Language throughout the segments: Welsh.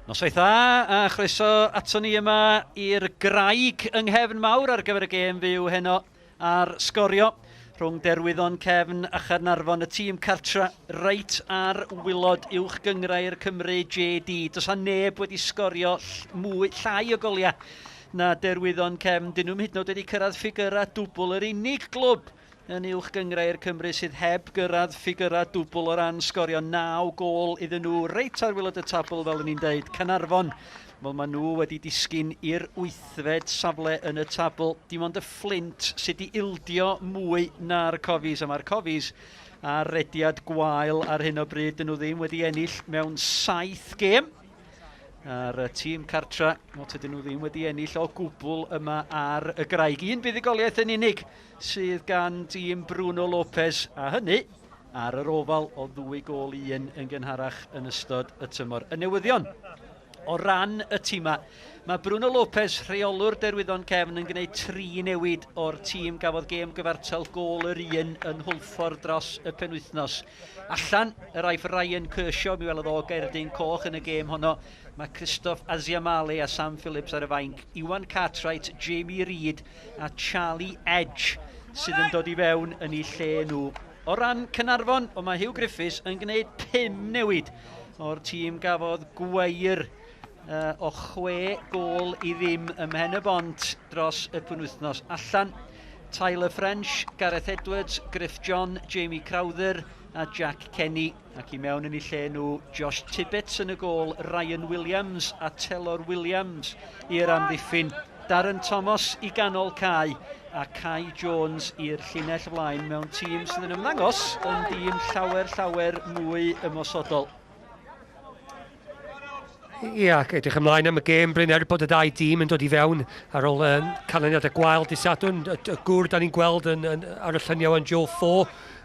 Noswaith dda a chroeso ato ni yma i'r Graig yng Nghefn Mawr ar gyfer y gêm fyw heno ar Sgorio rhwng Derwyddon Cefn a Chaernarfon, y tîm cartra reit ar wylod uwch gynghrair Cymru JD. Does a neb wedi sgorio mwy, llai o goliau na Derwyddon Cefn. Dyn nhw'm hyd yn oed wedi cyrraedd ffigyrau dwbl. Yr unig glwb yn Uwch Gynghrair Cymru sydd heb gyrraedd ffigyrau dwbl o ran sgorio 9 gôl iddyn nhw reit ar wylod y tabl fel o'n i'n deud. Caernarfon, wel maen nhw wedi disgyn i'r wythfed safle yn y tabl. Dim ond y Fflint sydd wedi ildio mwy na'r Cofis, a mae'r Cofis ar rediad gwael ar hyn o bryd. Dyn nhw ddim wedi ennill mewn saith gêm. A'r tîm cartra, wel tydyn nhw ddim wedi ennill o gwbl yma ar y graig. Un buddugoliaeth yn unig sydd gan dîm Bruno Lopez, a hynny ar yr ofal o ddwy gôl i un yn gynharach yn ystod y tymor. Y newyddion o ran y tîmau. Mae Bruno Lopez, rheolwr Derwyddon Cefn, yn gwneud tri newid o'r tîm gafodd gêm gyfartal gôl yr un yn Hwlffordd dros y penwythnos. Allan yr aiff Ryan Kershaw, mi welodd o gerdyn coch yn y gêm honno. Mae Christoph Aziamale a Sam Phillips ar y fainc. Iwan Cartwright, Jamie Reid a Charlie Edge sydd yn dod i fewn yn eu lle nhw. O ran Caernarfon, o mae Hugh Griffiths yn gwneud pum newid o'r tîm gafodd gweir uh, o chwe gôl i ddim ym Mhen y Bont dros y penwythnos. Allan Tyler French, Gareth Edwards, Griff John, Jamie Crowther a Jack Kenny. Ac i mewn yn eu lle nhw Josh Tibbetts yn y gôl, Ryan Williams a Telor Williams i'r amddiffyn. Darren Thomas i ganol cae a Kai Jones i'r llinell flaen mewn tîm sydd yn ymddangos yn dîm llawer llawer mwy ymosodol. Ia, ac edrych ymlaen am y gêm, Bryn, er bod y ddau dîm yn dod i fewn ar ôl um, canlyniad y gwael dy Sadwrn, y, y gŵr da ni'n gweld yn, yn, ar y lluniau yn Joe Fo,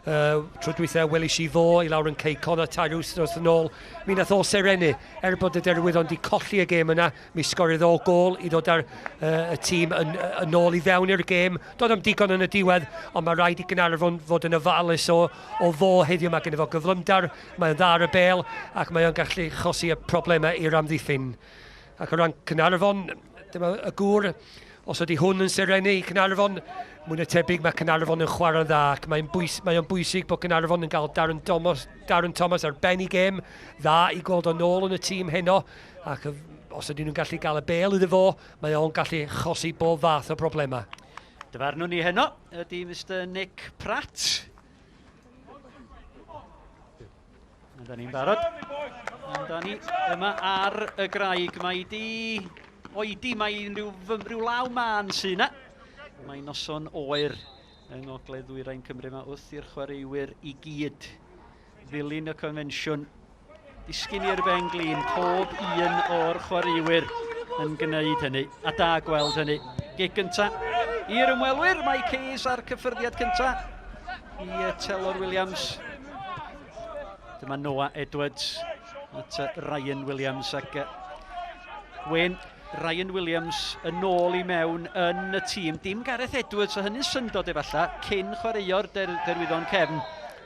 uh, tro dwytha welis i fo i lawr yn Cei Connah tair wythnos yn ôl, mi nath o serenu, er bod y Derwyddon di colli y gêm yna, Mi sgoriodd o gôl i ddod â'r uh, y tîm yn, yn ôl i fewn i'r gêm. Doedd am digon yn y diwedd, ond mae rhaid i Gaernarfon fod yn ofalus o, o fo heddiw. Mae gen fo gyflymder, mae'n dda ar y bêl, ac mae o'n gallu chosi y problemau i'r amddiffyn. Ac o ran Caernarfon, dyma y gŵr, os ydy hwn yn serennu i Caernarfon, mwy na tebyg mae Caernarfon yn chwarae'n dda, ac mae'n bwys, mae o'n bwysig bod Caernarfon yn cael Darren Thomas, Darren Thomas ar ben i gêm, dda i gweld o'n ôl yn y tîm heno, Ac os ydyn nhw'n gallu gael y bêl iddo fo, mae o'n gallu chosi bob fath o broblemau. Dyfarnwn ni heno ydy Mr Nick Pratt. A ni'n barod. Amda ni yma ar y graig. Mae di oedi, mae rhyw, rhyw law mân sy'n yna. Mae noson oer yng Ngogledd Ddwyrain Cymru yma wrth i'r chwaraewyr i gyd ddilyn y confensiwn. Disgyn i'r ben glin, pob un o'r chwaraewyr yn gwneud hynny, a da gweld hynny. Gig gynta i'r ymwelwyr, mae Case a'r cyffyrddiad cynta i Telor Williams. Dyma Noah Edwards at Ryan Williams ac Wayne Ryan Williams yn ôl i mewn yn y tîm. Dim Gareth Edwards, a hynny'n syndod efallai, cyn chwaraeo'r der, derwyddon cefn.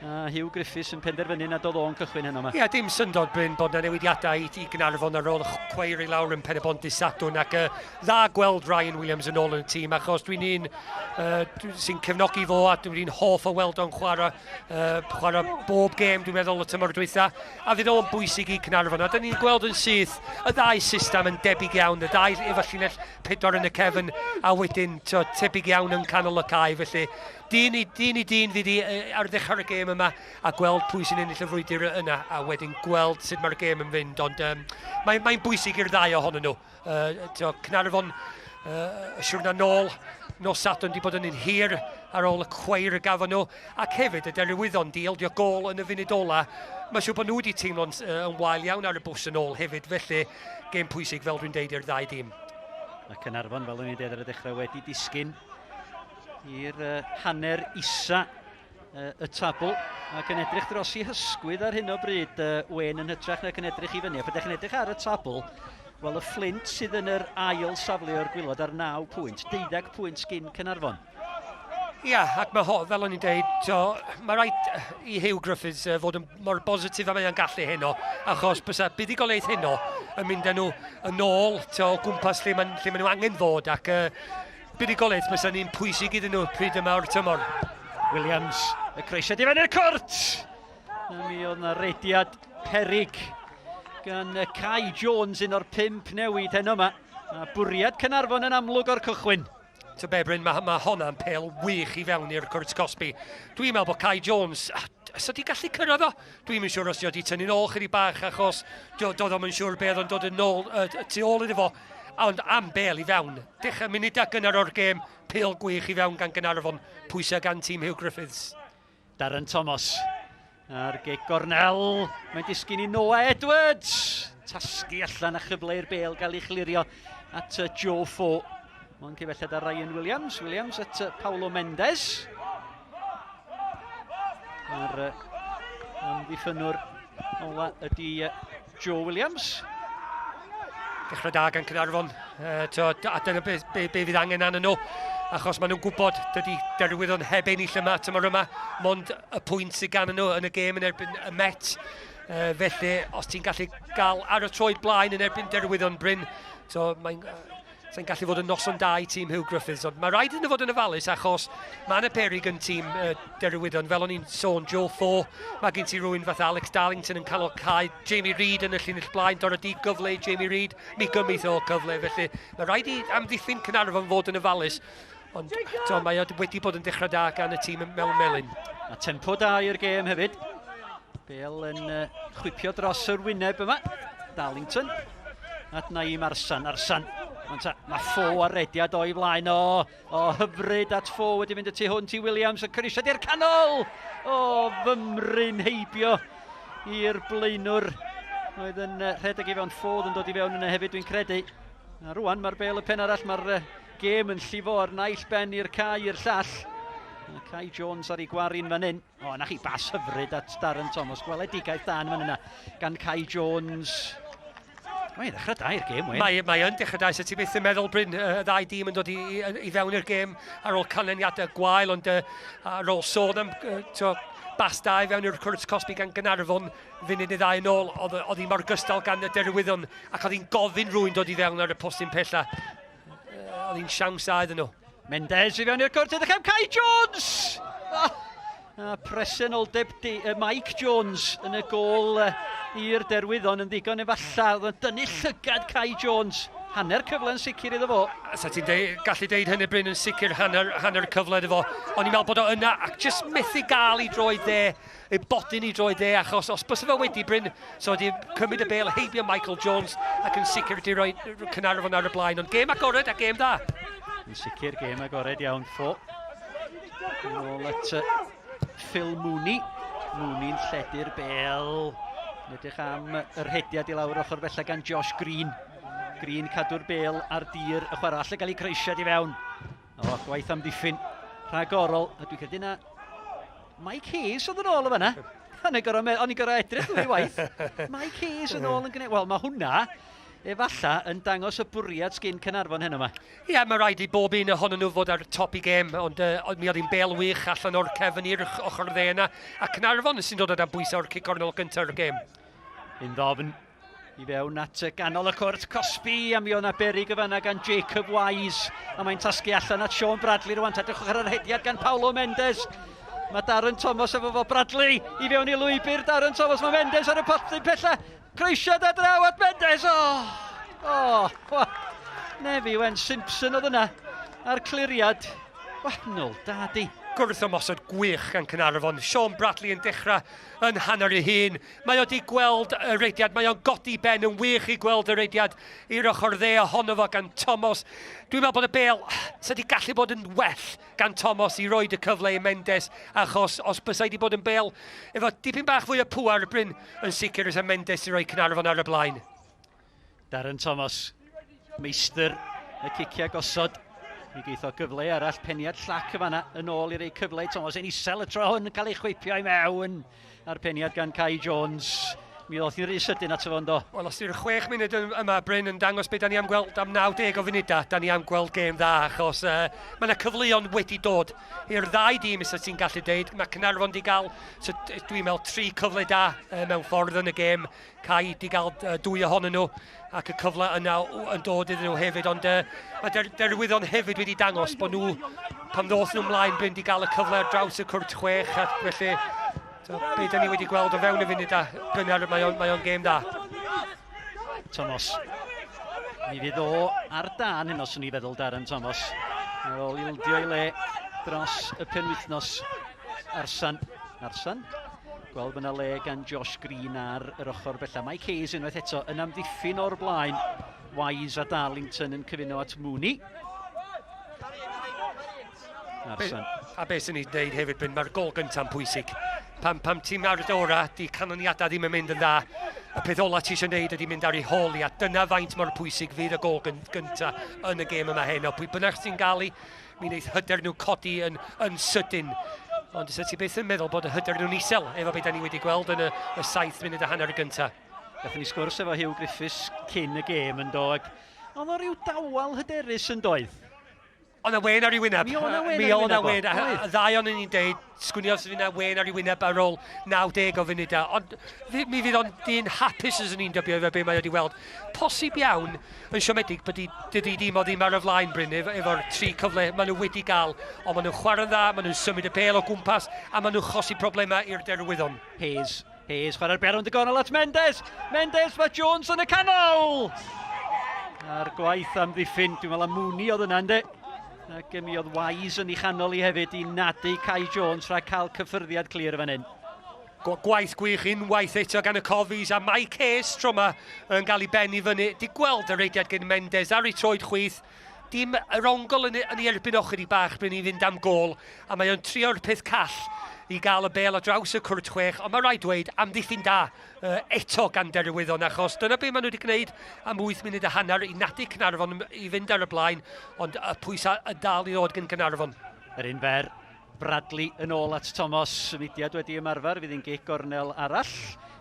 A Hugh Griffiths yn penderfynu nad oedd o'n cychwyn heno yma. Ie, dim syndod, Bryn, bod yna newidiadau i, i Gaernarfon ar ôl cweir i lawr yn Pen y Bont dydd Sadwrn ac uh, dda gweld Ryan Williams yn ôl yn y tîm achos dwi'n un uh, sy'n cefnogi fo a dwi'n hoff o weld o'n chwarae, uh, chwarae bob gêm dwi'n meddwl y tymor dwytha a fydd o'n bwysig i Caernarfon. A dyn ni'n gweld yn syth y ddau system yn debyg iawn, y ddau efo llinell pedwar yn y cefn a wedyn to, tebyg iawn yn canol y cae. Felly dyn i dyn, i dyn fydd i ar ddechrau'r gêm yma a gweld pwy sy'n ennill y frwydr yna a wedyn gweld sut mae'r gêm yn fynd. Ond um, mae'n mae bwysig i'r ddau ohonyn nhw. Uh, to, Caernarfon, uh, y siwrna nôl, nos Sadwrn wedi bod yn un hir ar ôl y cweir y gafon nhw, ac hefyd y Derwyddon di ildio gôl yn y funud ola. Mae'n siŵr bod nhw wedi teimlo'n uh, yn wael iawn ar y bws yn ôl hefyd, felly gêm pwysig fel dwi'n deud i'r ddau dîm. Mae Caernarfon, fel o'n i'n deud ar y dechrau, wedi disgyn i'r uh, hanner isa y tabl ac yn edrych dros i hysgwydd ar hyn o bryd, uh, Wen yn hytrach nac yn edrych i fyny. A pryd yn edrych ar y tabl, wel y Fflint sydd yn yr ail safle o'r gwylod ar 9 pwynt, 12 pwynt gyn Cynarfon. Ia, ac mae ho, fel o'n i'n deud, to, mae rhaid i Hugh Griffiths fod yn mor bositif a mae o'n gallu heno, achos bysa buddugoliaeth heno yn mynd â nhw yn ôl to, o gwmpas lle, man, lle maen nhw angen fod, ac buddugoliaeth bysa ni'n pwysig iddyn nhw pryd yma o'r tymor. Williams, y croesiad i fewn i'r cwrt! A mi oedd yna rediad perig gan Kai Jones, un o'r pump newid heno yma. A bwriad Caernarfon yn amlwg o'r cychwyn. Ta be, Bryn, mae, mae honna'n pel wych i fewn i'r cwrt cosbi. Dwi'n meddwl bod Kai Jones, os ydi gallu cyrraedd o? Dwi'n yn siŵr os ydi tynnu'n ôl chydig bach achos doedd o'm yn siŵr beth o'n dod yn ôl, tu ôl iddo fo. Ond am bel i fewn. Dechrau munudau gynnar o'r gêm, pel gwych i fewn gan Gaernarfon, pwysau gan tîm Hugh Griffiths. Darren Thomas ar gig gornel. Mae'n disgyn i Noah Edwards. Tasgu allan a chyfle i'r bel gael ei chlirio at Joe Fo. Mae'n cyfelled ar Ryan Williams. Williams at Paulo Mendes. Mae'r amddiffynnwr ola ydy Joe Williams. Dechrau da gan Caernarfon. To, a dyna be, be, be fydd angen arnyn nhw. Achos maen nhw'n gwybod dydy Derwyddon heb ennill yma tymor yma. Mond y pwynt sydd gan nhw yn y gêm yn erbyn y Met. Felly, os ti'n gallu gael ar y troed blaen yn erbyn Derwyddon Bryn, so mae'n Sa'n gallu fod yn noson da i tîm Hugh Griffiths, ond mae rhaid iddyn nhw fod yn ofalus achos mae yna perig yn tîm Derwyddon. Fel o'n i'n sôn, Joe Fo, mae gen ti rhywun fath Alex Darlington yn canol cae, Jamie Reid yn y llinell blaen, dod di gyfle i Jamie Reid, mi gymith o cyfle, felly mae rhaid i amddiffyn Caernarfon fod yn ofalus. Ond to, mae o wedi bod yn dechrau da gan y tîm mewn melyn. A tempo da i'r gêm hefyd. Bale yn chwipio dros yr wyneb yma. Darlington. At Naim Arsan. Arsan. Ond ta, mae Ffo ar rediad o'i flaen o. O, hyfryd at Ffo wedi mynd y tu hwnt i Williams. Y cyrisiad i'r canol! O, fymryn heibio i'r blaenwr. Oedd yn rhedeg i fewn Ffo yn dod i fewn yna hefyd, dwi'n credu. A rwan mae'r bel y pen arall, mae'r gêm yn llifo o'r naill ben i'r cae i'r llall. A Kai Jones ar ei gwarin fan hyn. O, na chi, bas hyfryd at Darren Thomas. Gweledigaeth da yn fan yna gan Kai Jones. Mae'n ddechrau da i'r gêm, Wayne. Mae, mae yn dechrau da. So ti byth yn meddwl, Bryn, y ddau dîm yn dod i, i, i fewn i'r gêm ar ôl canlyniadau gwael, ond ar ôl sôn am to, bas da i fewn i'r cwrt cosbi gan Gynarfon funud neu ddau yn ôl, oedd, oedd hi mor gystal gan y Derwyddon, ac oedd hi'n gofyn rhywun dod i fewn ar y postyn pella. Oedd hi'n siawns da iddyn nhw. Mendes i fewn i'r cwrt, edrych am Kai Jones! Oh, a presenoldeb Mike Jones yn y gôl i'r Derwyddon yn ddigon efallai. Oedd yn dynnu llygad Kai Jones. Hanner cyfle yn sicr iddo fo. Sa ti'n deu, gallu deud hynny Bryn yn sicr hanner, hanner cyfle iddo fo. O'n i'n meddwl bod o yna ac jyst methu gael i droed dde ei bodyn i droed dde, achos os bysa fe wedi Bryn, so wedi cymryd y bel heibio Michael Jones ac yn sicr wedi rhoi Caernarfon ar y blaen. Ond gêm agored a gêm dda. Yn sicr, gêm agored iawn, ffo. Yn ôl at Phil Mooney. Mooney'n lledu'r bel. Yn edrych am y rhediad i lawr ochr bella gan Josh Green. Green cadw'r bel ar dir y chwarae. Alle gael ei croesiad i fewn. O, gwaith amddiffyn rhagorol. A dwi'n credu na Mike Hayes oedd yn ôl o fanna. O'n i'n gorau, o'n i'n gorau edrych ddwy waith. Mike Hayes yn ôl yn gwneud... Wel, mae hwnna, efalla, yn dangos y bwriad sgyn Caernarfon heno yma. Ie, yeah, mae rhaid i bob un ohonyn nhw fod ar top i gêm, ond mi oedd hi'n bel wych allan o'r cefn i'r ochr dde yna. A Caernarfon sy'n dod o dan bwysau o'r cic gornel gyntaf o'r gêm. Un ddofn I fewn at ganol y cwrt, Cosby, a mi oedd 'na beryg y fanna gan Jacob Wise, a mae'n tasgu allan at Sean Bradley rwan. Edrychwch ar yr hediad gan Paulo Mendes. Mae Darren Thomas efo fo Bradley i fewn i lwybr Darren Thomas. Mae Mendes ar y potyn pella. Croesiad a draw at Mendes. Oh, oh, oh. Nefi Wen Simpson oedd yna a'r cliriad. Wahanol, dadi. Gwrth ymosod gwych gan Caernarfon. Sean Bradley yn dechrau yn hanner ei hun. Mae o 'di gweld y rediad, mae o'n godi ben yn wych i gweld y rediad i'r ochr dde ohono fo gan Thomas. Dwi'n meddwl bod y bel, sa di gallu bod yn well gan Thomas i roed y cyfle i Mendes, achos os bysai di bod yn bel efo dipyn bach fwy o pŵer, Bryn, yn sicr fysa Mendes i roi Caernarfon ar y blaen. Darren Thomas, meistr y ciciau gosod. Mi geith o gyfle arall, peniad llac y fanna yn ôl i rei cyfle i Thomas. Yn isel y tro hwn yn cael ei chwipio i mewn. A'r peniad gan Kai Jones. Mi ddoth hi'n rhy sydyn ato fo yndo. Wel, os di'r 6 munud yma, Bryn, yn dangos beth da ni am gweld am 90 o funudau, da ni am gweld gêm dda, achos mae yna cyfleon wedi dod i'r ddau dîm, os ti'n gallu deud. Mae Caernarfon di gael, so, dwi'n meddwl, 3 cyfle da mewn ffordd yn y gêm. Cai di gael 2 ohonyn nhw, ac y cyfle yna yn dod iddyn nhw hefyd, ond mae Derwyddon hefyd wedi dangos bod nhw, pan ddoth nhw ymlaen, Bryn, di gael y cyfle ar draws y cwrt 6, ac felly So, be da ni wedi gweld o fewn y funud a gynnar, mae o'n, mae on gêm da. Thomas. Mi fydd o ar dan hyn os o'n i feddwl Darren Thomas. Ar ôl ildio i le dros y penwythnos. Arsan. Arsan. Gweld bod yna le gan Josh Green ar yr ochr bella. Mike Hayes unwaith eto yn amddiffyn o'r blaen. Wise a Darlington yn cyfuno at Mooney. Arsen. A beth sy'n ni'n dweud hefyd, Bryn, mae'r gol gyntaf'n pwysig. Pam, pam ti'n ar y dora, di canlyniadau ddim yn mynd yn dda. Y peth ola ti eisiau gwneud ydy mynd ar ei hôl i, a dyna faint mor pwysig fydd y gol gyntaf yn y gêm yma heno. Pwy bynnag sy'n gael ei, mi wneith hyder nhw codi yn, yn sydyn. Ond ys ti byth yn meddwl bod y hyder nhw'n isel efo beth da ni wedi gweld yn y, y 7 munud a hanner y gyntaf. Gathon ni sgwrs efo Hugh Griffiths cyn y gêm yn do, ac oedd o rhyw dawel hyderus yn doedd? Oedd 'na wên ar ei wyneb. Mi oedd 'na wên ar ei wyneb. Mi oedd 'na wên. Y ddau o'n ni'n deud, sgwn i os fydd 'na wên ar ei wyneb ar ôl 90 o funudau. Ond mi fydd o'n dyn hapus os ni'n dybio efo be mae wedi weld. Posib iawn yn siomedig bod dydy dîm o ddim ar y flaen, Bryn, efo'r tri cyfle maen nhw wedi gael. Ond maen nhw'n chwarae'n dda, maen nhw'n symud y bêl o gwmpas, a maen nhw'n chosi problemau i'r derwyddon. Hayes Hayes chwarae'r bêl rownd y gornel at Mendes. Mendes, mae Jones yn y canol! A'r gwaith am ddiffyn, dwi'n meddwl am Mooney oedd yna, ynddo? Ac mi oedd Wise yn ei chanol i hefyd i nadu Kai Jones rhag cael cyffyrddiad clir fan hyn. Gwaith gwych unwaith eto gan y Cofis a Mike Hayes tro yma yn cael ei ben i fyny. Di gweld y reidiad gen Mendes ar ei troed chwith. Dim yr ongl yn, yn ei erbyn o chydig bach bryn i fynd am gôl a mae o'n trio'r peth call i gael y bêl ar draws y cwrt chwech, ond mae rhaid dweud amddiffyn da uh, eto gan Derwyddon, achos dyna beth maen nhw wedi gwneud am 8 munud a hanner i nadu Cynarfon i fynd ar y blaen, ond y pwysau yn dal i ddod gan Gynarfon. Yr un fer, Bradley yn ôl at Thomas, symudiad wedi ymarfer, fydd hi'n gic gornel arall.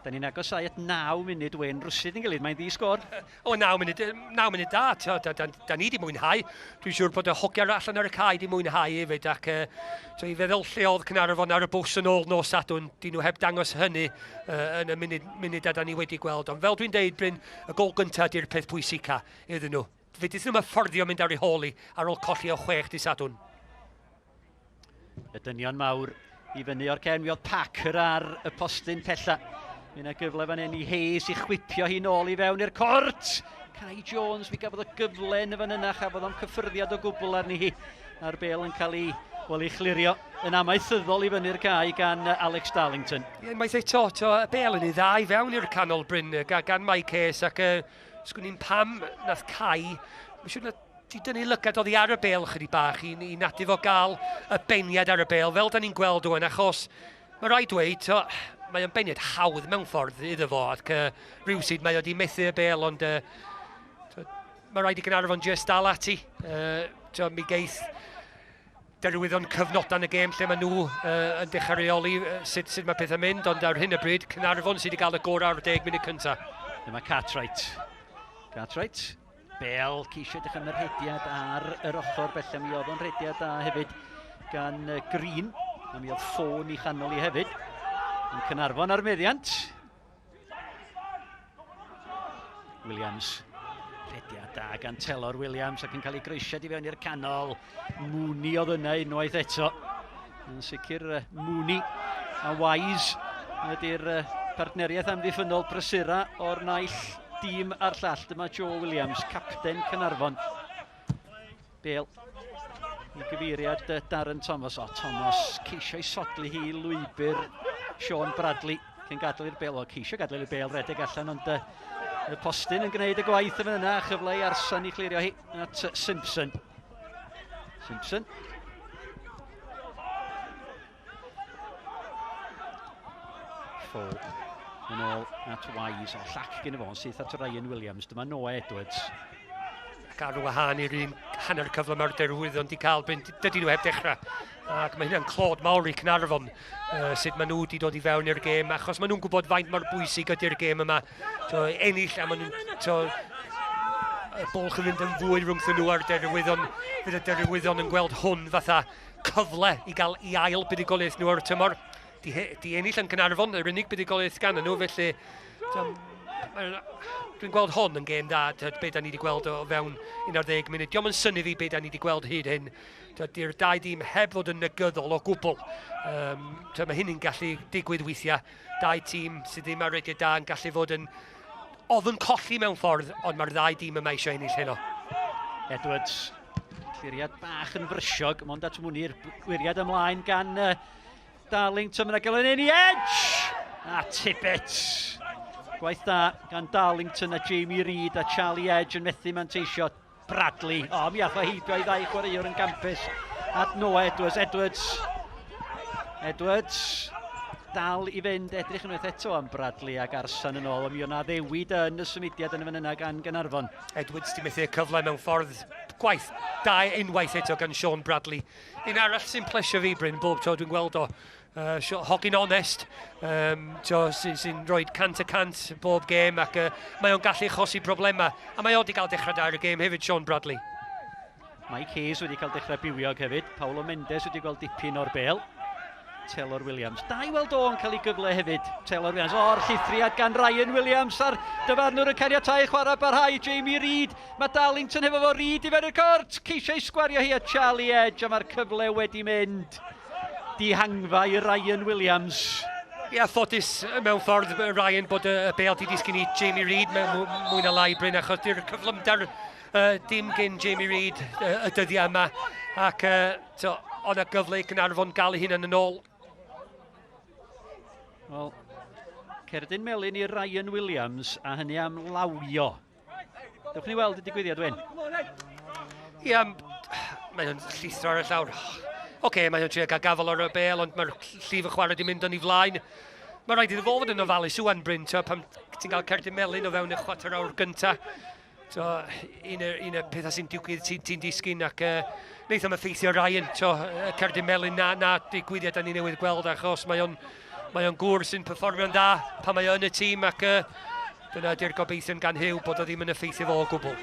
Da ni'n agosau at 9 munud wen rwsyd yn gilydd, mae'n ddi sgôr. O, 9 munud, 9 munud da, da, da, da, da ni wedi mwynhau. Dwi'n siŵr bod y hogiau allan ar y cae wedi mwynhau hefyd, ac so i feddwl lle oedd Caernarfon ar y bws yn ôl nos Sadwrn, dyn nhw heb dangos hynny yn y munud, munudau da ni wedi gweld. Ond fel dwi'n deud, Bryn, y gol gyntaf di'r peth pwysica iddyn nhw. Fe dyn nhw'n fforddio mynd ar ei hôl i ar ôl colli o 6 di Sadwrn. Y dynion mawr i fyny o'r cefn. Mi oedd Packer ar y postyn pella. Mi yna gyfle fan hyn i Hayes i chwipio hi nôl i fewn i'r cort. Kai Jones, mi gafodd o gyfle yn y fan yna, chafodd o'n cyffyrddiad o gwbl arni hi. A'r bel yn cael ei, wel, ei chlirio yn amaethyddol i fyny'r cae gan Alex Darlington. Ie, unwaith eto, to, y bel yn ei dda i fewn i'r canol Bryn gan Mike Hayes ac uh, sgwn i'n pam nath Kai, mae'n siŵr na 'di dynnu lygad oddi ar y bêl chydig bach i, i nadu fo gael y beniad ar y bêl, fel da ni'n gweld rwan, achos mae rhaid dweud, to, mae o'n beniad hawdd mewn ffordd iddo fo, ac uh, rhywsyd mae o wedi methu y bêl, ond uh, to, mae rhaid i Gaernarfon just dal ati. Uh, to, mi geith derwyddon cyfnodau yn y gêm lle maen nhw uh, yn dechrau reoli uh, sut, sut mae pethau'n mynd, ond ar hyn o bryd, Caernarfon sydd wedi cael y gorau o'r 10 munud cyntaf. Dyma Cartwright. Cartwright Bale ceisio edrych am y rhediad ar yr ochr bella. Mi oedd o'n rhediad da hefyd gan Green. A mi oedd ffôn i chanol i hefyd. Yn Cynarfon ar meddiant. Williams. Rhediad da gan Telor Williams ac yn cael ei groesiad i fewn i'r canol. Mooney oedd yna unwaith eto. Yn sicr Mooney a Wise ydy'r partneriaeth amddiffynnol prysura o'r naill dîm a'r llall. Dyma Joe Williams, capten Cynarfon. Bale i gyfeiriad Darren Thomas. O, Thomas ceisio i sodli hi lwybr Sean Bradley cyn gadael i'r bel. O, ceisio gadael i'r bel redeg allan, ond y postyn yn gwneud y gwaith yn yna, chyfle i Arsan i chlirio hi at Simpson. Simpson. Fo yn ôl at Wise. O, llac gen i fo, yn syth at Ryan Williams. Dyma Noah Edwards. Ac ar wahân i'r un hanner cyfle mae'r Derwyddon wedi cael, Bryn, dydyn nhw heb dechrau. Ac mae hynna'n clod mawr i Caernarfon, sut maen nhw wedi dod i fewn i'r gêm, achos maen nhw'n gwybod faint mor bwysig ydy'r gêm yma. To, ennill, a maen nhw'n... To, y bwlch yn mynd yn fwy rhwngthyn nhw a'r Derwyddon. Fydd y Derwyddon yn gweld hwn fatha cyfle i gael i ail buddugoliaeth nhw o'r tymor. Di, di ennill yn Caernarfon, yr unig buddugoliaeth gan nhw, felly dwi'n gweld hon yn gêm dda, be da ni wedi gweld o fewn 11 munud. Diolch yn synnu fi be da ni wedi gweld hyd hyn. Di'r dau dîm heb fod yn negyddol o gwbl. Um, mae hyn yn gallu digwydd weithiau. Dau tîm sydd ddim ar rediad da yn gallu fod yn ofn colli mewn ffordd, ond mae'r ddau dîm yma eisiau ennill heno. Edwards, cliriad bach yn frysiog, mond at Mwnir, gwyriad ymlaen gan uh, Darlington, mae'n gael yn Edge! A Tibbets! Gwaith da gan Darlington a Jamie Reid a Charlie Edge yn methu manteisio. Bradley, o, mi ath o heibio i ddau chwaraewr yn gampus. At Noah Edwards, Edwards, Edwards, dal i fynd, edrych unwaith eto am Bradley ac Arsan yn ôl, ond mi o'na ddewid yn y symudiad yn y fan yna gan Gaernarfon. Edwards di methu y cyfle mewn ffordd gwaith da unwaith eto gan Sean Bradley. Un arall sy'n plesio fi, Bryn, bob tro dwi'n gweld o, hogyn onest, um, sy'n sy rhoi 100% bob gêm ac mae o'n gallu achosi problemau. A mae o wedi cael dechrau da ar y gêm hefyd, Sean Bradley. Mike Hayes wedi cael dechrau bywiog hefyd. Paulo Mendes wedi gweld dipyn o'r bel. Taylor Williams. Da i weld o'n cael ei gyfle hefyd. Taylor Williams. O'r llithriad gan Ryan Williams a'r dyfarnwr yn caniatáu chwarae barhau. Jamie Reid. Mae Darlington hefo fo Reid i fewn i'r cwrt. Ceisio i sgwario hi a Charlie Edge a mae'r cyfle wedi mynd. Dihangfa i Ryan Williams. Ia, ffodus mewn ffordd Ryan bod y bêl di disgyn i Jamie Reid mewn mwy na lai Bryn achos di'r cyflymder uh, dim gen Jamie Reid uh, y dyddiau yma ac uh, to, o'na gyfle i Gaernarfon gael ei hunan yn ôl. Wel, cerdyn melyn i Ryan Williams a hynny am lawio. Dewch ni weld y digwyddiad, Wyn. Ia, mae o'n llithro ar y llawr. Oce, okay, mae o'n trio gael gafel ar y bel, ond mae'r llif y chwarae wedi mynd yn ei flaen. Mae rhaid iddo fo fod yn ofalus ŵan, Bryn, tio, pan ti'n cael cerdyn melyn o fewn y chwarter awr gynta. Tio, un o'r un pethau sy'n digwydd, ti'n ti disgyn ac uh, wneith o'm effeithio Ryan, tio, y cerdyn melyn na, na digwyddiad da ni newydd gweld achos mae o'n mae o'n gŵr sy'n perfformio'n dda pan mae o yn y tîm ac uh, dyna ydy'r gobeithion gan Huw bod o ddim yn effeithio fo o gwbl.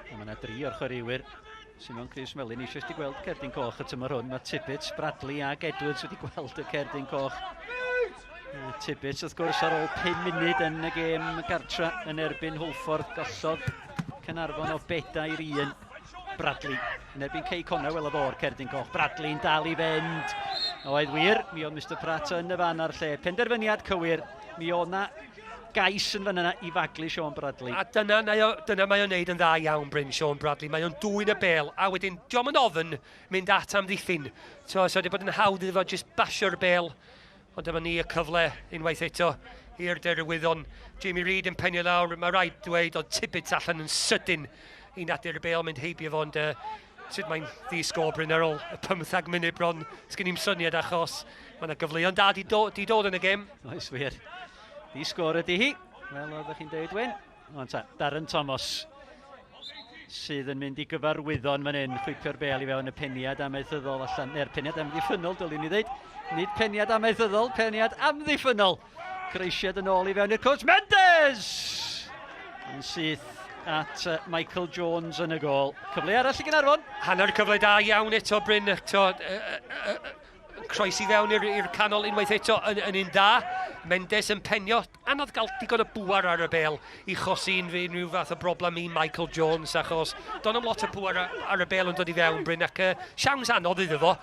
Mae yna dri o'r chwaraewyr sy'n mewn crys melyn eisoes wedi gweld cerdyn coch y tymor hwn. Mae Tibbets, Bradley ac Edwards wedi gweld y cerdyn coch. Tibbets wrth gwrs ar ôl 5 munud yn y gêm gartra yn erbyn Hwlffordd gollodd Caernarfon o 4-1. Bradley yn erbyn Cei Connah, welodd o'r cerdyn coch. Bradley'n dal i fynd. Oedd wir, mi oedd Mr Pratt yn y fan a'r lle. Penderfyniad cywir, mi oedd na gais yn fan yna i faglu Sean Bradley. A dyna, dyna mae o'n neud yn dda iawn, Bryn, Sean Bradley. Mae o'n dwyn y bel, a wedyn, diolch yn ofyn mynd at amddiffyn. So, so wedi bod yn hawdd iddo fo jyst basio'r bel. Ond dyma ni y cyfle unwaith eto i'r Derwyddon. Jamie Reid yn penio lawr, mae rhaid dweud, oedd Tibbets allan yn sydyn i nadu'r bel mynd heibio fo, ond uh, sut mae'n ddi-sgôr Bryn ar ôl y 15 munud bron, sgyn i'n syniad achos mae yna gyfleoedd da di, do, di dod yn y gêm. Oes wir. Ddi-sgôr ydy hi, fel oeddech chi'n dweud, Wyn. Ond ta, Darren Thomas sydd yn mynd i gyfarwyddon fan hyn, chwipio'r bel i fewn y peniad amaethyddol allan, neu'r peniad amddiffynnol, dylwn i ddweud. Nid peniad amaethyddol, peniad amddiffynnol. Croesiad yn ôl i fewn i'r cwrt, Mendes! Yn syth at Michael Jones yn y gôl. Cyfle arall i Gaernarfon. Hanner cyfle da iawn eto, Bryn. Eto, croesi fewn i'r canol unwaith eto yn, yn un da. Mendes yn penio. Anodd gael digon o bŵer ar y bel i chosi unrhyw fath o broblem i Michael Jones achos do'n am lot o bŵer ar y bel yn dod i fewn Bryn ac uh, siawns anodd iddo fo,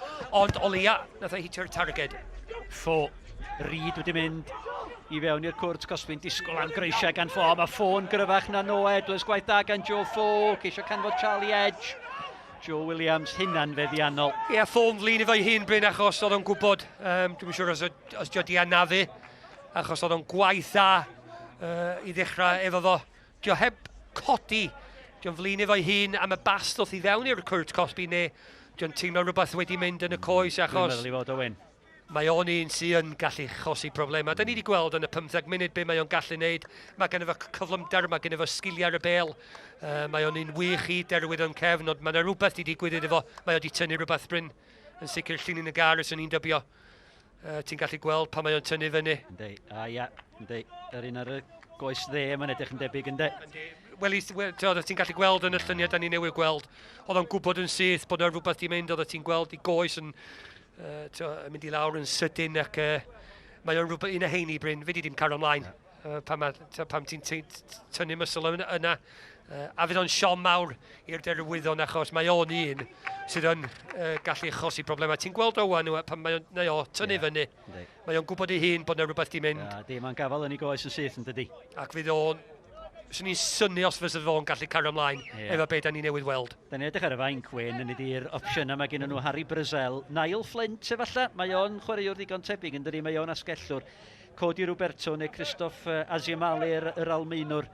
ond o leia nath o hitio'r targed. Ffo, Reid wedi mynd i fewn i'r cwrt cosbi'n disgwyl am greisiau gan Ffo. Mae Ffo'n gryfach na Noah Edwards, gwaith da gan Joe Ffo, ceisio canfod Charlie Edge. Joe Williams hunan feddiannol. Ie, yeah, Ffo'n flin efo'i hun Bryn achos oedd o'n gwybod, um, dwi'n siŵr os, os dio di anafu, achos oedd o'n gwaith dda uh, i ddechrau efo fo. Dio heb codi, dio'n flin efo'i hun am y bas ddoth i fewn i'r cwrt cosbi neu dio'n teimlo rhywbeth wedi mynd yn y coes achos... Dwi'n meddwl i fod o Wyn. Mae o'n un sy'n yn gallu chosi problemau. Da ni wedi gweld yn y 15 munud be mae o'n gallu wneud. Mae gen fo cyflymder, mae gen fo sgiliau ar y bel. Mae o'n un wych i derwydd o'n cefn, ond mae yna rhywbeth wedi digwydd iddo fo. Mae o wedi tynnu rhywbeth Bryn yn sicr llinyn y gar os o'n i'n dybio. Ti'n gallu gweld pan mae o'n tynnu fyny. Yndi, a ia, yndi. Yr un ar y goes dde, mae'n edrych yn debyg, yndi. Yndi. Wel, wel ti'n gallu gweld yn y lluniau da ni newydd gweld, oedd o'n gwybod yn syth bod yna rhywbeth di mynd, oedd ti'n gweld i goes yn, yn mynd i lawr yn sydyn ac mae o'n rhywbeth un o heini, Bryn, fe di dim cario ymlaen. Pan, ma, pam ti'n tynnu mysl yna. A fydd o'n siom mawr i'r derwyddon achos mae o'n un sydd yn gallu achosi problemau. Ti'n gweld o wan pan mae o'n neu o, tynnu yeah. fyny. Mae o'n gwybod ei hun bod yna rhywbeth di mynd. Ja, di, mae'n gafel yn ei goes yn syth yn dydi. Ac fydd o'n... Swn i'n synnu os fysa fo'n gallu cario ymlaen yeah. efo beth da ni newydd weld. Da ni'n edrych ar y fainc, Wyn, yn ydy'r opsiynau mae gen nhw Harry Brazel, Niall Flint efallai, mae o'n chwaraewr ddigon tebyg yn dydi, mae o'n asgellwr. Cody Roberto neu Christoph Aziamale, yr, yr Almaenwr.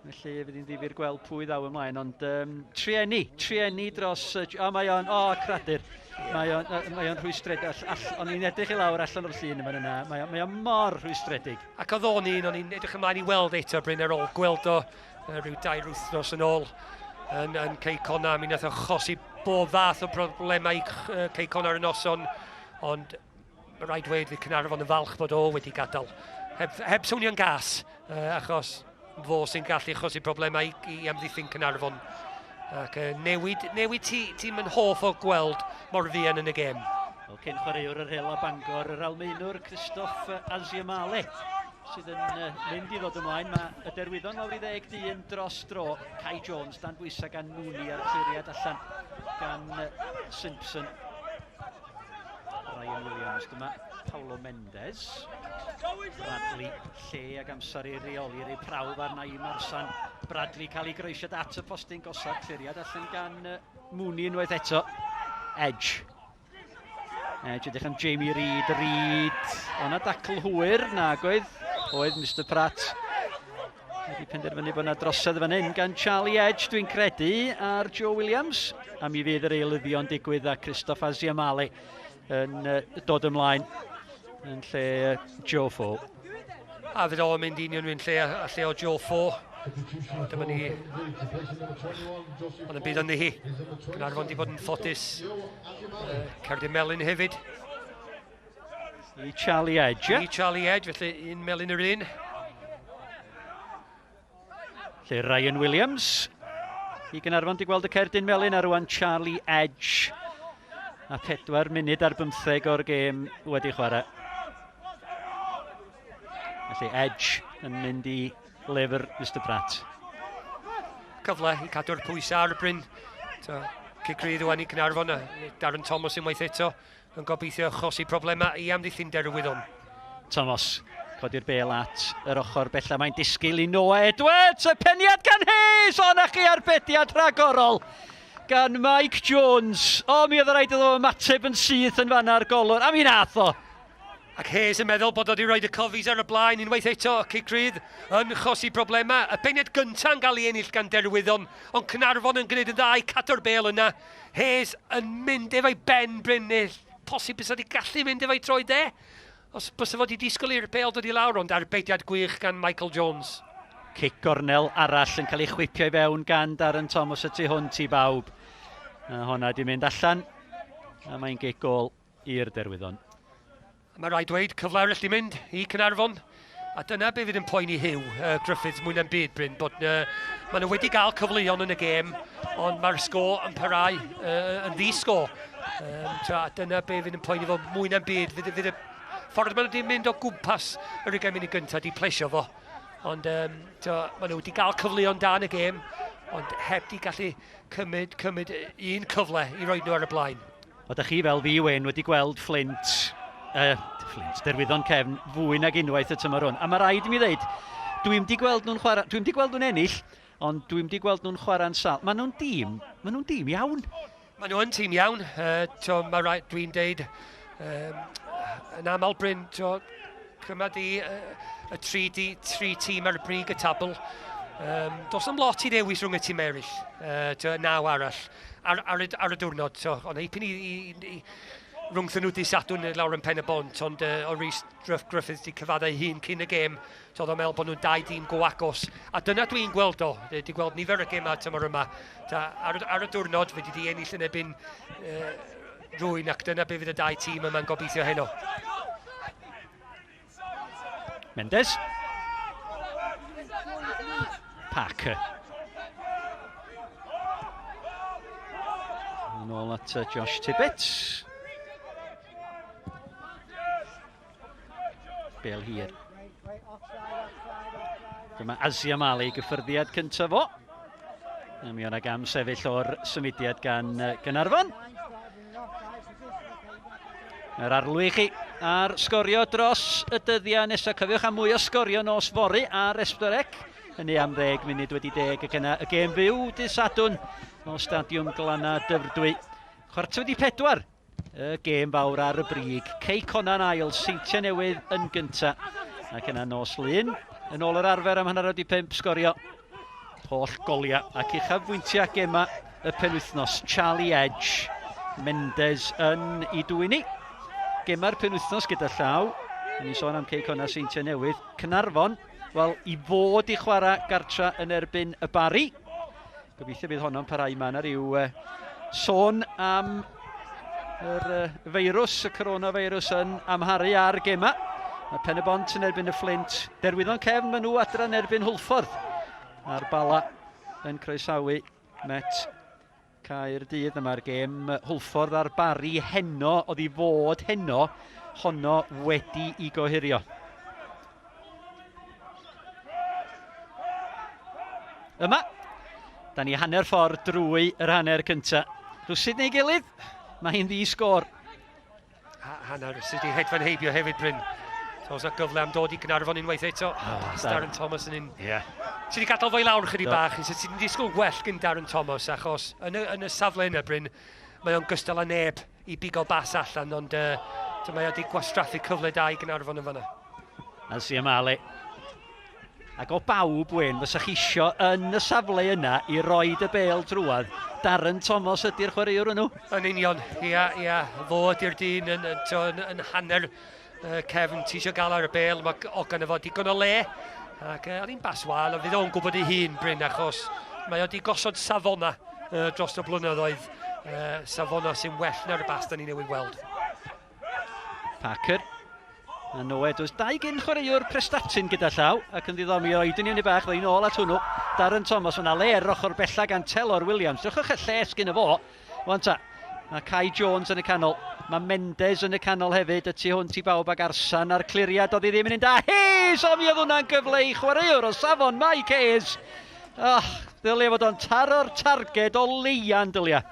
Felly fydd hi'n ddifyr gweld pwy ddaw ymlaen, ond um, trieni, trieni dros... O, mae o'n, o, cradur. Mae o'n, mae o'n rhwystredig. All, all, o'n i'n edrych i lawr allan o'r llun yma yna. Mae, mae o'n mor rhwystredig. Ac oedd o'n un, o'n i'n edrych ymlaen i weld eto Bryn ar ôl gweld o rhyw dair wythnos yn ôl yn, yn Cei Connah. Mi nath o chosi bob fath o broblemau i Cei Connah ar y noson, ond Mae rhaid dweud fydd Caernarfon yn falch bod o wedi gadael. Heb, heb swnio'n gas, achos fo sy'n gallu achosi problemau i, i amddiffyn Caernarfon. Ac newid, newid ti'n ti yn hoff o gweld mor fuan yn y gêm. Wel, cyn chwaraewr yr Hela Bangor, yr Almaenwr Christoph Aziamale, sydd yn mynd i ddod ymlaen. Mae y derwyddon lawr i ddeg dyn dros dro. Kai Jones dan bwysau gan Mooney a'r cliriad allan gan Simpson. Ryan Williams, dyma Paulo Mendes. Bradley, lle ag amser i reoli rei prawf ar Naim Marsan. Bradley cael ei groesiad at y postyn gosod, cliriad allan gan Mooney unwaith eto. Edge. Edge edrych am Jamie Reid, Reid. O'na dacl hwyr, nag oedd. Oedd Mr Pratt wedi penderfynu bod yna drosedd fan hyn gan Charlie Edge, dwi'n credu, ar Joe Williams. A mi fydd yr eilyddion digwydd a Christoph Aziamale yn dod ymlaen yn lle Joe Fo. A fydd o'n mynd union un lle a lle o Joe Fo. Dyma ni. Ond yn byd ynddi hi. Caernarfon di bod yn ffodus. Cerdyn Melyn hefyd. I Charlie Edge, I Charlie Edge, felly un melyn yr un. Lle Ryan Williams i Gynarfon di gweld y cerdyn melyn a rwan Charlie Edge. A 4 munud ar bymtheg o'r gêm wedi chwarae. Felly Edge yn mynd i lyfr Mr Pratt. Cyfle i cadw'r pwysau ar y Bryn. Cic rydd wan i Caernarfon a Darren Thomas unwaith eto yn gobeithio achosi problemau i amddiffyn Derwyddon. Thomas, codi'r bel at yr ochr bella. Mae'n disgwyl i Noah Edwards, y peniad gan Hayes! O, na chi arbediad rhagorol gan Mike Jones. O, mi oedd rhaid iddo ymateb yn syth yn fanna ar golwr, a mi nath o. Ac Hayes yn meddwl bod o wedi rhoi y cofis ar y blaen unwaith eto, cic rydd yn chosi problemau. Y peniad gyntaf yn cael ei ennill gan Derwyddon, ond Caernarfon yn gwneud yn dda i cadw'r bel yna. Hayes yn mynd efo'i ben Bryn, neu posib bysa wedi gallu mynd efo'i troed e. Os bysa fo wedi disgwyl i'r bel dod i lawr, ond arbediad gwych gan Michael Jones. Cic gornel arall yn cael ei chwipio i fewn gan Darren Thomas y tu hwnt i bawb. A honna wedi mynd allan, a mae'n gic gôl i'r Derwyddon. Mae rhaid dweud, cyfle arall di mynd i Caernarfon. A dyna be fydd yn poeni Huw Griffiths mwy na'n byd, Bryn, bod maen nhw wedi cael cyfleon yn y gêm, ond mae'r sgo yn parhau yn ddi-sgo. A dyna be fydd yn poeni fo mwy na'n byd. Fydd, fydd y ffordd maen nhw wedi mynd o gwmpas yr 20 munud gyntaf di plesio fo. Ond maen nhw wedi cael cyfleon da yn y gêm, ond heb di gallu cymryd, cymryd un cyfle i roi nhw ar y blaen. Oeddech chi fel fi, Wyn, wedi gweld Flint, Flint, Derwyddon Cefn, fwy nag unwaith y tymor hwn. A mae rhaid i mi ddeud, dwi'm di gweld nhw'n chwarae, dwi'm di gweld nhw'n ennill, ond dwi'm di gweld nhw'n chwarae'n sal. Maen nhw'n dîm, maen nhw'n dîm iawn. Maen nhw yn tîm iawn. To, mae rhaid, dwi'n deud, yn aml Bryn, to, cyma di y tri, di, tri tîm ar y brig y tabl. Does am lot i ddewis rhwng y tîm eraill, to, naw arall. Ar, ar, y, ar y diwrnod. So, ond eipyn i, i, i rhwngthyn nhw dydd Sadwrn lawr yn Pen y Bont, ond o Rhys Griffiths wedi cyfaddau ei hun cyn y gêm, so oedd o'n meddwl bod nhw'n dau dîm go agos. A dyna dwi'n gweld o, wedi gweld nifer y gemau tymor yma. Ta, ar, ar y diwrnod, fe wedi ennill yn ebyn uh, rwy'n ac dyna be fydd y dau tîm yma'n gobeithio heno. Mendes. Parker. Yn ôl at Josh Tibbetts. Bel hir. Dyma Azia Mali, gyffyrddiad cyntaf fo. A mi o'na gam sefyll o'r symudiad gan Gynarfon. Yr arlwy i chi ar sgorio dros y dyddiau nesaf. Cofiwch am mwy o sgorio nos fory ar S4C. Hynny am 10 munud wedi deg ac yna y gêm fyw dydd Sadwrn o Stadiwm Glana Dyfrdwy. Chwarter wedi pedwar, y gêm fawr ar y brig. Cei Conan ail, Seintiau Newydd yn gynta. Ac yna nos Lun, yn ôl yr arfer am hanner wedi pump sgorio holl goliau ac uchafbwyntiau gemau y penwythnos. Charlie Edge, Mendes yn ei dwyni. Gemau'r penwythnos gyda llaw. Yn ni sôn am Cei Connah Seintiau Newydd. Cynarfon, wel, i fod i chwarae gartra yn erbyn y Bari. Gobeithio bydd honno'n parhau. Mae yna rhyw uh, sôn am yr uh, feirws, y coronavirus yn amharu ar gemau. Mae Pen y Bont yn erbyn y Fflint. Derwyddon cefn maen nhw adra yn erbyn Hwlffordd. A'r Bala yn croesawu Met Caerdydd. Yma'r gêm Hwlffordd a'r Bari heno, oedd i fod heno, honno wedi i gohirio. Yma, da ni hanner ffordd drwy yr hanner cynta. Rhywsut neu gilydd, mae hi'n ddi sgôr. Ha, hanner sydd wedi hedfan heibio hefyd, Bryn. So, os yna gyfle am dod i Gynarfon unwaith eto. Oh, pas Darren Thomas yn un. Yeah. Ti wedi gadael fo i lawr chydig bach. Ti'n disgwyl gwell gan Darren Thomas, achos yn y, yn y safle yna, Bryn, mae o'n gystal â neb i bigo bas allan, ond uh, mae o wedi gwastraffu cyfle da i Gynarfon yn fanna. Aziamale. Ac o bawb, Wyn, fysa chi isio yn y safle yna i roed y bêl drwad, Darren Thomas ydy'r chwaraewr hwnnw. Yn union, ia, ia. Fo ydy'r dyn yn, yn, yn, yn hanner uh, cefn, ti eisiau gael ar y bêl, mae o gynno fo digon o le. Ac uh, oedd hi'n bas wael, ond fydd o'n gwybod ei hun, Bryn, achos mae o wedi gosod safona uh, dros y blynyddoedd, uh, safona sy'n well na'r bas da ni newydd weld. Parker. A Noe, does dau gyn chwaraewr Prestatyn gyda llaw, ac yn ddiddorol mi oedden ni yn ei bach, ddo'n ôl at hwnnw. Darren Thomas, yna le ar ochr bella gan Telor Williams. Drychwch y lles gyda fo. Wan ta, mae Kai Jones yn y canol, mae Mendes yn y canol hefyd, y tu hwnt i bawb ag Arsan a'r cliriad oedd hi ddim yn un da. Hayes! O, mi oedd hwnna'n gyfle i chwaraewr o safon Mike Hayes. Oh, ddylia fod o'n taro'r targed o leia'n dylia.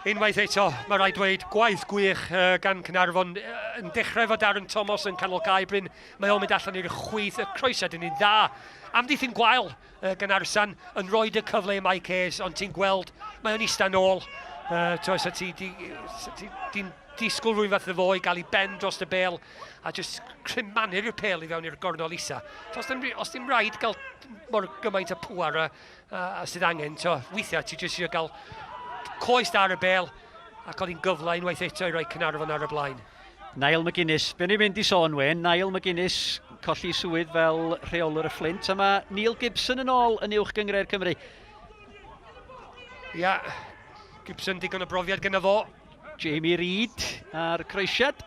Unwaith eto, mae rhaid dweud, gwaith gwych uh, gan Cynarfon uh, yn dechrau efo Darren Thomas yn canol cae Bryn. Mae o'n mynd allan i'r chwith, y croesiad yn un dda. Amddiffyn gwael uh, gan Arsan yn rhoi y cyfle i Mike Hayes, ond ti'n gweld, mae o'n eistedd nôl. Uh, to, so ti, ti, ti, ti disgwyl rhywun fath o fo i gael ei ben dros y bel a jyst crymanu'r pêl i fewn i'r gornol isa. So, os dim, os dim rhaid gael mor gymaint o pŵar a, a, a sydd angen, to, weithiau ti jyst eisiau gael coes da ar y bel ac oedd hi'n gyfle unwaith eto i roi Caernarfon ar y blaen. Niall McGuinness, be ni'n mynd i sôn wen, Niall McGuinness colli swydd fel rheolwr y Fflint, a mae Neil Gibson yn ôl yn uwch gynghrair Cymru. Ia, Gibson digon o brofiad gyda fo. Jamie Reid a'r croesiad.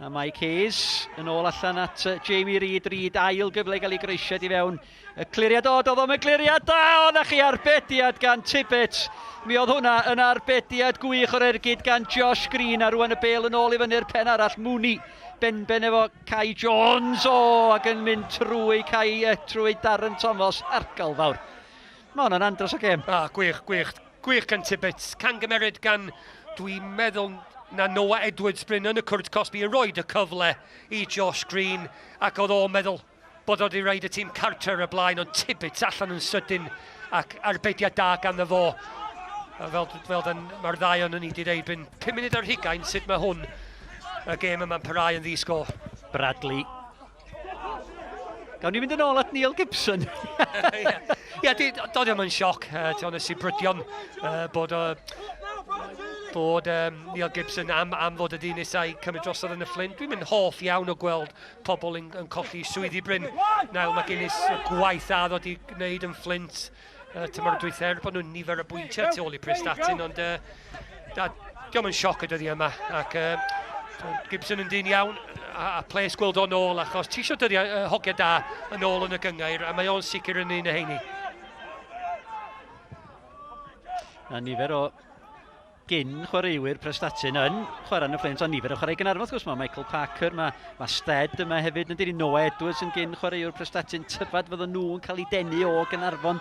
A Mike Hayes yn ôl allan at Jamie Reid. Reid ail gyfle i gael ei groesiad i fewn. Y cliriad o, doedd o'm y cliriad da, o na chi arbediad gan Tibbets. Mi oedd hwnna yn arbediad gwych o'r ergyd gan Josh Green a rwan y bel yn ôl i fyny'r pen arall. Mooney benben efo Kai Jones, o, ac yn mynd trwy Kai, trwy Darren Thomas, argal fawr. Mae hwnna'n andros o gêm. Ah, gwych, gwych. Gwych gan Tibbets, camgymeriad gan, dwi'n meddwl, na Noah Edwards Bryn yn y cwrt cosbi yn rhoi y cyfle i Josh Green ac oedd o'n meddwl bod o wedi rhaid y tîm cartre ar y blaen ond Tibbets allan yn sydyn ac arbediad da ganddo fo. A fel, fel dan, mae'r ddau o'n ni wedi dweud, Bryn, 5 munud ar hugain sut mae hwn, y gêm yma'n parhau yn ddi-sgôr. Bradley. Gawn ni fynd yn ôl at Neil Gibson. Ie, yeah, doedd ddim yn sioc. Uh, Ti'n nes i brydion uh, bod uh, bod um, Neil Gibson am, am fod y dyn nesau cymryd drosodd yn y Fflint. Dwi'n mynd hoff iawn o gweld pobl yn, yn colli swyddi Bryn. Niall McGuinness, y gwaith a ddod i gwneud yn Fflint uh, tymor dwytha, er bod nhw'n nifer o bwyntiau tu ôl i Prestatyn, ond uh, da, diolch yn sioc y dyddiau yma. Ac uh, Gibson yn dyn iawn, a, a ples gweld o'n ôl, achos ti eisiau dyddiau uh, hogiau da yn ôl yn y gyngair, a mae o'n sicr yn un o heini. A nifer o gyn chwaraewyr Prestatyn yn chwarae yn y Fflint, ond nifer o chwarae Gaernarfon, wrth gwrs, mae Michael Parker, mae, mae Stead yma hefyd, yn dyn Noah Edwards yn gyn chwaraewr Prestatyn, tyfad fydden nhw'n cael eu denu o Gaernarfon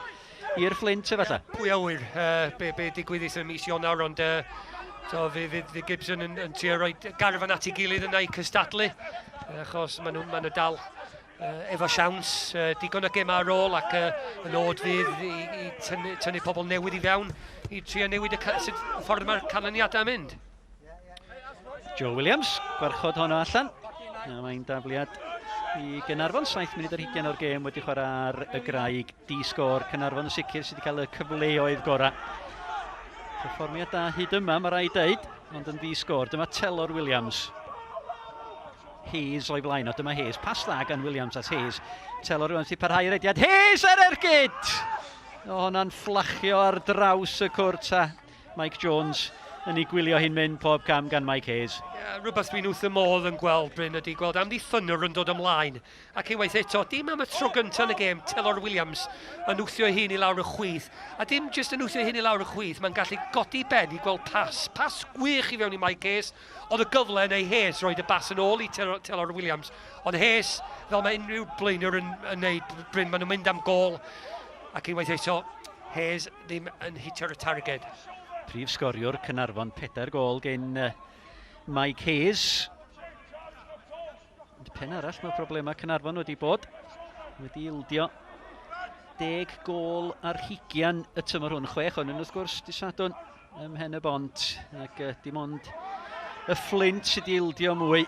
i'r Fflint efallai. Pwy a ŵyr uh, be, be digwyddus yn mis Ionawr, ond uh, so, fe, fe, fe Gibson yn, yn trio rhoi garfan at ei gilydd yna i cystadlu, achos maen nhw, maen nhw dal efo siawns, digon o gemau ar ôl ac y nod fydd i, i tynnu, tynnu pobl newydd i fewn i trio newid y, sut ffordd mae'r canlyniadau yn mynd. Joe Williams, gwarchod honno allan. A mae'n dafliad i Gynarfon, 7 munud ar hugain o'r gêm wedi chwarae ar y graig di sgôr. Cynarfon yn sicr sydd wedi cael y cyfleoedd gorau. Perfformiad da hyd yma, mae rhaid deud, ond yn ddi sgôr. Dyma Telor Williams. Hayes o'i flaen o, dyma Hayes. Pas dda gan Williams at Hayes. Telor Williams i parhau rediad. Hayes ar ergyd! O, hwnna'n fflachio ar draws y cwrt a Mike Jones yn ei gwylio hi'n mynd pob cam gan Mike Hayes. Yeah, rhywbeth dwi'n wrth y modd yn gweld, Bryn, ydy gweld amddiffynwr yn dod ymlaen. Ac unwaith eto, dim am y tro gyntaf yn y gêm, Telor Williams yn wthio ei hun i lawr y chwith. A dim jyst yn wthio ei hun i lawr y chwith, mae'n gallu godi ben i gweld pas. Pas gwych i fewn i Mike Hayes, Oedd y gyfle neu Hayes roed y bas yn ôl i Taylor Williams. Ond Hayes, fel mae unrhyw blaenwr yn, yn neud, Bryn, maen nhw'n mynd am gol. Ac unwaith eto, Hayes ddim yn hitio'r targed. Prif sgoriwr Cynarfon, pedair gol gen Mike Hayes. Ond pen arall mae problemau Cynarfon wedi bod. Wedi ildio deg gol ar hugian y tymor hwn. Chwech o'n wrth gwrs, di Sadwrn ym Mhen y Bont. Ac uh, dim ond y Fflint sydd wedi ildio mwy.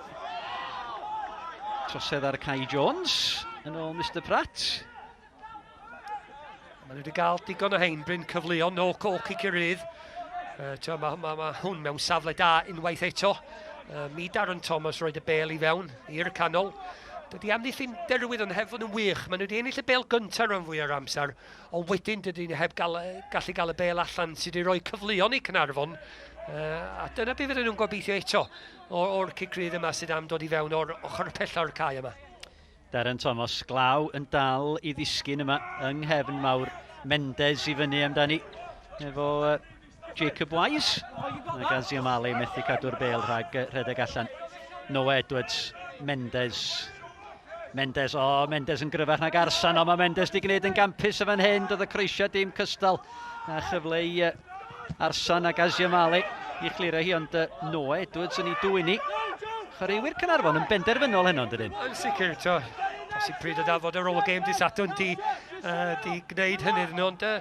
Trosedd ar Kai Jones yn ôl Mr Pratt. Maen nhw wedi cael digon o hein, Bryn, cyfleon o, o cicio rydd. Uh, mae ma, ma hwn mewn safle da unwaith eto. Uh, mi Darren Thomas roed y bel i fewn i'r canol. Dydy amddiffyn derwydd yn heb fod yn wych. Maen nhw wedi ennill y bel gyntaf rhan fwy o'r amser, ond wedyn dydy nhw heb gael, gallu gael y bel allan sydd wedi rhoi cyfleon i Cynarfon. Uh, a dyna beth fydden nhw'n gobeithio eto o'r, or cic rydd yma sydd am dod i fewn o'r ochr pella o'r cae yma. Darren Thomas, glaw yn dal i ddisgyn yma yng nghefn mawr. Mendes i fyny amdani efo Jacob Wise. Ac Aziamale methu cadw'r bel rhag rhedeg allan. Noah Edwards, Mendes. Mendes, o, oh, Mendes yn gryfach nag Arsan, o, mae Mendes di gwneud yn gampus y fan hyn, doedd y croesiad dim cystal. A chyfle i Arsan ac Aziamale i chlirio hi, ond Noah Edwards yn ei dwyn i. Chwaraewyr Caernarfon yn benderfynol heno, yn dydyn? Yn sicr, to, posib pryd o dafod ar ôl y gêm di Sadwrn di, uh, di gwneud hynny iddyn nhw, ond uh,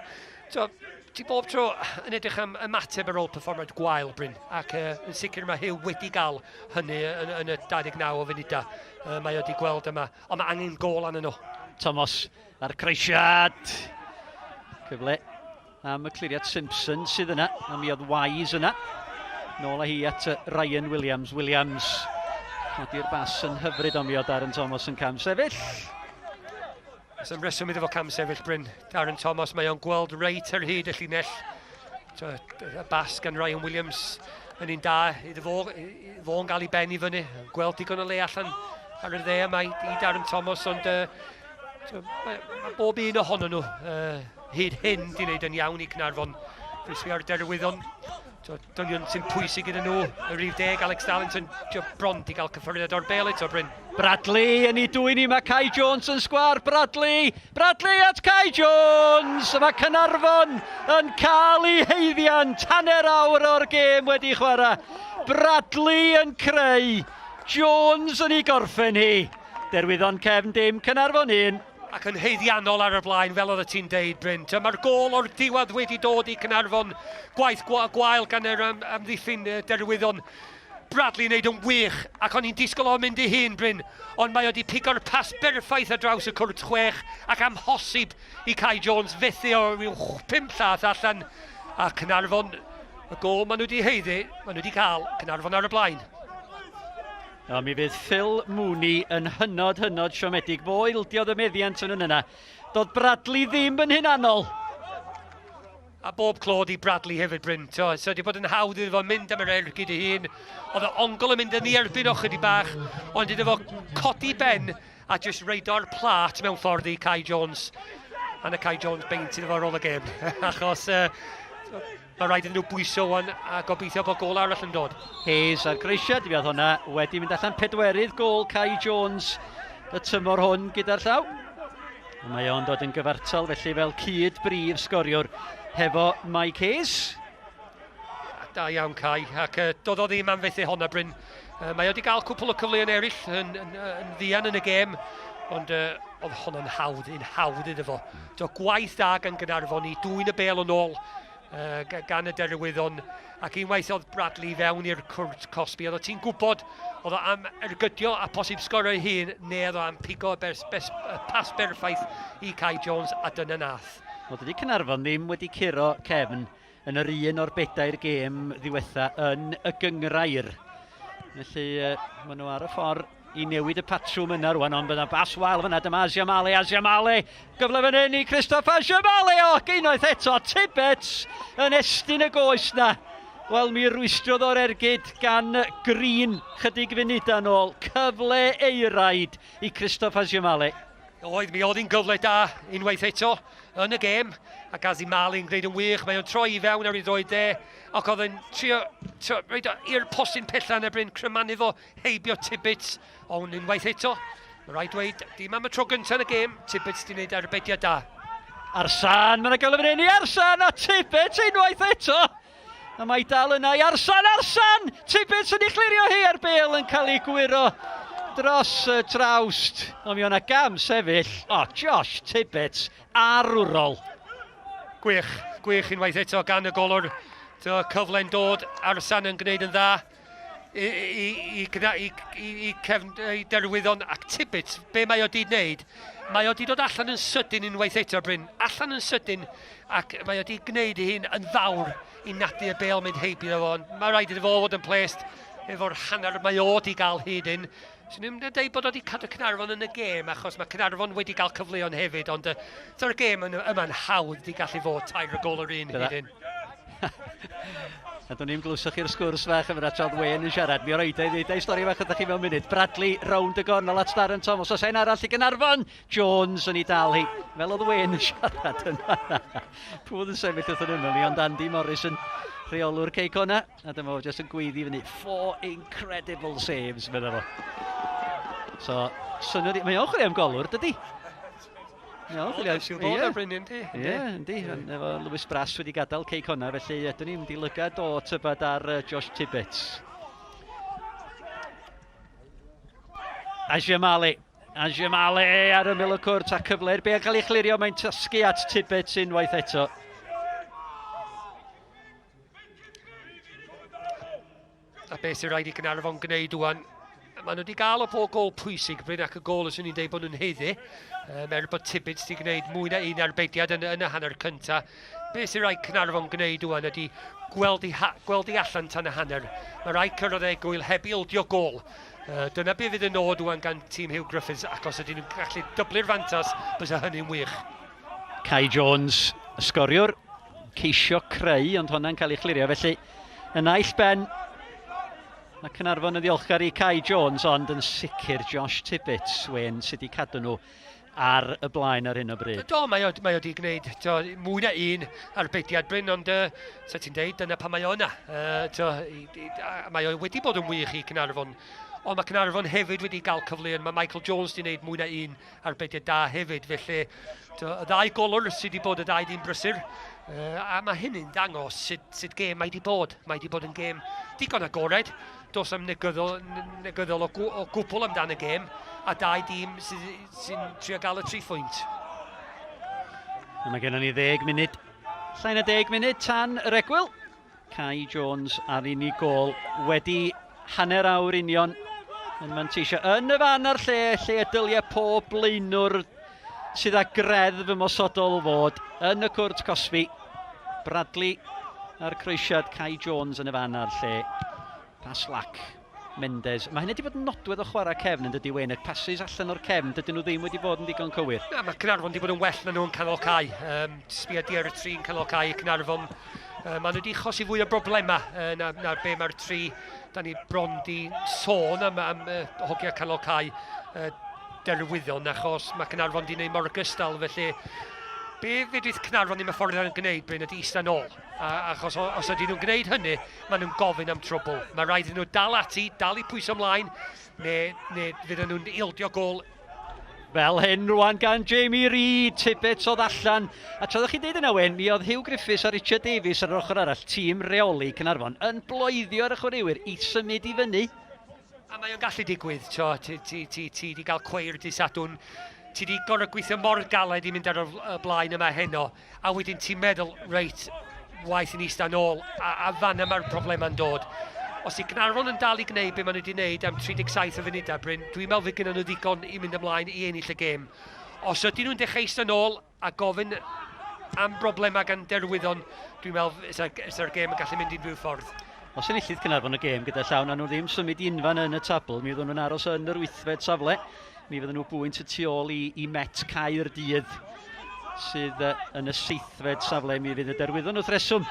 to, ti bob tro yn edrych am ymateb ar ôl perfformiad gwael, Bryn, ac uh, yn sicr mae Huw wedi gael hynny yn, yn y 29 o funudau uh, mae o wedi gweld yma, ond mae angen gôl arnyn nhw. Thomas a'r croesiad. Cyfle am y cliriad Simpson sydd yna, a mi oedd Wise yna. Nôl â hi at Ryan Williams. Williams codi'r bas yn hyfryd, ond mi oedd Darren Thomas yn cam sefyll. Oes am reswm iddo fo cam sefyll, Bryn. Darren Thomas, mae o'n gweld reit ar hyd y llinell. Y bas gan Ryan Williams yn un da iddo fo, fo'n gael ei ben i fyny. Gweld digon o le allan ar y dde yma i, i Darren Thomas, ond uh, mae, mae bob un ohonyn nhw uh, hyd hyn di wneud yn iawn i Cynarfon. Frisbee ar Derwyddon. Dynion sy'n pwysig iddyn nhw. Y rhif deg, Alex Darlington, bron di gael cyffyrddiad o'r bel eto, Bryn. Bradley yn ei dwyn i, mae Kai Jones yn sgwar. Bradley, Bradley at Kai Jones! Mae Cynarfon yn cael ei heiddiant hanner awr o'r gêm wedi chwarae. Bradley yn creu, Jones yn ei gorffen hi. Derwyddon cefn dim, Cynarfon un. Ac yn haeddiannol ar y blaen, fel oedd ti'n deud, Bryn. Mae'r gôl o'r diwedd wedi dod i Caernarfon. Gwaith gwael gan yr amddiffyn Derwyddon. Bradley yn neud yn wych, ac o'n i'n disgwyl o'n mynd i hun, Bryn, ond mae o wedi pigo'r pas berffaith ar draws y cwrt chwech, ac amhosib i Kai Jones fethu o ryw pum llath allan, a Caernarfon Y gol maen nhw wedi heiddi, maen nhw wedi cael Caernarfon ar y blaen. O, mi fydd Phil Mooney yn hynod, hynod siomedig. Fo ildiodd y meddiant yn yna. Doedd Bradley ddim yn hunanol. A bob clod i Bradley hefyd, Bryn. So, so wedi bod yn hawdd iddo fo mynd am yr ergyd ei hun. Oedd y ongl yn mynd yn ei erbyn o chydig bach, ond iddo fo codi ben a jyst reido'r plat mewn ffordd i Kai Jones. A na Kai Jones beint iddo fo ar ôl y gêm. Achos uh, mae rhaid iddyn nhw bwyso wan a gobeithio bod gol arall yn dod. Hayes a'r greisiad, fi oedd hwnna wedi mynd allan pedwerydd gol Kai Jones y tymor hwn gyda'r llaw. Mae o'n dod yn gyfartal felly fel cyd brif sgoriwr hefo Mike Hayes. Da iawn Kai, ac uh, doedd o ddim am fethu honna Bryn. Uh, mae o wedi cael cwpl o cyfleoedd eraill yn, yn, yn ddian yn y gêm, ond uh, oedd honno'n hawdd, un hawdd iddo fo. Do gwaith da gan Gynarfon i dwyn y bel yn ôl uh, gan y Derwyddon, ac unwaith oedd Bradley fewn i'r cwrt cosbi, oedd ti'n gwybod oedd o am ergydio a posib sgorio ei hun, neu oedd o am pigo y bers, bes, y pas berffaith i Kai Jones, a dyna nath. Wel, dydy Caernarfon ddim wedi curo cefn yn yr un o'r bedair gêm ddiwetha yn y gynghrair. Felly, uh, maen nhw ar y ffordd i newid y patrwm yna rwan, ond bydd bas wael fyna, dyma Aziamale, Aziamale, gyfle fan hyn i Christoph Aziamale, o, geinwaith eto, Tibbets yn estyn y goes na. Wel, mi rwystrodd o'r ergyd gan Green chydig funudau nôl. Cyfle eiraid i Christoph Aziamale. Oedd, mi oedd hi'n gyfle da unwaith eto yn y gêm, ac Azimali'n gwneud yn wych, mae o'n troi i fewn ar ei droed de, ac oedd yn trio, trio rhaid i'r postyn pella yn erbyn crymanu fo heibio Tibbets, ond unwaith eto, mae rhaid dweud, dim am y tro gyntaf yn y gêm, Tibbets di wneud arbediad da. Arsan, mae'n gael y fan hyn i Arsan a Tibbets unwaith eto! A mae dal yna i Arsan, Arsan! Tibbets yn ei chlirio hi a'r bel yn cael ei gwyro dros y trawst. Ond mi o'na gam sefyll. O, oh, Josh Tibbets, arwrol. Gwych, gwych unwaith eto gan y golwr. Cyfle'n dod, Arsan yn gwneud yn dda i, i, i, i, i, i, cefn, i derwyddon ac Tibbets, be mae o di wneud? Mae o di dod allan yn sydyn unwaith eto, Bryn. Allan yn sydyn, ac mae o di gwneud ei hun yn fawr i nadu y bel mynd heibio fo. Mae rhaid iddo fo fod yn plest efo'r hanner mae o di gael hyd yn. Swn i'n dweud bod o wedi cadw Cynarfon yn y gêm, achos mae Cynarfon wedi cael cyfleon hefyd, ond uh, to'r gêm yma'n hawdd di gallu fod tair y gol yr un hyd yn. A do'n i'n glywsoch chi'r sgwrs fach yma tra oedd Wayne yn siarad. Mi roed ei ddeud ei stori fach ydych chi mewn munud. Bradley rownd y gornel at Darren Thomas. Os ein arall i Gynarfon, Jones yn ei dal hi. Fel oedd Wayne yn siarad yn fanna. Pwy oedd yn sefyll wrth yn ymyl ni, ond Andy Morris yn rheolwr Cei Cona. A dyma fo jyst yn gweiddi fyny. Four incredible saves, medda fo. So, synnwyr... Mae o'n chwarae am golwr, dydy? Iawn, Ie, siŵr bod ar Bryn, yndi? Ie, yndi. Efo Lewis Brass wedi gadael Cei Connah, felly ydyn ni'n mynd i lygad o tybed ar Josh Tibbets. Ajiamale. Ajiamale ar ymyl y cwrt a cyfle i'r bel cael ei chlirio. Mae'n tasgu at Tibbets unwaith eto. A beth sy'n rhaid i Gaernarfon gwneud wan, maen nhw wedi gael y pob gol pwysig, Bryn, ac y gol os ni'n dweud bod nhw'n heiddi. Um, er bod Tibbets wedi gwneud mwy na un arbediad yn, yn y hanner cyntaf. Beth sy'n rhaid Caernarfon gwneud wan ydy gweld i, ha, gweld i allan tan y hanner. Mae rhaid cyrraedd e gwyl heb ildio gol. Uh, dyna beth fydd y nod wan gan tîm Hugh Griffiths, ac os ydyn nhw'n gallu dyblu'r fantas, bysa hynny'n wych. Kai Jones, y sgoriwr, ceisio creu, ond honna'n cael ei chlirio. Felly, y naill ben, mae Caernarfon yn ddiolchgar i Kai Jones, ond yn sicr Josh Tibbets, Wayne, sydd wedi cadw nhw ar y blaen ar hyn o bryd. Do, mae o, mae o wedi gwneud to, mwy na un arbediad Bryn, ond uh, sa ti'n deud, dyna pan mae o yna. Uh, to, i, i, a, mae o wedi bod yn wych i Caernarfon, ond mae Caernarfon hefyd wedi cael cyfleoedd. Mae Michael Jones wedi gwneud mwy na un arbediad da hefyd, felly to, y ddau golwr sydd wedi bod y ddau ddyn brysur, uh, a mae hynny'n dangos sut, sut gêm mae wedi bod. Mae wedi bod yn gêm digon agored, dos am negyddol, negyddol o, o gwbl amdan y gêm, a dau dîm sy'n sy trio gael y tri phwynt. Mae gennym ni ddeg munud, llai na deg munud tan yr egwyl. Kai Jones ar unig gôl wedi hanner awr union yn manteisio yn y fan a'r lle, lle y dylia pob blaenwr sydd â greddf ymosodol fod yn y cwrt cosbi. Bradley A'r croesiad Kai Jones yn y fan a'r lle. Pas lac. Mendes. Mae hynny wedi bod yn nodwedd o chwarae cefn yn dydy Wayne. Y passes allan o'r cefn, dydyn nhw ddim wedi bod yn ddigon cywir. Na, mae Caernarfon wedi bod yn well na nhw yn canol cae. Um, sbia di ar y tri'n canol cae Caernarfon. Um, maen nhw wedi chosi fwy o broblemau uh, na, na be mae'r tri da ni bron di sôn am, am uh, hogia canol cae uh, derwyddon achos mae Caernarfon wedi gwneud mor gystal felly be fedrith Caernarfon ddim y ffordd yn gwneud Bryn ydy eistedd nôl. A, achos os ydyn nhw'n gwneud hynny, maen nhw'n gofyn am trwbl. Mae rhaid iddyn nhw dal ati, dal i pwyso ymlaen, neu, neu fydden nhw'n ildio gol. Fel hyn rwan gan Jamie Reid, Tibbets oedd allan. A tra oeddech chi'n deud yna, Wyn, mi oedd Hugh Griffiths a Richard Davies ar yr ochr arall, tîm reoli Caernarfon, yn bloeddio ar y chwaraewyr i symud i fyny. A mae o'n gallu digwydd, tio, ti, ti, ti, ti di gael cweir di Sadwrn, ti di gorfod gweithio mor galed i mynd ar y blaen yma heno, a wedyn ti'n meddwl, reit, waeth i ni ista nôl, a, a fan yma'r problemau'n dod. Os i Gynarfon yn dal i gwneud be maen nhw wedi gwneud am 37 o funudau, Bryn, dwi'n meddwl fydd gyda nhw ddigon i mynd ymlaen i ennill y gêm. Os ydyn nhw'n dechrau eistedd nôl a gofyn am broblemau gan Derwyddon, dwi'n meddwl fysa'r gêm yn gallu mynd unrhyw ffordd. Os enillydd Caernarfon y gêm gyda llaw, na nhw ddim symud i unfan yn y tabl, mi fydden nhw'n aros yn yr wythfed safle. Mi fydden nhw bwynt y tu ôl i, i Met Caerdydd sydd yn y seithfed safle. Mi fydd y Derwyddon wrth reswm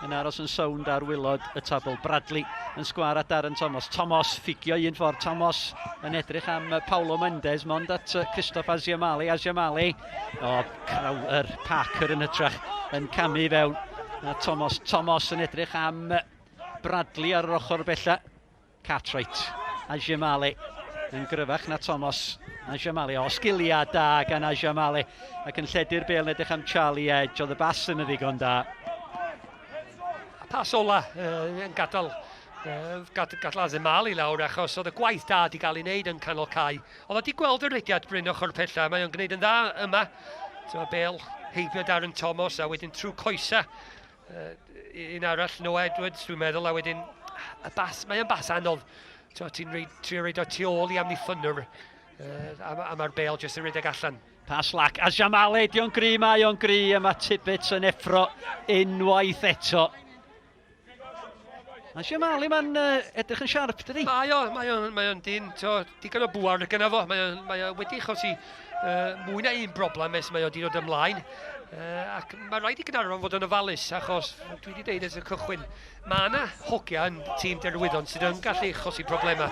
yn aros yn sownd ar wylod y tabl. Bradley yn sgwar at Darren Thomas. Thomas ffugio un ffordd. Thomas yn edrych am Paulo Mendes, mond at Christoph Aziamali. Aziamali, o, oh, craw, er, Parker yn hytrach yn camu fewn. A Thomas, Thomas yn edrych am Bradley ar yr ochr bella. Cartwright a Jamali yn gryfach na Thomas. A Jamali, o, sgiliau da gan a Jamali. Ac yn lledu'r bel yn edrych am Charlie Edge. Oedd y bas yn y ddigon da. A pas ola uh, yn gadael uh, gad, gadael Azemali lawr achos oedd y gwaith da wedi cael ei wneud yn canol cae. Oedd wedi gweld y rediad Bryn ochr pella, mae o'n gwneud yn dda yma. Dyma bel heibio Darren Thomas a wedyn trwy coesa uh, un arall, Noah Edwards, dwi'n meddwl, a wedyn y bas, mae o'n bas anodd. Ti'n trio reid o tu ôl i amddiffynnwr, uh, a, a mae'r bel jyst yn rhedeg allan. Pas lac, a Jamale, di o'n gry, mae o'n gry, a mae Tibbets yn effro unwaith eto. Mae Jamali ma'n uh, edrych yn siarp, dydi? Mae o, mae o'n, mae o'n dyn, to, digon o bŵar gyda fo. Mae o'n, mae o wedi achosi uh, mwy na un broblem ers mae o wedi dod ymlaen. Uh, ac mae rhaid i Gaernarfon fod yn ofalus, achos dwi wedi deud ers y cychwyn, mae yna hogia yn tîm Derwyddon sydd yn gallu achosi problemau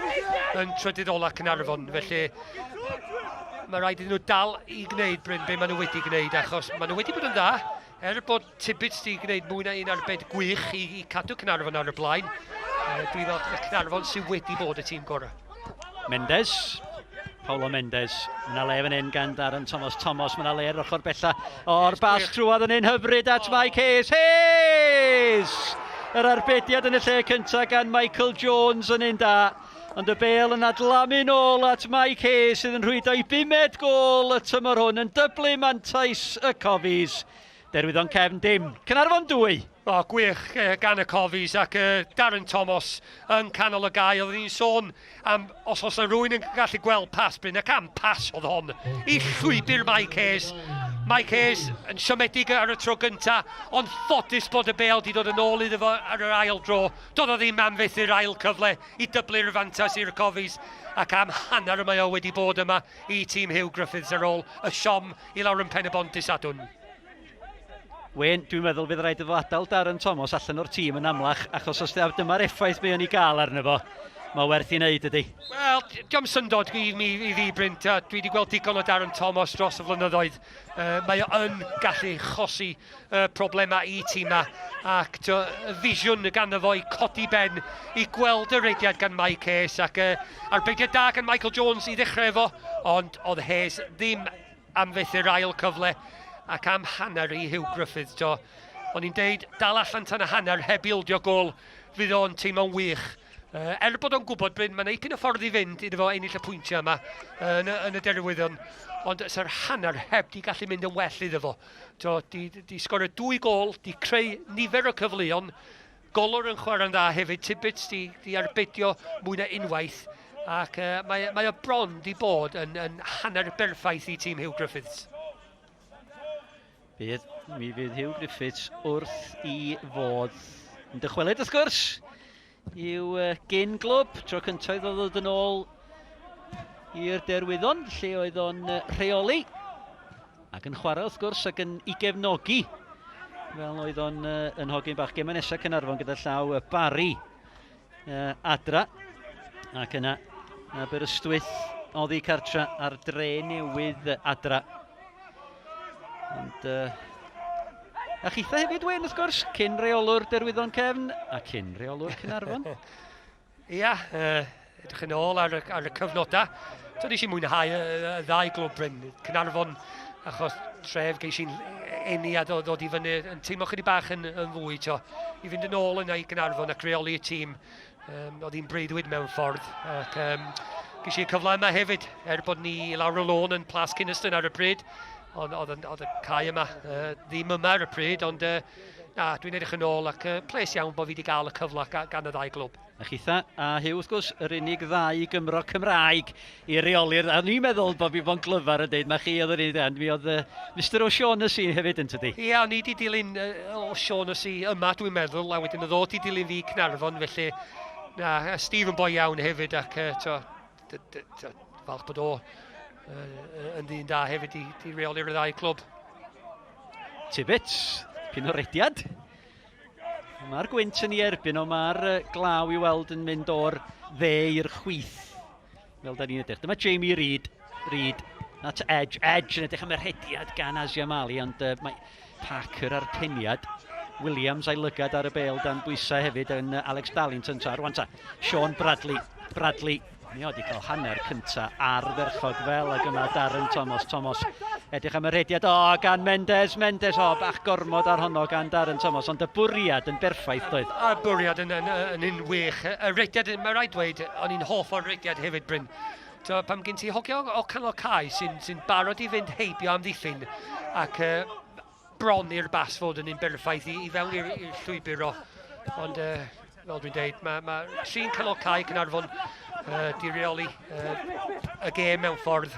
yn trydydd ola Caernarfon, felly mae rhaid iddyn nhw dal i gwneud, Bryn, be maen nhw wedi gwneud, achos maen nhw wedi bod yn dda, Er bod Tibbets di gwneud mwy na un arbed gwych i, i cadw Caernarfon ar y blaen, uh, dwi'n meddwl na Caernarfon sydd wedi bod y tîm gorau. Mendes, Paulo Mendes, mae yna le fan hyn gan Darren Thomas. Thomas, mae yna le ar ochr bella o'r bas trwad yn un hyfryd at Mike Hayes. Hayes! Yr arbediad yn y lle cyntaf gan Michael Jones yn un da. Ond y bêl yn adlamu nôl at Mike Hayes sydd yn rhwydo i bumed gôl y tymor hwn yn dyblu mantais y Cofis. Derwyddon cefn dim. Caernarfon 2. O, gwych gan y Cofis ac Darren Thomas yn canol y gae. Oeddwn i'n sôn am os oes yna rhywun yn gallu gweld pas Bryn ac am pas oedd hon i llwybr Mike Hayes. Mike Hayes yn siomedig ar y tro gynta, ond ffodus bod y bêl wedi dod yn ôl iddo fo ar yr ail dro. Doedd o ddim am fethu'r ail cyfle i dyblu'r fantais i'r Cofis ac am hanner y mae o wedi bod yma i tîm Huw Griffiths ar ôl y siom i lawr yn Pen-y-bont dydd Sadwrn. Wyn, dwi'n meddwl fydd rhaid iddo adael Darren Thomas allan o'r tîm yn amlach, achos os dyma'r effaith mae o'n ei gael arno fo, mae werth i wneud ydy. Wel, diolch syndod i, mi, i fi, Bryn. Dwi wedi gweld digon o Darren Thomas dros y flynyddoedd. Uh, mae o yn gallu chosi uh, problemau i tîmau ac to, y fisiwn ganddo fo i codi ben i gweld y rediad gan Mike Hayes ac uh, arbediad da gan Michael Jones i ddechrau efo ond oedd Hayes ddim am fethu'r ail cyfle ac am hanner i Hugh Griffiths to. O'n i'n deud dal allan tan y hanner heb ildio gol fydd o'n teimlo'n wych. Uh, er bod o'n gwybod, Bryn, mae'n eipyn o ffordd i fynd iddo fo ennill y pwyntiau yma uh, yn, y, yn y derwyddon, ond sy'r hanner heb di gallu mynd yn well iddo fo. To, di, di sgorio dwy gol, di creu nifer o cyfleon, golwr yn chwarae'n dda hefyd, Tibbets di, di arbedio mwy na unwaith, ac uh, mae, mae o bron di bod yn, yn hanner berffaith i tîm Hugh Griffiths. Bydd, mi fydd Hugh Griffiths wrth i fod. Yn dychwelyd wrth gwrs i'w gyn glwb, tro cyntaf iddo ddod yn ôl i'r Derwyddon, lle oedd o'n rheoli ac yn chwarae wrth gwrs ac yn i gefnogi fel oedd o'n yn hogyn bach. Gemau nesaf Caernarfon gyda llaw Barry adra ac yna Aberystwyth oddi cartra ar dre newydd adra. Ond a chitha hefyd, Wyn, wrth gwrs, cyn reolwr Derwyddon Cefn a cyn reolwr Cynarfon. Ia, edrych yn ôl ar, ar y cyfnodau. So nes i mwynhau y, y ddau glwb Bryn, Cynarfon, achos tref geis i'n eni a dod, dod i fyny yn teimlo chydig bach yn, yn fwy, to, i fynd yn ôl yna i Gynarfon ac reoli y tîm. Um, oedd hi'n breuddwyd mewn ffordd. Ac um, ges i'r cyfle yma hefyd, er bod ni lawr y lôn yn Plas Kynaston ar y pryd, ond oedd, oedd y cae yma uh, ddim yma ar y pryd, ond uh, na, dwi'n edrych yn ôl ac uh, ples iawn bod fi wedi gael y cyfle gan y ddau glwb. A chitha, a Huw wrth gwrs, yr unig ddau Gymro Cymraeg i reoli'r... A ni'n meddwl bod fi fo'n glyfar yn dweud, mae chi oedd yr unig ddau, mi oedd uh, Mr O'Shaughnessy hefyd yn tydi? Ie, o'n i wedi dilyn uh, O'Shaughnessy yma, dwi'n meddwl, a wedyn oedd o wedi dilyn fi Cnarfon, felly na, a Steve yn boi iawn hefyd, ac uh, to, to, falch bod o uh, yn ddyn da hefyd i, i reoli'r ddau clwb. Tibbets, pyn o rediad. Mae'r gwynt yn ei erbyn, ond mae'r glaw i weld yn mynd o'r dde i'r chwith. Fel da ni'n edrych. Dyma Jamie Reid. Reid at Edge. Edge yn edrych am y rhediad gan Asia Mali, ond uh, mae Parker ar peniad. Williams a'i lygad ar y bel dan bwysau hefyd yn Alex Darlington. Ta, rwan ta, Sean Bradley. Bradley Mi oedd wedi cael hanner cynta ardderchog fel ag yma Darren Thomas. Thomas edrych am y rhediad. O, gan Mendes, Mendes. O, bach gormod ar honno gan Darren Thomas. Ond y bwriad yn berffaith doedd. Y bwriad yn, yn, yn, yn wych. Y rhediad, mae rhaid dweud, o'n i'n hoff o'r rhediad hefyd, Bryn. So, pam gen ti hogio o canol cae sy'n sy barod i fynd heibio amddiffyn ac uh, bron i'r bas fod yn un berffaith i, i fewn i'r llwybr o. Ond uh, fel dwi'n deud, mae, mae trin canol cae Caernarfon uh, di reoli uh, y gêm mewn ffordd.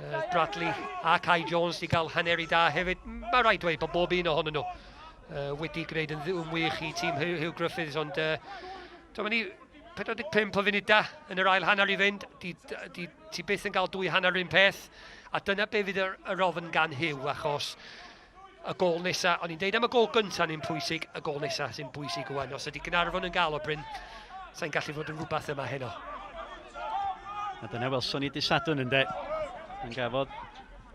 Uh, Bradley a Kai Jones di gael haneri da hefyd. Mae rhaid dweud bod bob un ohonyn nhw uh, wedi gwneud yn, yn wych i tîm Hugh, Hugh Griffiths, ond uh, dyma ni 45 o funudau yn yr ail hanner i fynd. Di, di, ti byth yn cael dwy hanner un peth. A dyna be fydd yr, yr ofn gan Hugh, achos y gol nesa, o'n i'n deud am y gol gyntaf ni'n pwysig, y gol nesa sy'n bwysig wan. Os ydy Gynarfon yn gael o Bryn, sa'n gallu fod yn rhywbeth yma heno. A dyna welson ni dysadwn ynde. Yn gafodd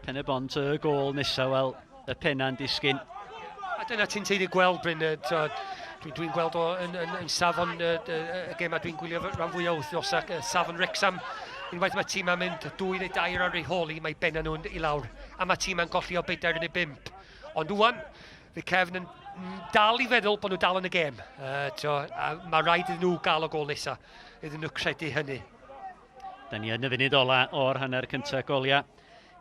Pen y Bont y gol nesa, wel, y penna'n disgyn. A dyna ti'n teulu gweld, Bryn, dwi'n dwi gweld o yn, yn, yn safon y, y, y gêm a dwi'n gwylio rhan fwy o wythnos ac safon Wrexham. Unwaith mae tîm yn mynd dwy neu dair ar ei hôl i, mae benna nhw'n i lawr. A mae tîm yn golli o bedair neu bump. Ond wwan, fe Cefn yn dal i feddwl bod nhw dal yn y gêm. Uh, to, a mae rhaid iddyn nhw gael o gol nesaf, iddyn nhw credu hynny. Da ni yn y funud ola o'r hanner cyntaf goliau.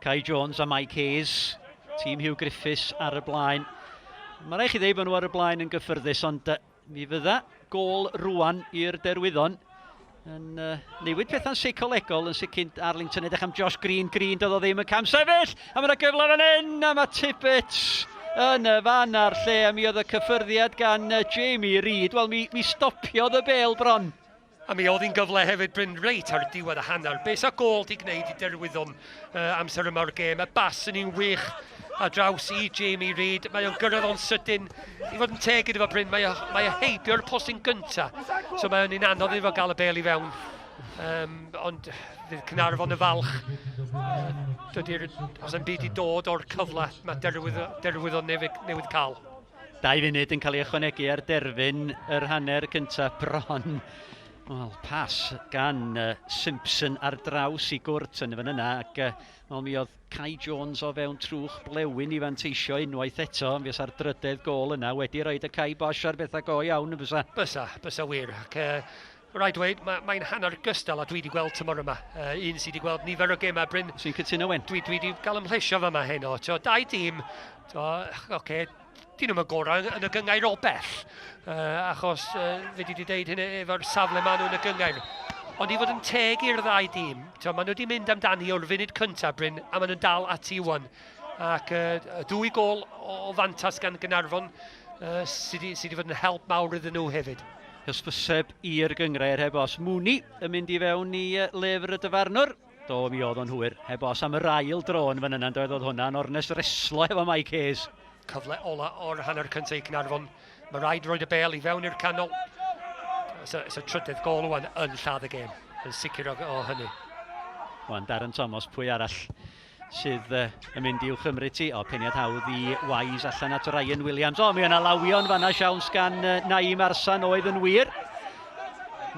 Kai Jones a Mike Hayes, tîm Hugh Griffiths ar y blaen. Mae rhaid chi ddeud bod nhw ar y blaen yn gyffyrddus, ond mi fydda gol rwan i'r Derwyddon yn uh, newid pethau'n seicolegol yn sicr Arlington edrych am Josh Green Green doedd o ddim yn cam sefyll a mae yna gyfle fan hyn a mae Tibbets yn y fan a'r lle a mi oedd y cyffyrddiad gan Jamie Reid wel mi, mi stopiodd y bel bron A mi oedd hi'n gyfle hefyd, Bryn, reit ar diwedd y hanner. Be sa gôl di gwneud i Derwyddon uh, amser yma o'r gêm? Y bas yn un wych a draws i Jamie Reid. Mae o'n gyrraedd o'n sydyn. I fod yn teg iddo fo, Bryn, mae o, mae o heibio'r postyn gynta. So mae o'n un anodd iddo fo gael y bel i fewn. Um, ond fydd Cynarfon y falch. Uh, dydy'r, os yn byd i dod o'r cyfle mae Derwyddon, Derwyddon newydd, newydd cael. Dau funud yn cael ei ychwanegu ar derfyn yr hanner cyntaf bron. Wel, pas gan uh, Simpson ar draws i gwrt yn y fan yna, ac uh, wel, mi oedd Kai Jones o fewn trwch blewyn i fanteisio unwaith eto, mi fysa'r drydedd gol yna wedi rhoi y Kai Bosch ar bethau go iawn yn fysa. Bysa, bysa wir. Ac uh, rhaid dweud, mae'n mae hanner gystal a dwi wedi gweld tymor yma. Uh, un sydd wedi gweld nifer o gemau, Bryn. Sy'n cytuno, Wen? Dwi, dwi wedi cael ymhlesio fa heno. To, dau dîm, to, oce, okay, dyn nhw'n gorau yn y gyngair o bell, uh, achos uh, fe wedi dweud hynny efo'r safle maen nhw yn y gyngair. Ond i fod yn teg i'r ddau dîm, to, maen nhw wedi mynd amdani o'r funud cyntaf, Bryn, a maen nhw'n dal ati wan. Ac uh, dwy gol o fantas gan Gynarfon. sydd wedi fod yn help mawr iddyn nhw hefyd. Hysbyseb i'r gynghrair heb os. Mooney yn mynd i fewn i lyfr y dyfarnwr. Do, mi oedd o'n hwyr. Heb os am yr ail dro yn fan yna, doedd oedd hwnna'n ornest reslo efo Mike Hayes. Cyfle ola o'r hanner cyntaf i Caernarfon. Mae rhaid roed y bel i fewn i'r canol. So, so trydydd gol wan yn lladd y gêm. Yn sicr o, o hynny. Wan, Darren Thomas, pwy arall sydd uh, yn mynd i'w chymryd ti? O, peniad hawdd i Wise allan at Ryan Williams. O, mi yna lawion fanna siawns gan uh, Naim Arsan oedd yn wir.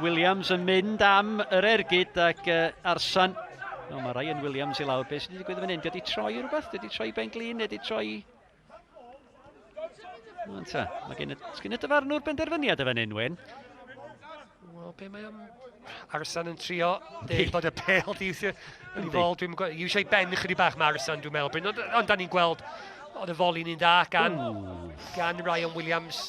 Williams yn mynd am yr ergyd ac uh, Arsan... O, mae Ryan Williams i lawr. Beth sydd wedi digwydd fan hyn? Di troi rhywbeth? Di troi ben glin? Neu di troi... Wan ta, mae gen y, gen y dyfarnwr benderfyniad y fan hyn, Wyn. Wel, be mae am... Arsan yn trio deud bod y pêl di wthio yn ei fol. Dwi'n gweld, eisiau ben chydig bach mae Arsan, dwi'n meddwl. Bryn. Ond, ond da ni'n gweld, oedd y foli'n un dda gan, gan Ryan Williams.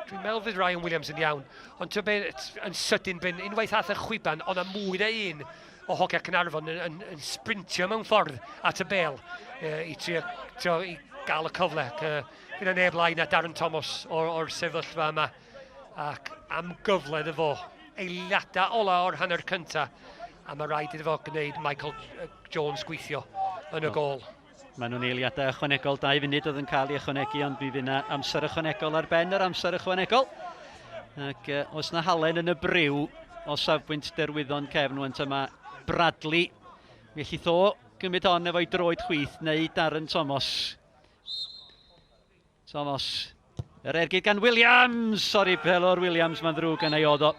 Dwi'n meddwl fydd Ryan Williams yn iawn. Ond ti'n be, yn sydyn, Bryn, unwaith ath y chwiban, oedd na mwy na un o hogia Caernarfon yn, yn, yn sprintio mewn ffordd at y bel e, i trio, trio i gael y cyfle. Ac, e, fydd na neb lai na Darren Thomas o'r, or sefyllfa yma. Ac am gyfle iddo fo, eiliadau ola o'r hanner cynta, a mae rhaid iddo fo gwneud Michael Jones gweithio yn y gol. Maen nhw'n eiliadau ychwanegol, 2 funud oedd yn cael ei ychwanegu, ond mi fydd yna amser ychwanegol ar ben yr amser ychwanegol. Ac uh, oes na halen yn y briw o safbwynt derwyddon cefn wan yma Bradley. Mi ellith o gymryd hon efo'i droed chwith neu Darren Thomas. Thomas. Yr ergyd gan Williams! Sori, Pelor Williams, mae'n ddrwg yn ei oedd o.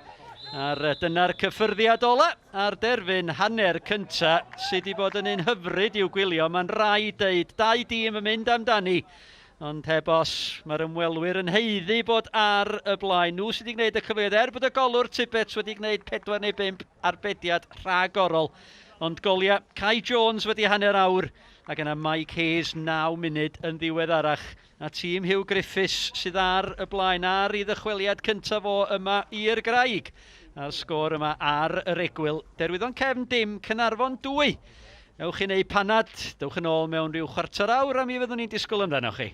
A'r dyna'r cyffyrddiad ola ar derfyn hanner cynta sydd wedi bod yn un hyfryd i'w gwylio. Mae'n rhaid deud, dau dîm yn mynd amdani. Ond heb os, mae'r ymwelwyr yn haeddu bod ar y blaen. Nhw sydd wedi gwneud y cyfleoedd, er bod y golwr Tibbets wedi gwneud 4 neu 5 arbediad rhagorol. Ond goliau Kai Jones wedi hanner awr ac yna Mike Hayes 9 munud yn ddiweddarach. A tîm Hugh Griffiths sydd ar y blaen ar ei ddychweliad cyntaf o yma i'r Graig. A'r sgôr yma ar yr egwyl. Derwyddon Cefn dim, Caernarfon 2. Ewch i wneud panad, dewch yn ôl mewn rhyw chwarter awr a mi fyddwn ni'n disgwyl amdanoch chi.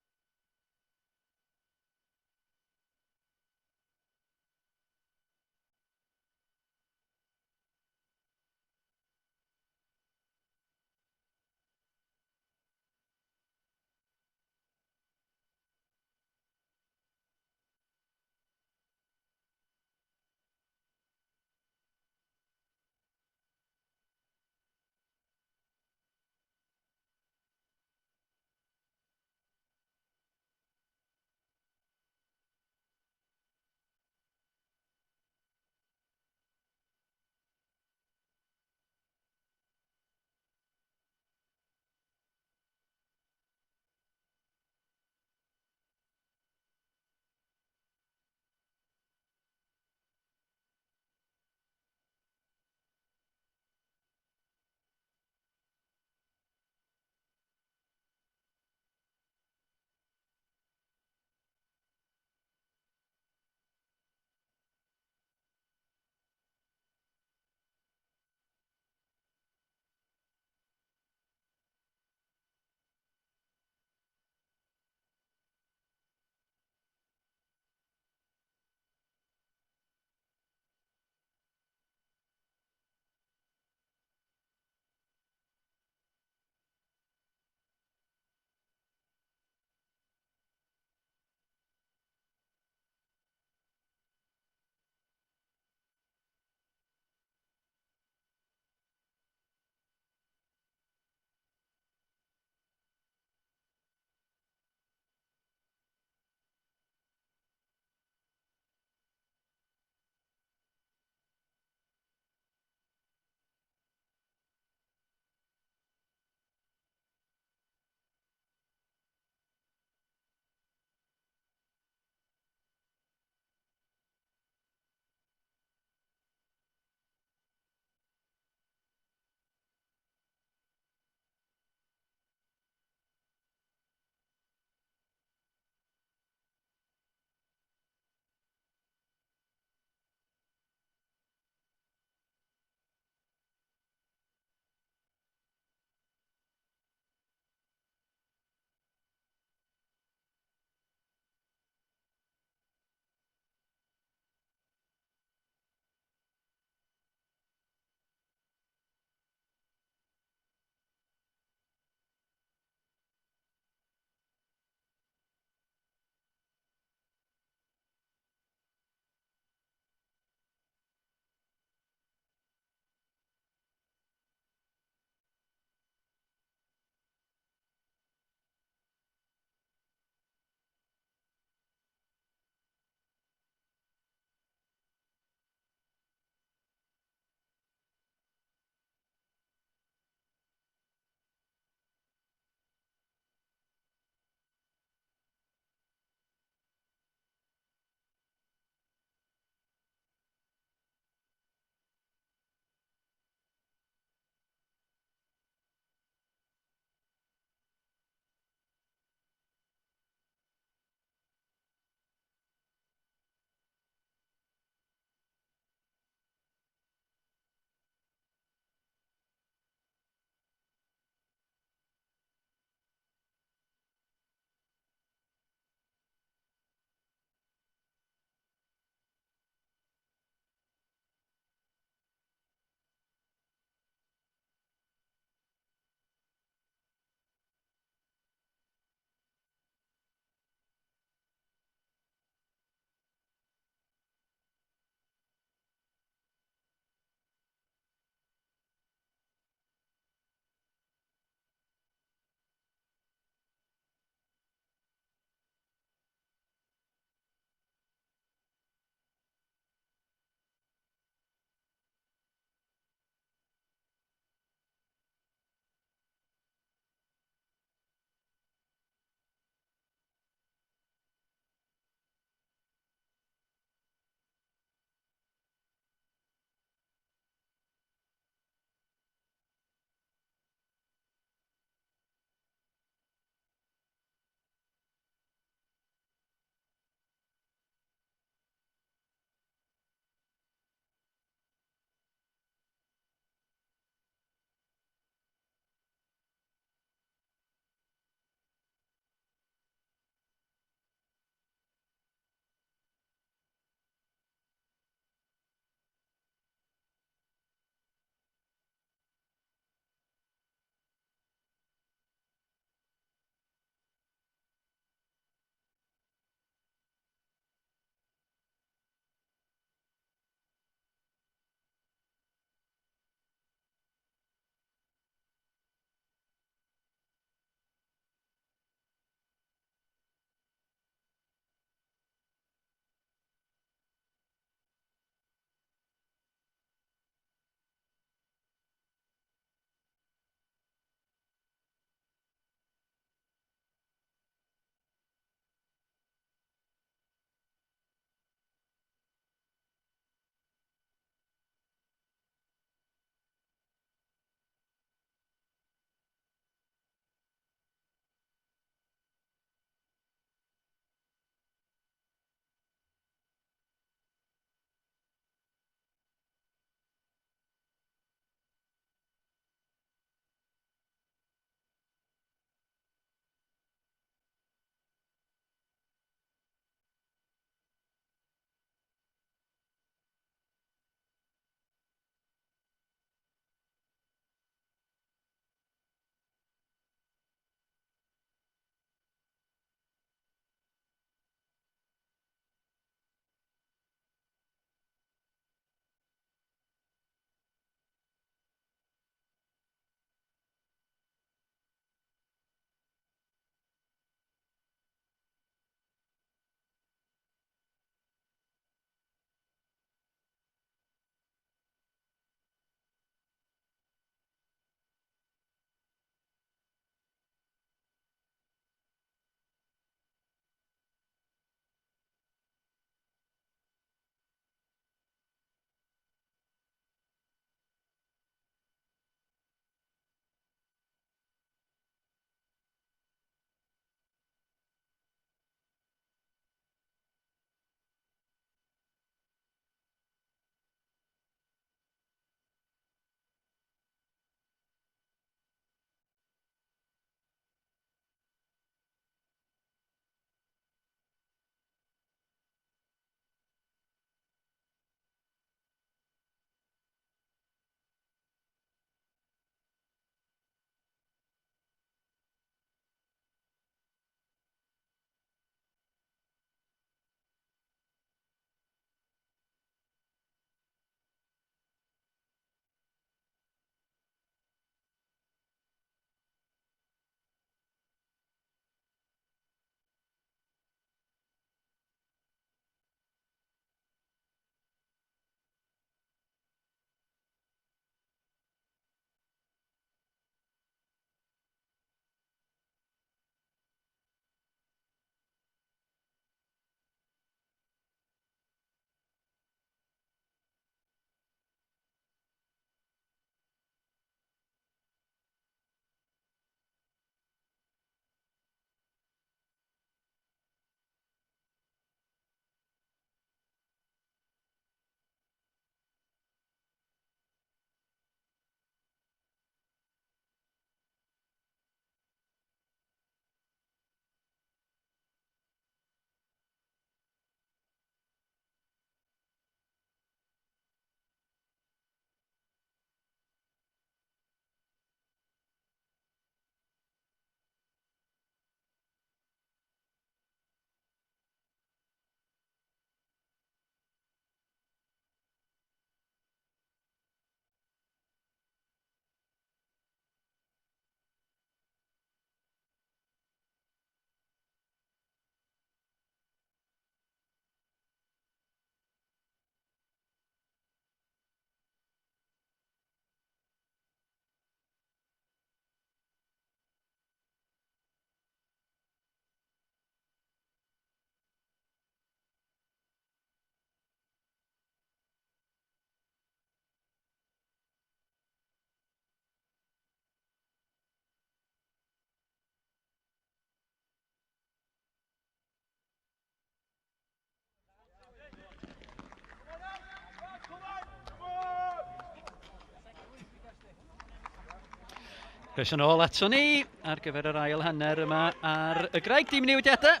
Croeso nôl ato ni ar gyfer yr ail hanner yma ar y graig. Dim newidiadau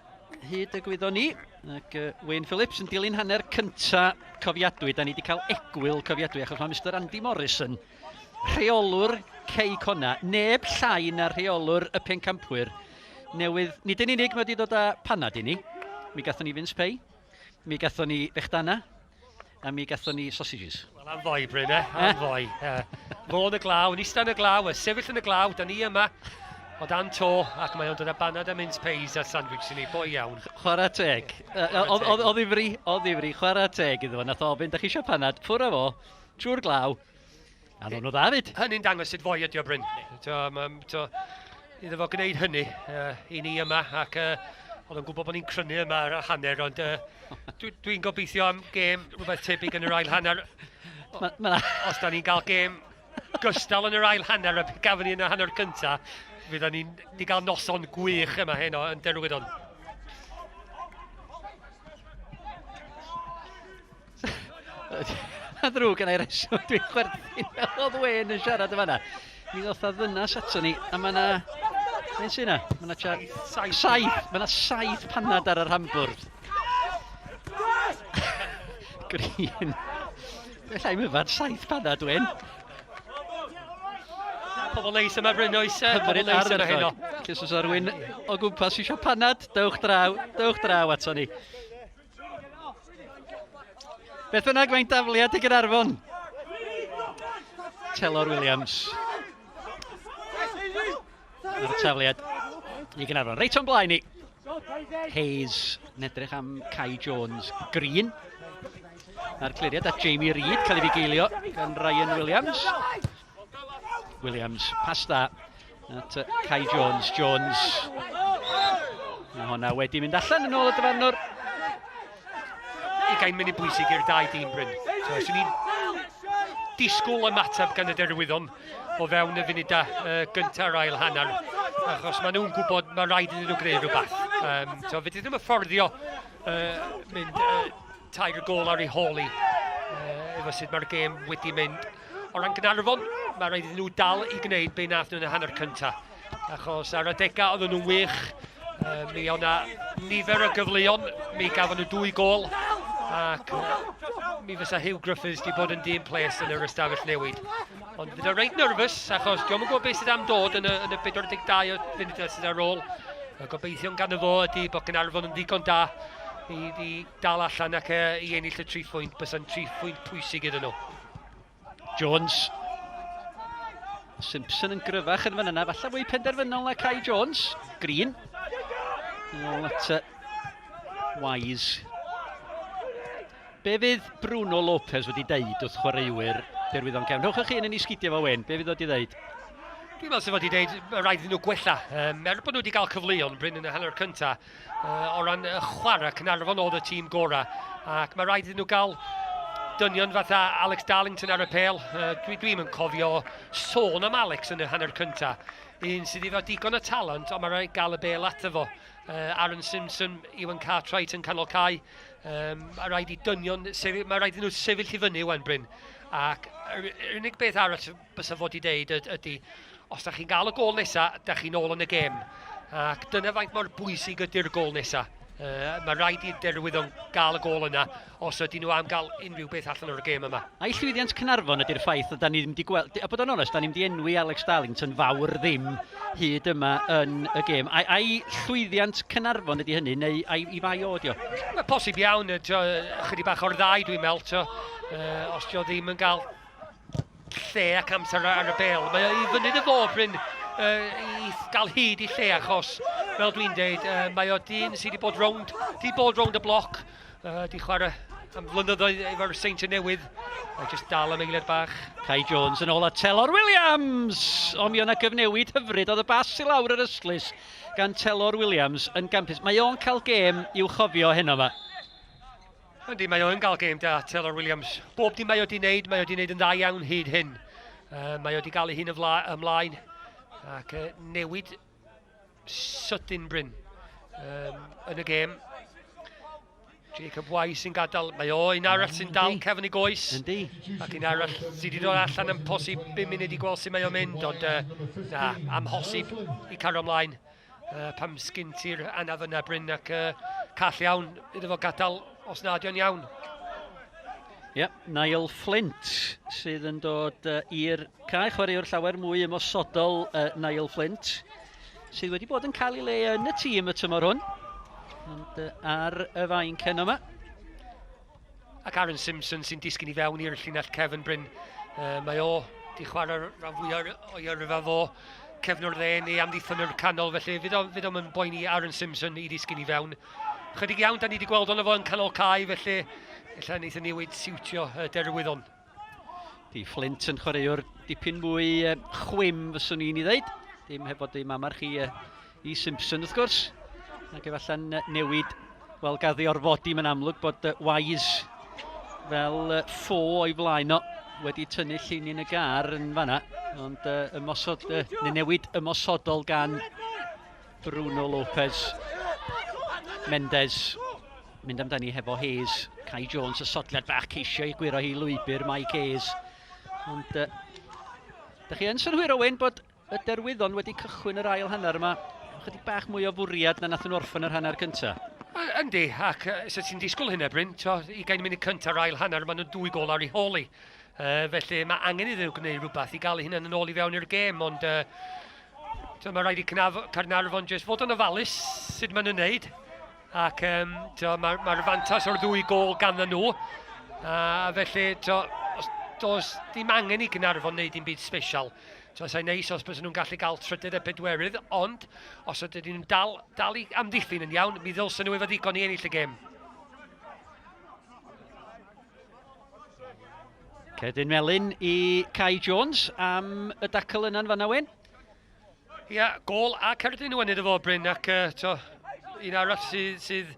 hyd y gwyddon ni. Ac Wayne Phillips yn dilyn hanner cynta cofiadwy. Da ni wedi cael egwyl cofiadwy achos mae Mr Andy Morrison, rheolwr Cei Cona, neb llai na rheolwr y pencampwyr, newydd, nid yn unig mae wedi dod â panad i ni, mi gathon ni Vince Pei, mi gathon ni Fechdana, A mi gathon ni sausages. Wel, am foi, Bryn, eh? Am foi. Fo yn y glaw, yn eistedd yn y glaw, a sefyll yn y glaw, da ni yma o dan to, ac mae o'n dod â banad a mince pies a sandwich i ni, boi iawn. Chwarae teg. O ddifri, o ddifri, chwarae teg iddo fo. Nath o ofyn, da chi eisiau panad, ffwr â fo, trwy'r glaw, a nhw'n nhw dda fyd. Hynny'n dangos sut foi ydi o, Bryn. To, ma, to, iddo fo gwneud hynny uh, i ni yma, ac uh, oedd o'n gwybod bod ni'n crynu yma ar y hanner, ond uh, dwi'n dwi gobeithio am gêm rhywbeth tebyg yn yr ail hanner. Ma, ma... Os da ni'n cael gêm gystal yn yr ail hanner a gafon ni yn y hanner cynta, fydda ni'n di gael noson gwych yma heno yn Derwyddon. A ddrwg yna i reswm dwi'n chwerthin fel oedd Wayne yn siarad yma yna. Mi ddoth a ddynas ato ni, a mae yna... Beth sy'n yna? Mae yna tua... Saith. Saith. Mae yna saith panad ar yr hambwrdd. Green. Alla i'm yfad saith panad, Wayne. Pobl neis yma, Bryn, oes? Pobl neis yma heno. Cys oes rhywun o gwmpas eisiau panad, dewch draw, dewch draw ato ni. Beth bynnag, mae'n dafliad i Gaernarfon. Telor Williams. Ar y tafliad i Gaernarfon. Reit o'n blaen ni. Hayes yn edrych am Kai Jones. Green. A'r cliriad at Jamie Reid cael ei fugeilio gan Ryan Williams. Williams, pas dda at Kai Jones. Jones. Mae hwnna wedi mynd allan yn ôl y dyfarnwr. Ugain munud bwysig i'r dau dîm, Bryn. So, swn i'n disgwyl ymateb gan y Derwyddon o fewn y funudau uh, gyntaf yr ail hanner, achos maen nhw'n gwybod mae rhaid iddyn nhw gwneud rhywbeth. Um, so, fe ddim yn fforddio uh, mynd uh, tair gol ar ei hôl i, uh, efo sut mae'r gêm wedi mynd. O ran Gaernarfon, mae rhaid iddyn nhw dal i gwneud be nath nhw yn y hanner cyntaf. Achos ar adegau oedden nhw'n wych, uh, mi o'na nifer o gyfleon, mi gafon nhw dwy gol, ac mi fysa Hugh Griffiths wedi bod yn dyn ples yn yr ystafell newid. Ond fydd o reit nervous, achos diolch yn gwybod beth sydd am dod yn y, yn y 42 o funudau sydd ar ôl. Y gobeithion gan y fo ydy bod Gaernarfon yn ddigon da i, i dal allan ac uh, i ennill y tri phwynt, bysa'n tri phwynt pwysig iddyn nhw. Jones. Simpson yn gryfach yn fan yna, falle fwy penderfynol na Kai Jones. Green. Nôl at Wise. Be fydd Bruno Lopez wedi deud wrth chwaraewyr Derwyddon Cefn? Rhowch eich hun yn ei sgidiau fo, Wayne. Be fydd o wedi deud? Dwi'n meddwl sydd wedi deud, mae rhaid iddyn nhw gwella. Um, er bod nhw wedi cael cyfleon, Bryn, yn y hanner cyntaf, uh, o ran y chwarae, Caernarfon oedd y tîm gorau, ac mae rhaid iddyn nhw gael dynion fatha Alex Darlington ar y pêl. Uh, dwi dwi'n yn cofio sôn am Alex yn y hanner cyntaf. Un sydd efo digon o talent, ond mae rhaid gael y bêl ato fo. Uh, Aaron Simpson, Iwan Cartwright yn canol cae. Um, mae rhaid i dynion, sefyll, mae rhaid iddyn nhw sefyll i fyny wan, Bryn. Ac yr unig beth arall bysa fod i ddeud ydy, os da chi'n gael y gol nesa, da chi'n ôl yn y gêm. Ac dyna faint mor bwysig ydy'r gol nesa. Uh, mae rhaid i'r Derwyddon gael y gol yna os ydyn nhw am gael unrhyw beth allan o'r gêm yma. Ai llwyddiant Caernarfon ydy'r ffaith da ni ddim wedi gweld, a bod yn onest, da ni ddim wedi enwi Alex Darlington fawr ddim hyd yma yn y gêm. Ai, ai llwyddiant Caernarfon ydy hynny, neu ai i fai o ydi o? Mae posib iawn, chydig bach o'r ddau dwi'n meddwl, uh, os dio ddim yn cael lle ac amser ar y bel. Mae o i fyny dy fo, Bryn, uh, i gael hyd i lle, achos, fel dwi'n deud, uh, mae o dyn sydd wedi bod rownd, di bod rownd y bloc, uh, di chwarae am flynyddoedd efo'r Seintiau Newydd, a jyst dal am eiliad bach. Kai Jones yn ôl at Telor Williams! O, mi o'na gyfnewid hyfryd, oedd y bas i lawr yr ystlys gan Telor Williams yn gampus. Mae o'n cael gêm i'w chofio heno yma. Yndi, mae o yn gael gêm da, Taylor Williams. Bob dim mae o di wneud, mae o di wneud yn dda iawn hyd hyn. Uh, mae o di gael ei hun ymlaen ac uh, newid sydyn Bryn um, yn y gêm. Jacob Wise sy'n gadael. Mae o un arall sy'n dal cefn i goes. Yndi. Ac un arall sydd wedi dod allan yn posib 5 munud i gweld sut mae o'n mynd, ond na, amhosib i cario ymlaen. Pam sgyn ti'r anaf yna, Bryn, ac call iawn iddo fo gadael os na ydi o'n iawn. Ie, yeah, Niall Flint sydd yn dod i'r cae, chwaraewr llawer mwy ymosodol Niall Flint, sydd wedi bod yn cael ei le yn y tîm y tymor hwn, ond ar y fainc heno yma. Ac Aaron Simpson sy'n disgyn i fewn i'r llinell cefn Bryn. Mae o di chwarae rhan fwyaf o'i yrfa fo cefnwr dde neu amddiffynwr canol, felly fydd o'n fydd o'n boeni Aaron Simpson i ddisgyn i fewn. Chydig iawn da ni wedi gweld ono fo yn canol cae, felly ella wneith y newid siwtio y Derwyddon. Di Flint yn chwaraewr dipyn mwy chwim fyswn i'n ei ddeud. Dim heb fod ddim amarch i, i Simpson wrth gwrs. Ac efallai'n newid, wel gadd ei orfodi, mae'n amlwg bod Wise fel ffo o'i flaen o wedi tynnu llinyn y gar yn fanna. Ond ymosod, neu newid ymosodol gan Bruno Lopez Mendes mynd amdani hefo Hayes. Kai Jones y sodliad bach ceisio i gwyro hi lwybr Mike Hayes. Ond da chi yn synhwyro Wyn bod y Derwyddon wedi cychwyn yr ail hanner yma chydig bach mwy o fwriad na nath nhw orffen yr hanner cyntaf. Yndi, ac so ti'n disgwyl hynna, Bryn, 20 munud cyntaf yr ail hanner, maen nhw'n dwy gol ar ei holi. Felly mae angen iddyn nhw gwneud rhywbeth i gael eu hunain yn ôl i fewn i'r gêm, ond so, mae rhaid i Caernarfon jyst fod yn ofalus sut maen nhw'n neud. Ac um, mae'r ma fantas o'r ddwy gol gan nhw. A felly, to, os, does dim angen i Gaernarfon wneud dim byd special. So, sa'n neis os bys nhw'n gallu cael trydydd a pedwerydd, ond os ydyn nhw'n dal, dal i amddiffyn yn iawn, mi ddylsen nhw efo ddigon i ennill y gêm. Cerdyn melyn i Kai Jones am y dacl yna'n fanna wen. Ia, yeah, gol a cerdyn wen iddo fo, Bryn, ac to, un arall sydd, sydd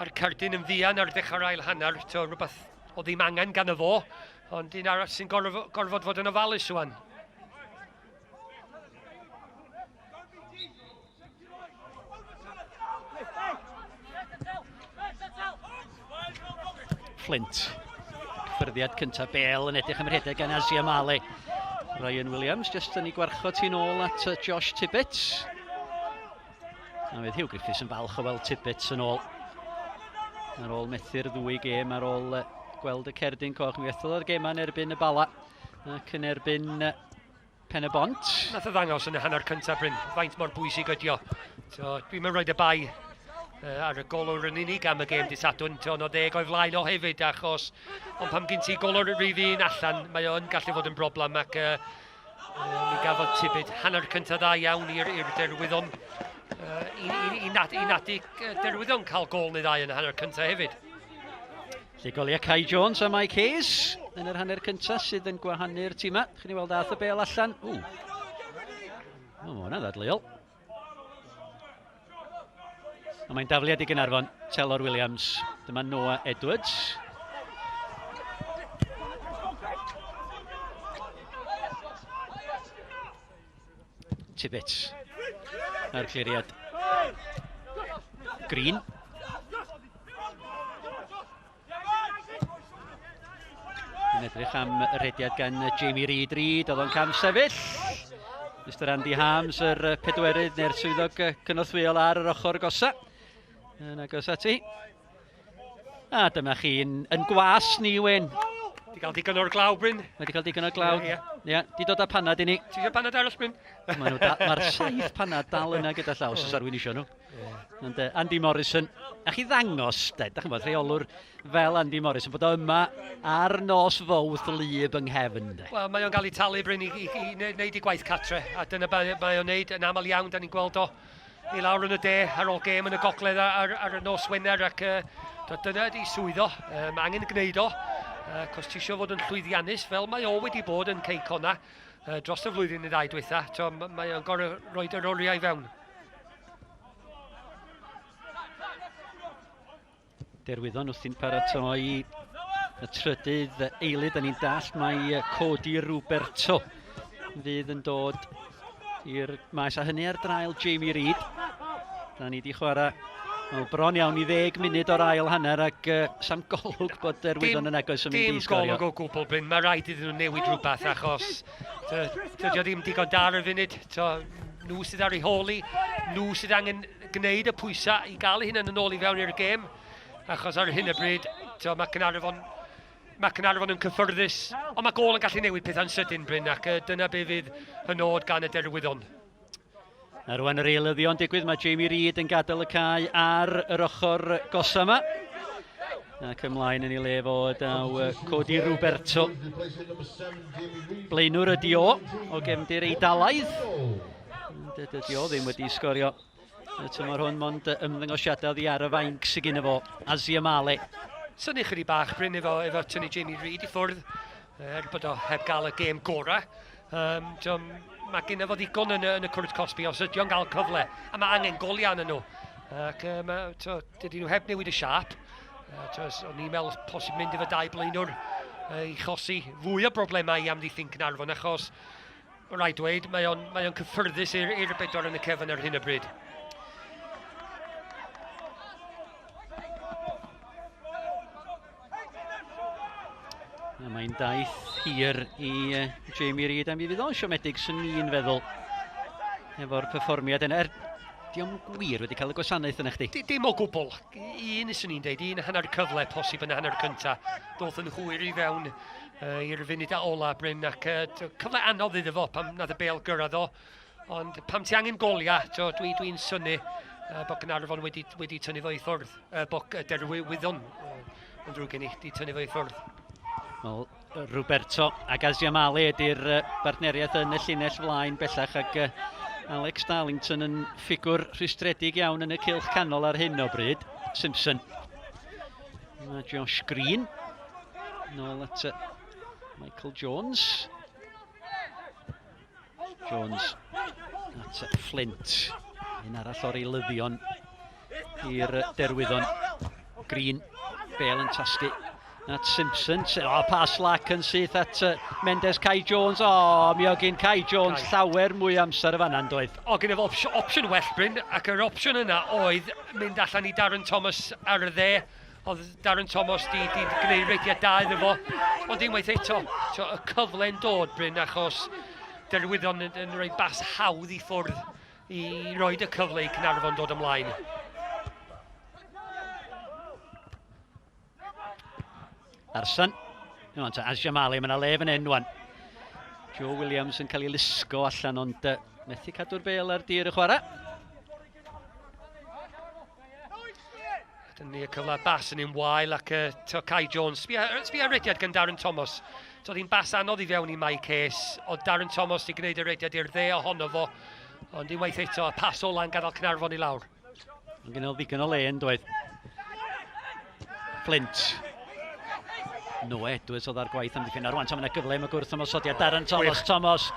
ar cerdyn yn fuan ar ddechrau'r ail hanner, to, rhywbeth o ddim angen gan y fo, ond un arall sy'n gorfod, gorfod fod yn ofalus wan. Flint. Cyffyrddiad cyntaf Bale yn edrych am rhedeg gan Asia Male. Ryan Williams jyst yn ei gwarchod ti'n ôl at Josh Tibbetts. A fydd Hugh Griffiths yn falch o weld Tibbetts yn ôl. Ar ôl methu'r ddwy gêm, ar ôl gweld y cerdyn coch, mi fethodd o'r gêmau yn erbyn y Bala ac yn erbyn Pen y Bont. Nath o ddangos yn y hanner cyntaf, Bryn, faint mor bwysig ydi o. So, dwi'n mynd rhaid y bai ar y golwr yn unig am y gêm di Sadwrn. So, no ddeg o'i flaen o hefyd, achos ond pam gyn ti golwr rhif un allan, mae o'n gallu fod yn broblem ac mi gafodd Tibid hanner cyntaf dda iawn i'r Derwyddon i, i, i, nad, i nadu Derwyddon cael gol neu ddau yn y hanner cyntaf hefyd. Lle goliau Kai Jones a Mike Hayes yn yr hanner cyntaf sydd yn gwahanu'r tîmau. Chi'n ei weld ath y bel allan. Ww. O, mae hwnna'n ddadleuol. A mae'n dafliad i Gynarfon, Telor Williams. Dyma Noah Edwards. Tibbets. A'r cliriad. Green. Yn edrych am y rhediad gan Jamie Reid. Reid, oedd o'n cam sefyll. Mr Andy Harms, yr pedwerydd neu'r swyddog cynorthwyol ar yr ochr gosa. Yn agos ati. A dyma chi'n yn gwas ni, Wyn. Di gael digon o'r glaw, Bryn. Mae di cael digon o'r glaw. Ie, yeah, yeah. Di dod â panad i ni. Ti eisiau panad arall, Bryn? Mae'r ma saith panad dal yna gyda llaw, os oes rhywun eisiau nhw. Yeah. Ond Andy Morrison, a chi ddangos, de, da chi'n bod, rheolwr fel Andy Morrison, bod o yma ar nos fowth lyb yng nghefn. De. Wel, mae o'n gael ei talu, Bryn, i, i, i, i wneud ei gwaith catre, a dyna mae o'n wneud yn aml iawn, da ni'n gweld o i lawr yn y de ar ôl gêm yn y gogledd ar, ar y nos Wener ac uh, dyna ydi swyddo. Uh, mae angen gwneud o, uh, cos ti eisiau fod yn llwyddiannus fel mae o wedi bod yn Cei Cona uh, dros y flwyddyn neu ddau dwytha. So, mae o'n gorau rhoi yr oriau i fewn. Derwyddon wrthi'n paratoi y trydydd eilydd. Da ni'n dallt mai Cody Ruberto fydd yn dod i'r maes, a hynny ar draul Jamie Reid. Da ni wedi chwarae Wel, bron iawn i ddeg munud o'r ail hanner ac uh, sam golwg bod Derwyddon yn agos yn mynd i sgorio. Dim golwg o gwbl, Bryn. Mae rhaid iddyn nhw newid rhywbeth achos dydy o ddim digon da ar y funud. To, nhw sydd ar ei holi, nhw sydd angen gwneud y pwysau i gael eu hunain yn ôl i fewn i'r gêm. Achos ar hyn o bryd, to, mae Caernarfon Mae Caernarfon yn cyffyrddus, ond mae gôl yn gallu newid pethau'n sydyn, Bryn, ac dyna be fydd y nod gan y Derwyddon. A rwan yr eilyddion digwydd, mae Jamie Reid yn gadael y cae ar yr ochr gosa yma. Ac ymlaen yn ei le fo daw Cody Roberto. Blaenwr ydi o, o gefndir Eidalaidd. Dydy o ddim wedi sgorio y tymor hwn, mond ymddangosiadau oddi ar y fainc sydd gen fo, Aziamale. Synnu chydig bach, Bryn, efo, efo tynnu Jamie Reid i ffwrdd, er bod o heb gael y gêm gorau. Um, mae gen fo ddigon yn, yn y cwrt cosbi os ydy o'n cael cyfle, a mae angen goliau arnyn nhw. Ac um, to, dydyn nhw heb newid y siap. Uh, o'n i'n meddwl posib mynd efo dau blaenwr uh, i chosi fwy o broblemau i amddiffyn Cynarfon, achos rhaid dweud, mae o'n, mae o'n cyffyrddus i'r bedwar yn y cefn ar hyn o bryd. A mae'n daith hir i Jamie Reid, a mi fydd o'n siomedig swn i'n feddwl efo'r perfformiad yna. Er, diolch gwir wedi cael y gwasanaeth yna chdi. Dim o gwbl. Un swn i'n deud, un hanner cyfle posib yn y hanner cynta. Doth yn hwyr i fewn uh, i'r funud a ola, Bryn, ac uh, cyfle anodd iddo fo pan nath y bel gyrraedd o. Ond pam ti angen goliau, dwi'n dwi, dwi synnu uh, bod Caernarfon wedi, wedi tynnu fo i ffwrdd. Uh, bod Derwyddon, uh, yn ddrwg gen i, wedi tynnu fo i ffwrdd. Wel, Roberto ac Aziamale ydy'r bartneriaeth yn y llinell flaen bellach ac Alex Darlington yn ffigwr rhwystredig iawn yn y cylch canol ar hyn o bryd. Simpson. Mae Josh Green. Nôl at Michael Jones. Jones at Flint. Un arall o'r eilyddion i'r Derwyddon. Green, Bale yn tasgu at Simpson. O, oh, pas lac yn syth at Mendes Kai Jones. O, oh, mi o gyn Kai Jones Kai. llawer mwy amser y fanna'n doedd. O, gyda fo opsiwn well, Bryn, ac yr opsiwn yna oedd mynd allan i Darren Thomas ar y dde. Oedd Darren Thomas di, di gwneud rediad da iddo fo, ond unwaith eto, to, y cyfle'n dod, Bryn, achos Derwyddon yn, yn rhoi bas hawdd i ffwrdd i roed y cyfle i Cynarfon dod ymlaen. Arsan. Yma, ta, Asiamali, mae yna le fan hyn, wan. Joe Williams yn cael ei lusgo allan, ond uh, methu cadw'r bel ar dir y chwarae. Dyna ni y cyfle bas yn un wael ac uh, to Kai Jones. Sbia, sbia rediad gan Darren Thomas. Doedd hi'n bas anodd i fewn i Mike Hayes, ond Darren Thomas wedi gwneud y rediad i'r dde ohono fo. Ond unwaith eto, y pas ola'n gadael Cynarfon i lawr. Mae'n gen o ddigon o le yn dweud. Flint. Noah Edwards oedd ar gwaith amddiffyn. A rwan, mae yna gyfle am y gwrth ymosodiad. Darren Thomas, Gwych. Thomas.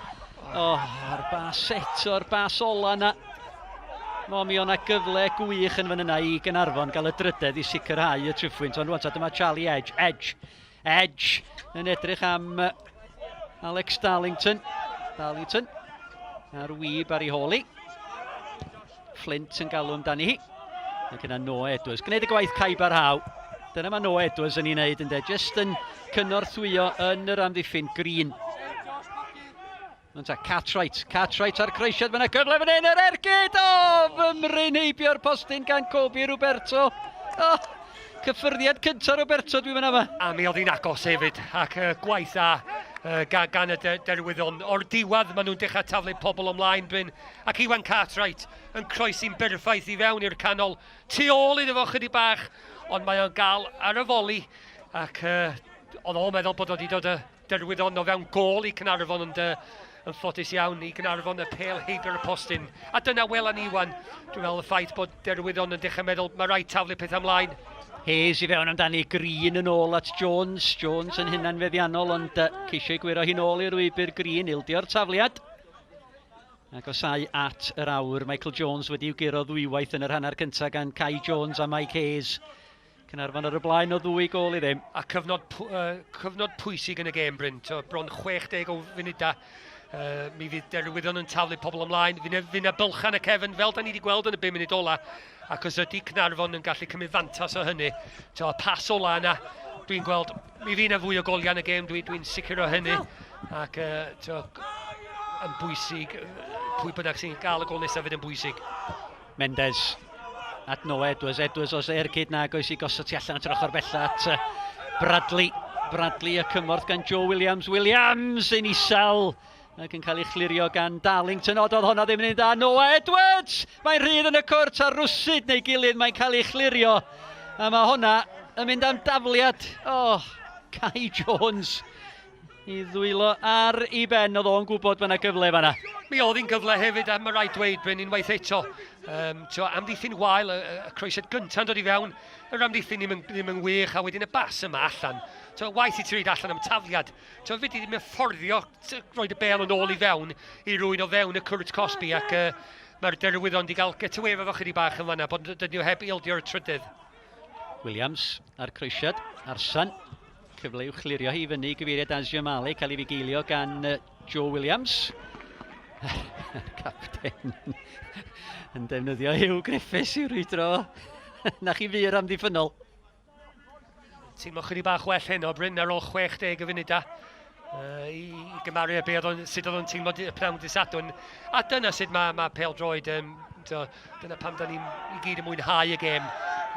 O, oh, a'r bas eto, a'r bas ola yna. Mo, mi o'na gyfle gwych yn fan yna i Gynarfon gael y drydedd i sicrhau y triphwynt. Ond rwan, dyma Charlie Edge. Edge. Edge yn edrych am Alex Darlington. Darlington ar wyb ar ei holi. Flint yn galw amdani hi. Ac yna Noah Edwards. Gwneud y gwaith caib ar haw. Dyna mae Noah Edwards yn ei wneud yn de. Just yn cynorthwyo yn yr amddiffyn. Green. Ond ta, Cartwright. Cartwright ar croesiad. Mae yna gyfle fan hyn yr ergyd! O, oh, fy mryn heibio'r postyn gan Kobe Roberto. Oh, cyffyrddiad cyntaf Roberto dwi'n mynd yma. A mi oedd hi'n agos hefyd, ac uh, gwaith dda uh, gan, gan y derwyddon. O'r diwedd, maen nhw'n dechrau taflu pobl ymlaen, Bryn. Ac Iwan Cartwright yn croesi'n berffaith i fewn i'r canol. Tu ôl iddo fo chydig bach, ond mae o'n gael ar y foli. Ac uh, oedd o'n meddwl bod o wedi dod y Derwyddon o fewn gôl i Caernarfon ond uh, yn ffodus iawn i Gaernarfon y pêl heibio'r y postyn. A dyna welan ni wan. Dwi'n meddwl y ffaith bod Derwyddon yn dechrau meddwl mae rhaid taflu pethau ymlaen. Hayes i fewn amdani, Green yn ôl at Jones. Jones yn hunan feddiannol ond uh, ceisio i gwyro hi'n ôl i'r lwybr Green, ildio'r tafliad. Agosau at yr awr, Michael Jones wedi'w guro ddwywaith yn yr hanner cyntaf gan Kai Jones a Mike Hayes. Caernarfon ar y blaen o ddwy gôl i ddim. A cyfnod, uh, cyfnod pwysig yn y gêm, Bryn. To, bron 60 o funudau. Mi fydd Derwyddon yn taflu pobl ymlaen. Fydd yna, fydd yna bylchan y cefn, fel da ni wedi gweld yn y 5 munud ola. Ac os ydy Cnarfon yn gallu cymryd fantas o hynny, to, y pas ola yna, dwi'n gweld, mi fydd yna fwy o goliau yn y gêm, dwi'n dwi, sicr o hynny. Ac to, yn bwysig, pwy bynnag sy'n gael y gol nesaf fydd yn bwysig. Mendes at Noah Edwards. Edwards os ergyd nag oes i gosod tu allan at yr ochr bella at Bradley. Bradley y cymorth gan Joe Williams. Williams yn isel ac yn cael ei chlirio gan Darlington. O, doedd hwnna ddim yn un da. Noah Edwards! Mae'n rhydd yn y cwrt a rwsyd neu gilydd mae'n cael ei chlirio. A mae hwnna yn mynd am dafliad. O, oh, Kai Jones I ddwylo ar ei ben, oedd o'n gwybod bod yna gyfle fanna. Mi oedd hi'n gyfle hefyd, a mae rhaid dweud, Bryn, unwaith eto. Um, tio, amddiffyn wael, y, y croesiad gyntaf yn dod i fewn, yr amddiffyn ddim yn, ddim yn wych, a wedyn y bas yma allan. Tio, waith i ti reid allan am tafliad. Tio, fe di ddim yn fforddio roed y bel yn ôl i fewn i rwy'n o fewn y cwrt cosbi, ac uh, mae'r derwyddon wedi cael get away efo chydig bach yn fanna, bod dydyn nhw heb ildio'r trydydd. Williams a'r croesiad, Arsan. Cyfle i'w chlirio hi fyny i gyfeiriad Azia Male, cael ei fugeilio gan Joe Williams. Capten yn defnyddio Hugh Griffiths i'w rwydro. Na chi fyr amddiffynnol. Teimlo chydig bach well heno, Bryn, ar ôl 60 o funudau. Uh, i, i gymaru â be oedd o'n, sut oedd o'n teimlo y pnawn dydd Sadwrn. A dyna sut mae, mae pêl droed, um, so, dyna pam da ni'n i gyd yn mwynhau y gêm,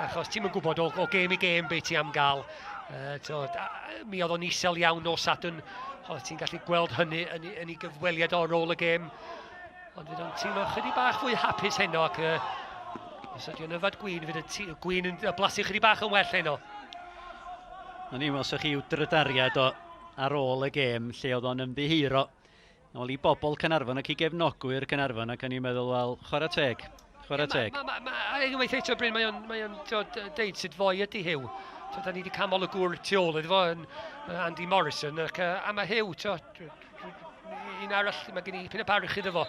achos ti'n yn gwybod o, o gêm i gêm be ti am gael. Uh, so, a, mi oedd o'n isel iawn nos Sadwrn, oedd ti'n gallu gweld hynny yn, yn ei gyfweliad ar ôl y gêm. Ond fydd o'n teimlo chydig bach fwy hapus heno ac uh, os ydy o'n yfad gwyn, fydd y gwyn yn blasu chydig bach yn well heno. O'n i'n welsoch chi i'w drydariad o ar ôl y gêm lle oedd o'n ymddiheuro nôl i bobl Caernarfon ac i gefnogwyr Caernarfon ac o'n i'n meddwl, wel, chwarae teg, chwarae teg. Mae, ma, ma, ma, unwaith eto, Bryn, mae o'n, mae o'n deud sut foi ydy Huw. So, da ni wedi camol y gŵr tu ôl iddo fo yn Andy Morrison, ac, a mae Huw, to, un arall, mae gen i pyn y parch iddo fo,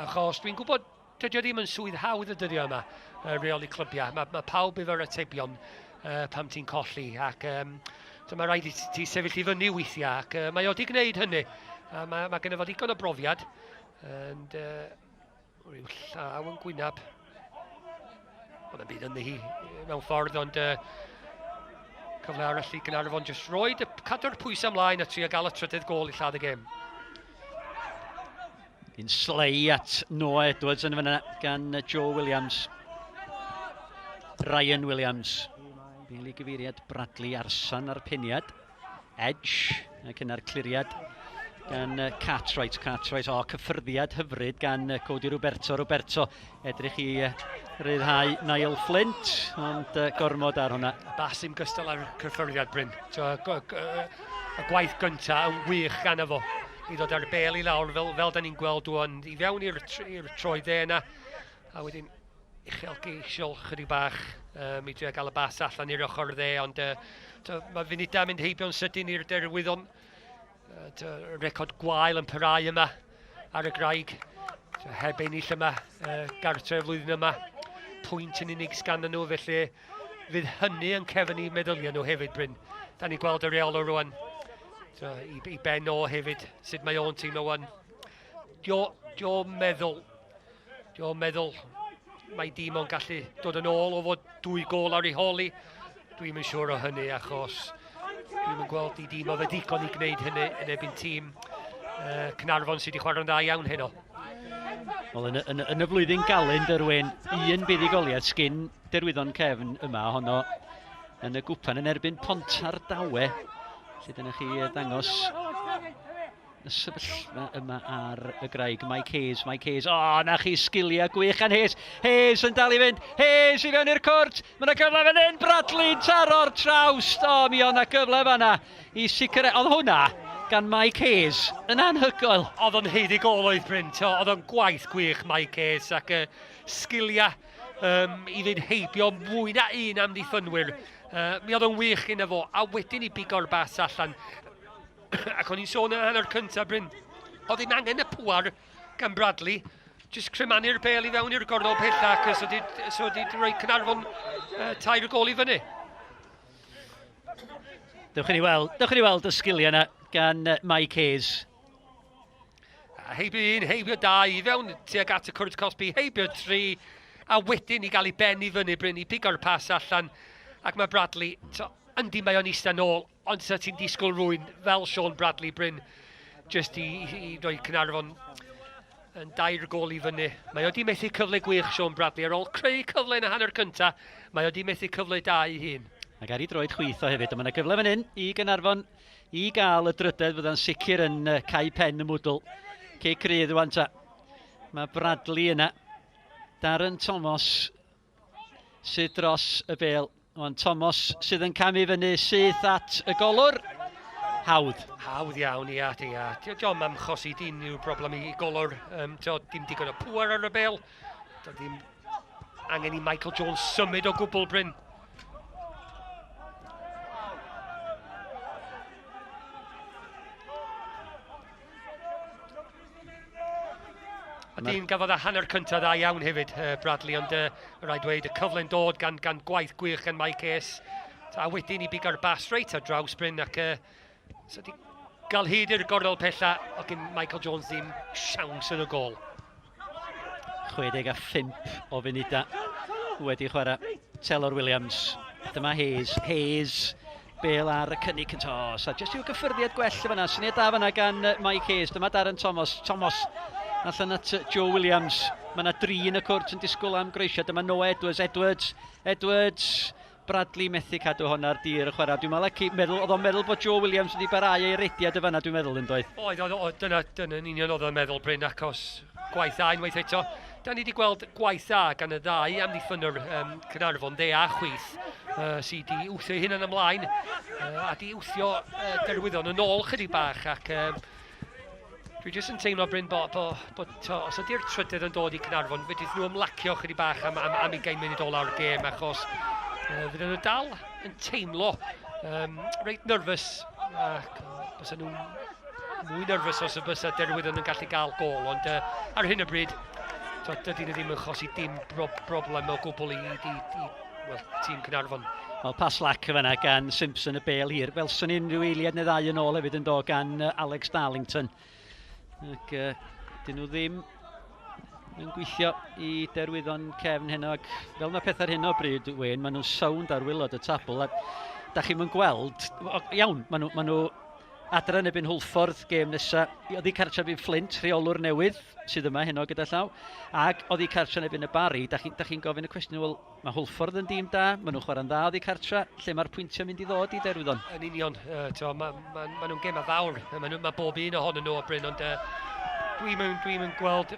achos dwi'n gwybod Dydy o ddim yn swydd hawdd y dyddiau yma, uh, reoli clybiau. Mae, mae pawb efo'r atebion uh, pam ti'n colli ac um, so mae rhaid i ti sefyll i fyny weithiau ac uh, mae o wedi gwneud hynny. Uh, mae, mae gen i fo ddigon o brofiad and, uh, rhyw llaw yn gwynab. Ond yn byd ynddi hi mewn ffordd, ond uh, cyfle arall i Gaernarfon jyst roed y cadw'r pwysau ymlaen a trio gael y trydydd gol i lladd y gêm. Un slei at Noah Edwards yn fyna gan Joe Williams. Ryan Williams. Bel i gyfeiriad Bradley Arsan ar peniad. Edge ac yna'r cliriad gan Cartwright. Cartwright, o, oh, cyffyrddiad hyfryd gan Cody Roberto. Roberto edrych i ryddhau Niall Flint, ond gormod ar hwnna. Bas ddim gystal ar cyffyrddiad, Bryn. Y gwaith gyntaf yn wych gan efo i ddod ar bel i lawr fel, fel da ni'n gweld dwan i fewn i'r troed dde yna a wedyn uchelgeisiol chydig bach um, i drio gael y bas allan i'r ochr dde ond uh, to, mae funudau mynd heibio'n sydyn i'r derwyddon uh, record gwael yn parau yma ar y graig so, heb ennill yma uh, gartre flwyddyn yma pwynt yn unig sgan nhw felly Fydd hynny yn cefnu meddyliau nhw hefyd, Bryn. Da ni'n gweld y reolwr rwan. So, i, i ben o hefyd, sut mae o'n teimlo rwan. Dio, dio meddwl, dio meddwl mae dîm o'n gallu dod yn ôl o fod dwy gol ar ei holi. Dwi'n yn siŵr o hynny achos dwi'n yn gweld i dîm o fe digon i gwneud hynny yn erbyn tîm uh, Cynarfon sydd wedi chwarae'n dda iawn heno. Wel, yn, y, yn, yn y flwyddyn galendr, Wyn, un buddugoliaeth sgyn derwyddon cefn yma honno yn y gwpan yn erbyn Pontardawe. Lle dyna chi ddangos y sefyllfa yma ar y graig. Mike Hayes, Mike Hayes. O, oh, na chi sgiliau gwych gan Hayes. Hayes yn dal i fynd. Hayes i fewn i'r cwrt. Mae yna gyfle fan hyn. Bradley taro'r trawst. O, oh, mi oedd yna gyfle fanna i sicrhau. Oedd hwnna gan Mike Hayes yn anhygoel. Oedd o'n haeddu gol oedd Bryn. Oedd o'n gwaith gwych Mike Hayes ac uh, sgiliau um, i fynd heibio mwy na un amddiffynwyr. Uh, mi oedd o'n wych gyda fo, a wedyn i bigo'r bas allan. Ac o'n i'n sôn yn hanner cyntaf, Bryn, oedd hi'n angen y pŵar gan Bradley, jyst crymanu'r bel i fewn i'r gornel pella, ac so di, so di rhoi Cynarfon uh, tair gol i fyny. Dewch i ni weld, dewch i ni weld y sgiliau yna gan Mike Hayes. Heibio un, heibio dau, i fewn tuag at y cwrt cosbi, heibio tri, a wedyn i gael ei ben i fyny Bryn, i pigo'r pas allan, ac mae Bradley, to, yndi mae o'n eistedd nôl, ond sa ti'n disgwyl rwy'n fel Sean Bradley Bryn, jyst i, i, i roi Cynarfon yn dair gol i fyny. Mae o di methu cyfle gwych Sean Bradley ar ôl creu cyfle yn y hanner cynta, mae o di methu cyfle da i hun. Ac ar ei droed chwith o hefyd, ond mae yna gyfle fan hyn i Gaernarfon i gael y drydedd fydda'n sicr yn cau pen y mwdl. Cic rydd rwan ta. Mae Bradley yna. Darren Thomas sydd dros y bel. Ond Thomas sydd yn camu fyny syth at y golwr. Hawdd. Hawdd iawn, ia, ia. Diolch am chosi dyn yw'r broblem i golwr. Um, dim digon o pŵer ar y bel. Doedd ddim angen i Michael Jones symud o gwbl, Bryn. A dyn gafodd a hanner cyntaf dda iawn hefyd, Bradley, ond rhaid dweud y cyfle'n dod gan, gan gwaith gwych gan Mike Ace. A wedyn i bigo'r bas reit ar draws Bryn ac so di gael hyd i'r gornel pella, o gyn Michael Jones ddim siawns yn y gol. 65 o funudau wedi chwarae. Telor Williams. Dyma Hayes. Hayes. Bale ar y cynnig cyntaf. A jyst i'w gyffyrddiad gwell fyna. Syniad da fyna gan Mike Hayes. Dyma Darren Thomas. Thomas allan at Joe Williams. Mae yna dri yn y cwrt yn disgwyl am groesiad. Dyma Noah Edwards. Edwards. Edwards. Bradley methu cadw hon ar dir y chwarae. Dwi'n meddwl, meddwl, oedd o'n meddwl bod Joe Williams wedi barhau ei rediad y fanna, dwi'n meddwl, yn doedd? Oedd, oedd, oedd, dyna, dyna yn union oedd o'n meddwl, Bryn, achos gwaith dda unwaith eto. Da ni wedi gweld gwaith dda gan y ddau amddiffynwr um, Caernarfon, dde a chwith, uh, sydd wedi wthio eu hunan ymlaen uh, a wedi wthio uh, Derwyddon yn ôl chydig bach ac um, Dwi jyst yn teimlo, Bryn, bo, bo, bo, to, os ydy'r trydydd yn dod i Cynarfon, fedrith nhw ymlacio chydig bach am, am, am 20 munud olawr gêm, achos uh, fydden nhw dal yn teimlo um, reit nervous, ac bysa nhw'n mwy nervous os y bysa Derwyddon yn gallu gael gol, ond uh, ar hyn o bryd, to, dydyn nhw ddim yn chosi dim bro broblem o gwbl i, i, i well, tîm Cynarfon. Wel, pas lac y fanna gan Simpson y bel hir. Fel sy'n unrhyw eiliad neu ddau yn ôl hefyd yn do gan Alex Darlington. Ac uh, dyn nhw ddim yn gweithio i derwyddon cefn heno ac fel mae pethau ar hyn o bryd, Wayne, maen nhw'n sownd ar wylod y tabl a da chi'n mynd gweld, o, iawn, maen nhw, maen nhw adra yn ebyn Hwlffordd gêm nesa, oddi cartref erbyn Flint, rheolwr newydd sydd yma heno gyda llaw, ac oddi cartref yn ebyn y Barri, da chi'n chi gofyn y cwestiwn, wel, Mae Hwlffordd yn dîm da, maen nhw'n chwarae'n dda oddi cartra, lle mae'r pwyntiau mynd i ddod i Derwyddon? Yn union, uh, mae ma, ma nhw'n gemau fawr, mae nhw, ma bob un ohonyn nhw o Bryn, ond uh, dwi'n mynd, dwi mynd gweld,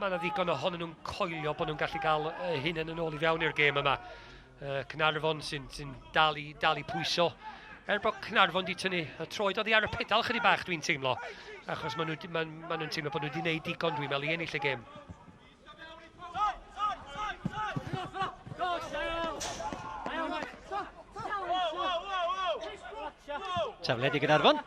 mae yna ddigon ohonyn nhw'n coelio bod nhw'n gallu cael uh, hunain yn ôl i fewn i'r gêm yma. Uh, Cynarfon sy'n sy dal, i, dal i pwyso. Er bod Cynarfon wedi tynnu y troed oddi ar y pedal chydig bach dwi'n teimlo, achos maen nhw'n ma, ma nhw teimlo bod nhw wedi gwneud digon dwi'n meddwl i ennill y gêm. Tafliad i Gaernarfon.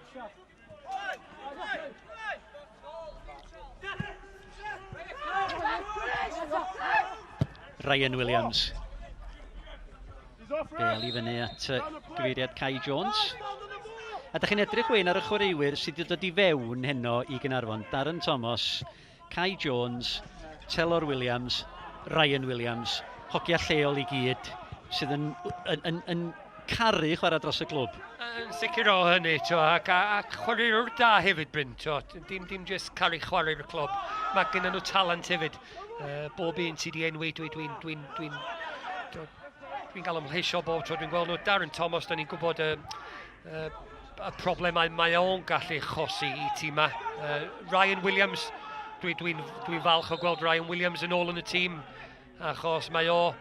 Ryan Williams. Bel i fyny at gyfeiriad Kai Jones. A da chi'n edrych wein ar y chwaraewyr sydd wedi dod i fewn heno i Gaernarfon. Darren Thomas, Kai Jones, Telor Williams, Ryan Williams, hogia lleol i gyd sydd yn, yn, yn, yn caru chwarae dros y glwb. Yn sicr o hynny, to, ac, ac chwaraewr da hefyd, Bryn, to, dim, dim just caru chwarae'r clwb, mae gen nhw talent hefyd. Uh, bob un sydd wedi enwi, dwi'n dwi, dwi, dwi, dwi, dwi gael ymhlesio bob tro dwi'n gweld nhw. Darren Thomas, da ni'n gwybod uh, uh, y problemau mae o'n gallu chosi i tîmau. Uh, Ryan Williams, dwi'n dwi, dwi, dwi falch o gweld Ryan Williams yn ôl yn y tîm, achos mae o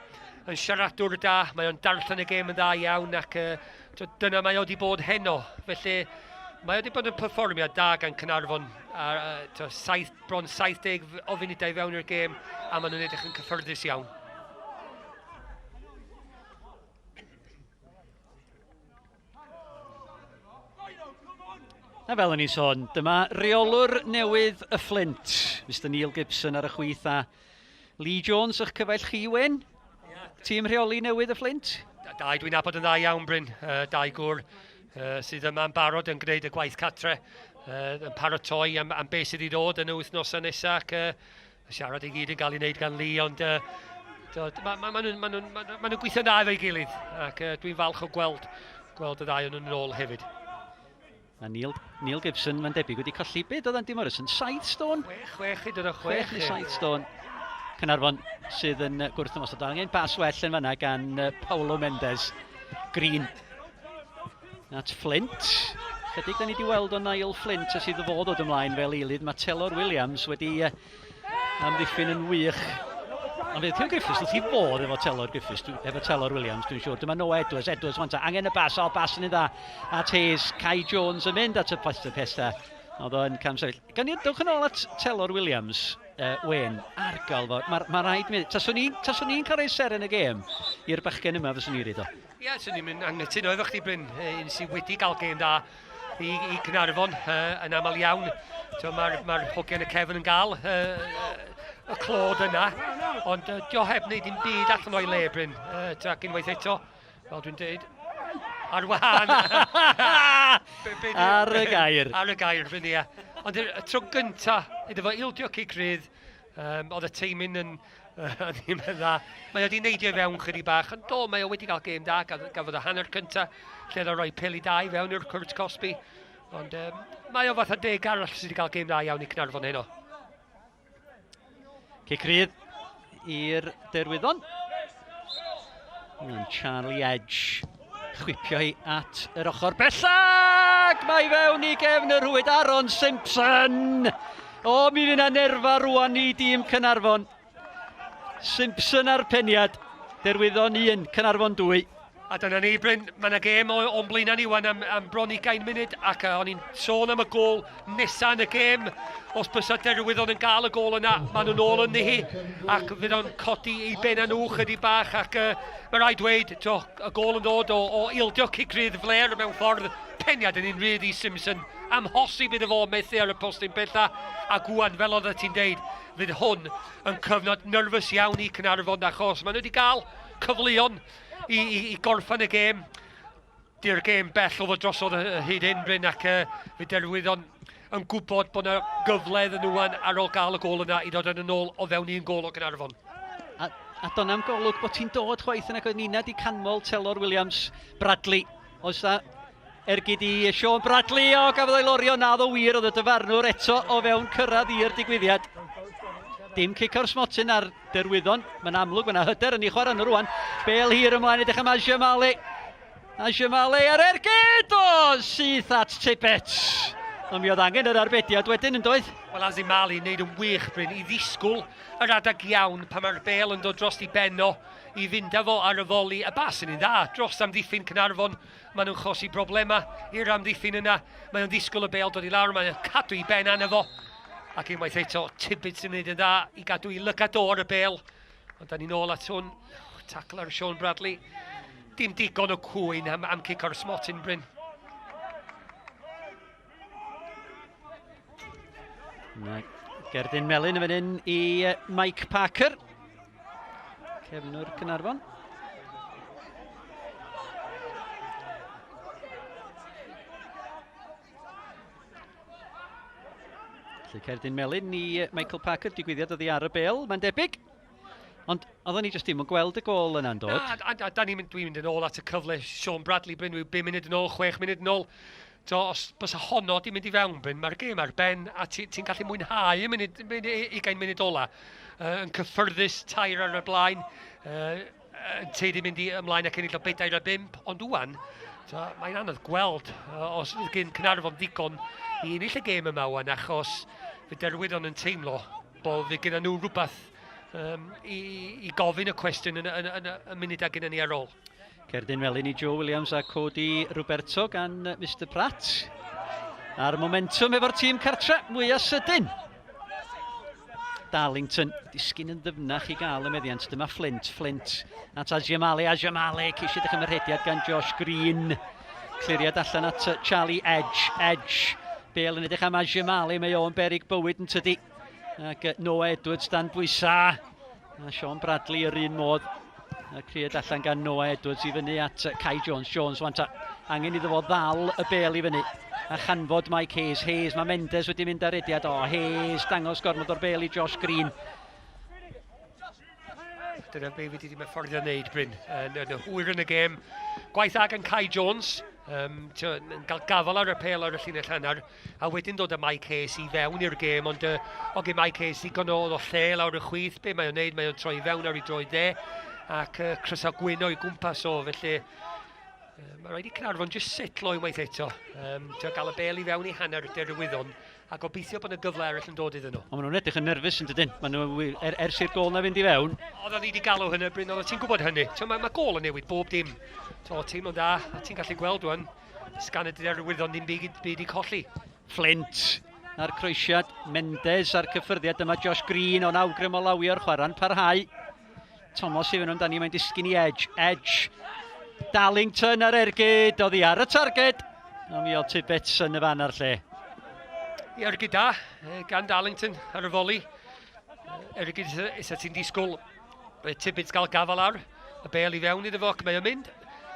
yn siaradwr da, mae o'n darllen y gêm yn dda iawn ac uh, dyna mae o wedi bod heno. Felly mae o wedi bod yn perfformiad da gan Cynarfon a, uh, saith, bron 70 o funudau fewn i'r gêm a maen nhw'n edrych yn cyffyrddus iawn. A fel o'n i'n sôn, dyma reolwr newydd y Flint, Mr Neil Gibson ar y chwith a Lee Jones, eich cyfaill chi, Wyn? Tîm rheoli newydd y Flint? Dau dwi'n nabod yn dda iawn, Bryn. Uh, dau gŵr uh, sydd yma'n barod yn gwneud y gwaith catre. uh, yn paratoi am, am beth sydd wedi dod yn y wythnosau nesaf ac uh, y siarad i gyd yn cael ei wneud gan Lee, ond uh, ma, ma, ma nhw'n ma nhw, ma, ma nhw gweithio'n dda efo'i gilydd ac uh, dwi'n falch o gweld, gweld y ddau o'n nhw'n ôl hefyd. A Neil, Neil Gibson, mae'n debyg, wedi colli beth oedd Andy Morrison? 7 stôn? 6, 6, hyd yn oed 6. 6 neu 7 stôn. Caernarfon sydd yn gwrth ymosod. Angen bas well yn fanna gan Paulo Mendes. Green at Flint. Chydig da ni wedi weld o Niall Flint ers iddo fo ddod ymlaen fel eilydd. Mae Telor Williams wedi amddiffyn yn wych. Ond fydd Theo Griffiths wrth i fod efo Telor Griffiths, efo Telor Williams, dwi'n siŵr. Dyma Noah Edwards, Edwards wanta, angen y bas, o bas yn ei dda. At Hayes, Kai Jones yn mynd at y pesta pesta. Oedd o'n camsefyll. Gan i dewch yn ôl at Telor Williams, Wayne, argol fo. Mae ma rhaid mi... Taswn i'n cael ei seren y gêm i'r bachgen yma fyswn i'n reid o. Ie, yeah, swn i'n mynd anghytuno efo chdi, Bryn, un sydd wedi cael gêm dda i, i Cynarfon uh, yn aml iawn. Mae'r ma hogiau yn y cefn yn gael uh, y clod yna, ond uh, dio heb wneud dim byd allan o'i le, Bryn. Uh, ac unwaith eto, fel dwi'n dweud, ar wahân. ar y gair. Ar y gair, Bryn, ia. Ond y tro gynta, iddo fo ildio cic rydd, um, oedd y teimyn yn, Ddim yn dda. Mae o wedi neidio i fewn chydig bach, ond do, mae o wedi cael gêm da, gafodd o hanner cynta, lle oedd o roi peli da i fewn i'r cwrt cosbi. Ond um, mae o fatha deg arall sydd wedi cael gêm dda iawn i Cynarfon heno. Cic rydd i'r Derwyddon. Mae'n Charlie Edge chwipio hi at yr ochr bellach! Mae fewn i gefn y rhwyd Aaron Simpson! O, mi fydd yna nerfa rwan i dîm Cynarfon. Simpson ar peniad. Derwyddon 1, Cynarfon 2. A dyna ni, Bryn, mae yna gêm o'n blaenau ni wan am, am bron i gain munud ac uh, o'n i'n sôn am y gôl nesaf yn y gêm. Os bysa Derwyddon yn gael y gôl yna, maen nhw'n ôl ynddi hi ac fydd o'n codi ei ben nhw chydig bach ac uh, mae rhaid dweud, to, y gôl yn dod o, o ildio cic rydd fler mewn ffordd peniad yn un rhydd i Simpson. Amhosib iddo fo methu ar y postyn bella a gwan fel oedd ti'n deud, fydd hwn yn cyfnod nerfus iawn i Cynarfon achos maen nhw wedi cael cyfleon i, i, i gorffen y gêm. Di'r gêm bell o fod drosodd hyd hyn, Bryn, ac uh, fe derwyddon yn gwybod bod yna gyfle iddyn nhw ar ôl gael y gôl yna i ddod yn ôl o fewn un gôl o Gaernarfon. A, a do'n am golwg bod ti'n dod chwaith yn ac oedd Nina di canmol Telor Williams Bradley. Oes na ergyd i Sean Bradley o gafodd ei lorio na ddo wir oedd y dyfarnwr eto o fewn cyrraedd i'r digwyddiad. Dim cic o'r smotyn ar Derwyddon. Mae'n amlwg, mae'n hyder yn ei chwarae nhw rwan. Bel hir ymlaen edrych am Ajamale. Ajamale ar ergyd! O, syth at Tibbets. Ond mi oedd angen yr arbediad wedyn yn doedd? Wel, Azimali yn neud yn wych, Bryn, i ddisgwyl yr adag iawn pan mae'r bel yn dod dros i ben o, i fynd â fo ar y foli. Y bas yn un dda, dros amddiffyn Cynarfon. Maen nhw'n chosi problemau i'r amddiffyn yna. Mae o'n ddisgwyl y bel dod i lawr, mae'n cadw i ben anna fo. Ac unwaith eto, Tibbets yn gwneud yn dda i gadw i lygad o ar y bel. Ond da ni'n ôl at hwn. Tacl ar Sean Bradley. Dim digon o cwyn am, am cic o'r smotyn, Bryn. Na, gerdyn melyn yn fan hyn i Mike Parker. Cefnwr Cynarfon. Felly cerdyn melyn i Michael Parker, digwyddiad oddi ar y bel, mae'n debyg. Ond oedden ni jyst ddim yn gweld y gol yna'n dod. Na, a, a, da ni'n mynd, dwi'n mynd yn ôl at y cyfle Sean Bradley, Bryn, 5 munud yn ôl, 6 munud yn ôl. To, os bysa honno di mynd i fewn, Bryn, mae'r gêm ar ben a ti'n ti gallu mwynhau y munud, munud, 20 munud ola. Uh, yn cyffyrddus, tair ar y blaen, uh, yn teidi mynd i ymlaen ac ennill o bedair a bump, ond wwan, mae'n anodd gweld uh, os fydd gen Cynarfon ddigon i ennill y gêm yma wan, achos fe derwyddon yn teimlo bod fydd gyda nhw rhywbeth um, i, i gofyn y cwestiwn yn, yn, yn, yn, y munudau gyda ni ar ôl. Cerdyn melyn i Joe Williams a Cody Roberto gan Mr Pratt. A'r momentum efo'r tîm cartre, mwyaf sydyn. Darlington, disgyn yn ddyfnach i gael y meddiant. Dyma Flint, Flint at Ajiamale, Ajiamale, ceisio dechrau rhediad gan Josh Green. Cliriad allan at Charlie Edge, Edge. Bale yn edrych am Ajiamale, mae o'n berig bywyd yn tydi. Ac Noah Edwards dan bwysa. A Sean Bradley yr un modd. A criad allan gan Noah Edwards i fyny at Kai Jones. Jones, wan ta, angen iddo fo ddal y bel i fyny. A chanfod Mike Hayes. Hayes, mae Mendes wedi mynd ar rediad. O, Hayes, dangos gormod o'r bel i Josh Green. Dyna be fi wedi mynd yn neud, Bryn. Yn, yn y hwyr yn y gêm. Gwaith ag yn Kai Jones. Um, yn cael gafel ar y pel ar y llinell hanner, a wedyn dod â Mike Hayes i fewn i'r gêm, ond uh, o gen Mike Hayes ddigon o, o lle lawr y chwith, be mae o'n neud, mae o'n troi fewn ar ei droed dde, ac uh, crysau gwyn o'i gwmpas o, felly uh, mae rhaid i Caernarfon jyst setlo unwaith eto, um, gael y bel i fewn i hanner Derwyddon, a gobeithio bod yna gyfle arall yn dod iddyn nhw. Ond maen nhw'n edrych yn nerfus yn dydyn. Maen nhw, er, ers i'r gol na fynd i fewn. Oedden ni wedi galw hynny, Bryn, oedd ti'n gwybod hynny. Mae, mae gol yn newid bob dim. To, teimlo'n da, a ti'n gallu gweld rwan, sgan y derwyddon ddim byd, byd i colli. Flint a'r croesiad, Mendes a'r cyffyrddiad, dyma Josh Green o'n awgrym o lawio'r chwarae'n parhau. Thomas i fynd amdani, mae'n disgyn i Edge. Edge. Darlington ar ergyd, oddi ar y targed. Ond mi oedd Tibbets yn y fan a'r lle. I ergyd da, gan Darlington ar y foli. Ergyd isa ti'n disgwyl Tibbets gael gafael ar y bel i fewn iddo fo, ac mae o'n mynd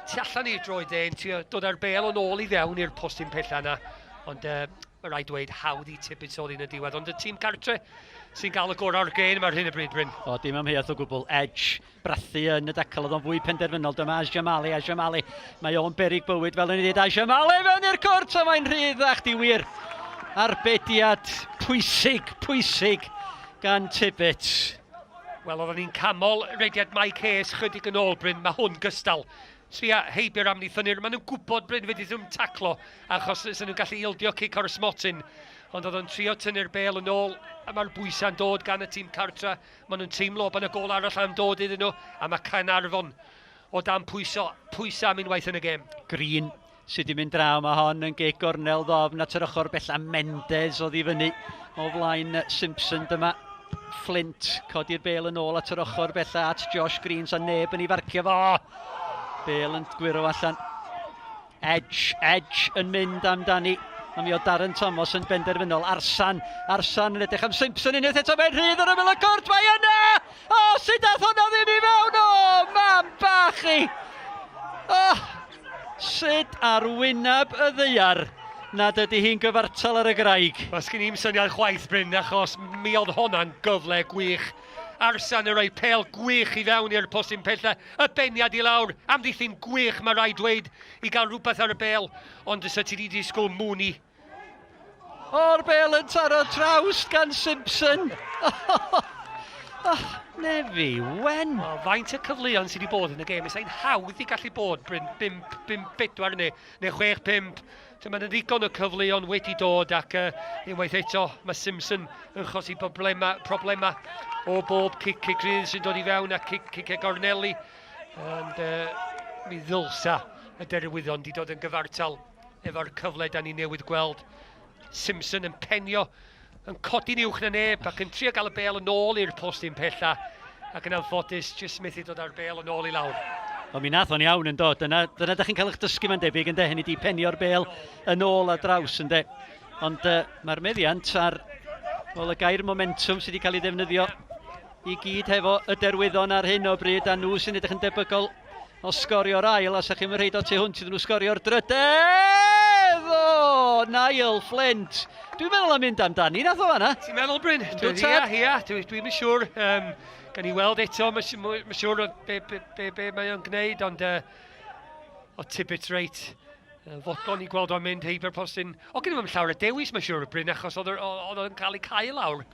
tu allan i'r droed dde, yn trio dod â'r bel yn ôl i fewn i'r postyn pella yna. Ond uh, mae rhaid dweud hawdd i Tibbets oedd yn y diwedd, ond y tîm cartre sy'n gael y gorau o'r gên yma ar hyn o bryd, Bryn. O, dim amheuaeth o gwbl. Edge, brathu yn y dacl, oedd o'n fwy penderfynol. Dyma Ajamali, Ajamali. Mae o'n berig bywyd, fel o'n i ddweud. Ajamali fewn i'r cwrt, a mae'n rhydd ach di wir. Arbediad pwysig, pwysig gan Tibbets. Wel, oedden ni'n camol rediad Mike Hayes chydig yn ôl, Bryn. Mae hwn gystal. Sbia heibio'r amddiffynwyr, maen nhw'n gwybod Bryn fedrith nhw'm taclo achos sy'n nhw'n gallu ildio cic o'r smotyn. Ond oedd o'n trio tynnu'r bêl yn ôl a mae'r bwysau'n dod gan y tîm cartra. Maen nhw'n teimlo bod yna gol arall am dod iddyn nhw a mae Caernarfon o dan pwyso, pwysau am unwaith yn y gêm. Green sydd wedi mynd draw, mae hon yn gig gornel ddofn at yr ochr bella Mendes oedd i fyny o flaen Simpson. Dyma Flint, codi'r bel yn ôl at yr ochr bella at Josh Green, sa neb yn ei farcio fo. Bel yn gwyro allan. Edge, Edge yn mynd amdani. A mi oedd Darren Thomas yn benderfynol. Arsan, Arsan yn edrych am Simpson unwaith eto. Mae'n rhydd ar ymyl y cwrt, mae yna! O, sut dath hwnna ddim i fewn? O, mam bach i! O, sut ar wyneb y ddaear nad ydy hi'n gyfartal ar y graig? Wel, sgyn i'm syniad chwaith, Bryn, achos mi oedd honna'n gyfle gwych. Arsan yn rhoi pel gwych i fewn i'r postyn pella, y beniad i lawr, amddiffyn gwych mae rhaid dweud i gael rhywbeth ar y bel, ond fysa ti wedi disgwyl Mooney. O'r bel yn taro trawst gan Simpson. Oh, Nefi wen. Wel, faint y cyfleon sydd wedi bod yn y gêm, Is hawdd i gallu bod, Bryn, 5, 5, 4 neu, neu 6, 5. So mae yna ddigon o cyfleon wedi dod ac uh, unwaith eto mae Simpson yn chosi problema, problema o bob cic cic rhydd sy'n dod i fewn a cic cic e gorneli. And, uh, mi ddylsa y derwyddon di dod yn gyfartal efo'r cyfle da ni newydd gweld. Simpson yn penio, yn codi'n uwch na neb ac yn trio gael y bel yn ôl i'r postyn pella ac yn anffodus jyst methu dod â'r bel yn ôl i lawr. Wel, mi nath o'n iawn yn dod. Dyna, dyna da chi'n cael eich dysgu mae'n debyg, ynddo? Hynny di penio'r bel yn ôl ar draws, ynddo? Ond uh, mae'r meddiant ar wel, y gair momentum sydd wedi cael ei ddefnyddio i gyd hefo y derwyddon ar hyn o bryd, a nhw sy'n edrych yn debygol o sgorio'r ail, a sa chi'n rhaid o tu hwnt iddyn nhw sgorio'r drydedd! O, Niall Flint! Dwi'n meddwl am mynd amdani, nath o fanna. Ti'n meddwl, Bryn? Dwi'n Ia, ia, dwi'n dwi yn siŵr. Um, gan i weld eto, mae'n ma siŵr o be, be, be, be mae o'n gwneud, ond uh, o Tibbets reit fodlon i gweld o'n mynd heibio'r postyn. O, gen i'm llawer o dewis, mae'n siŵr, Bryn, achos oedd o'n cael ei cael lawr.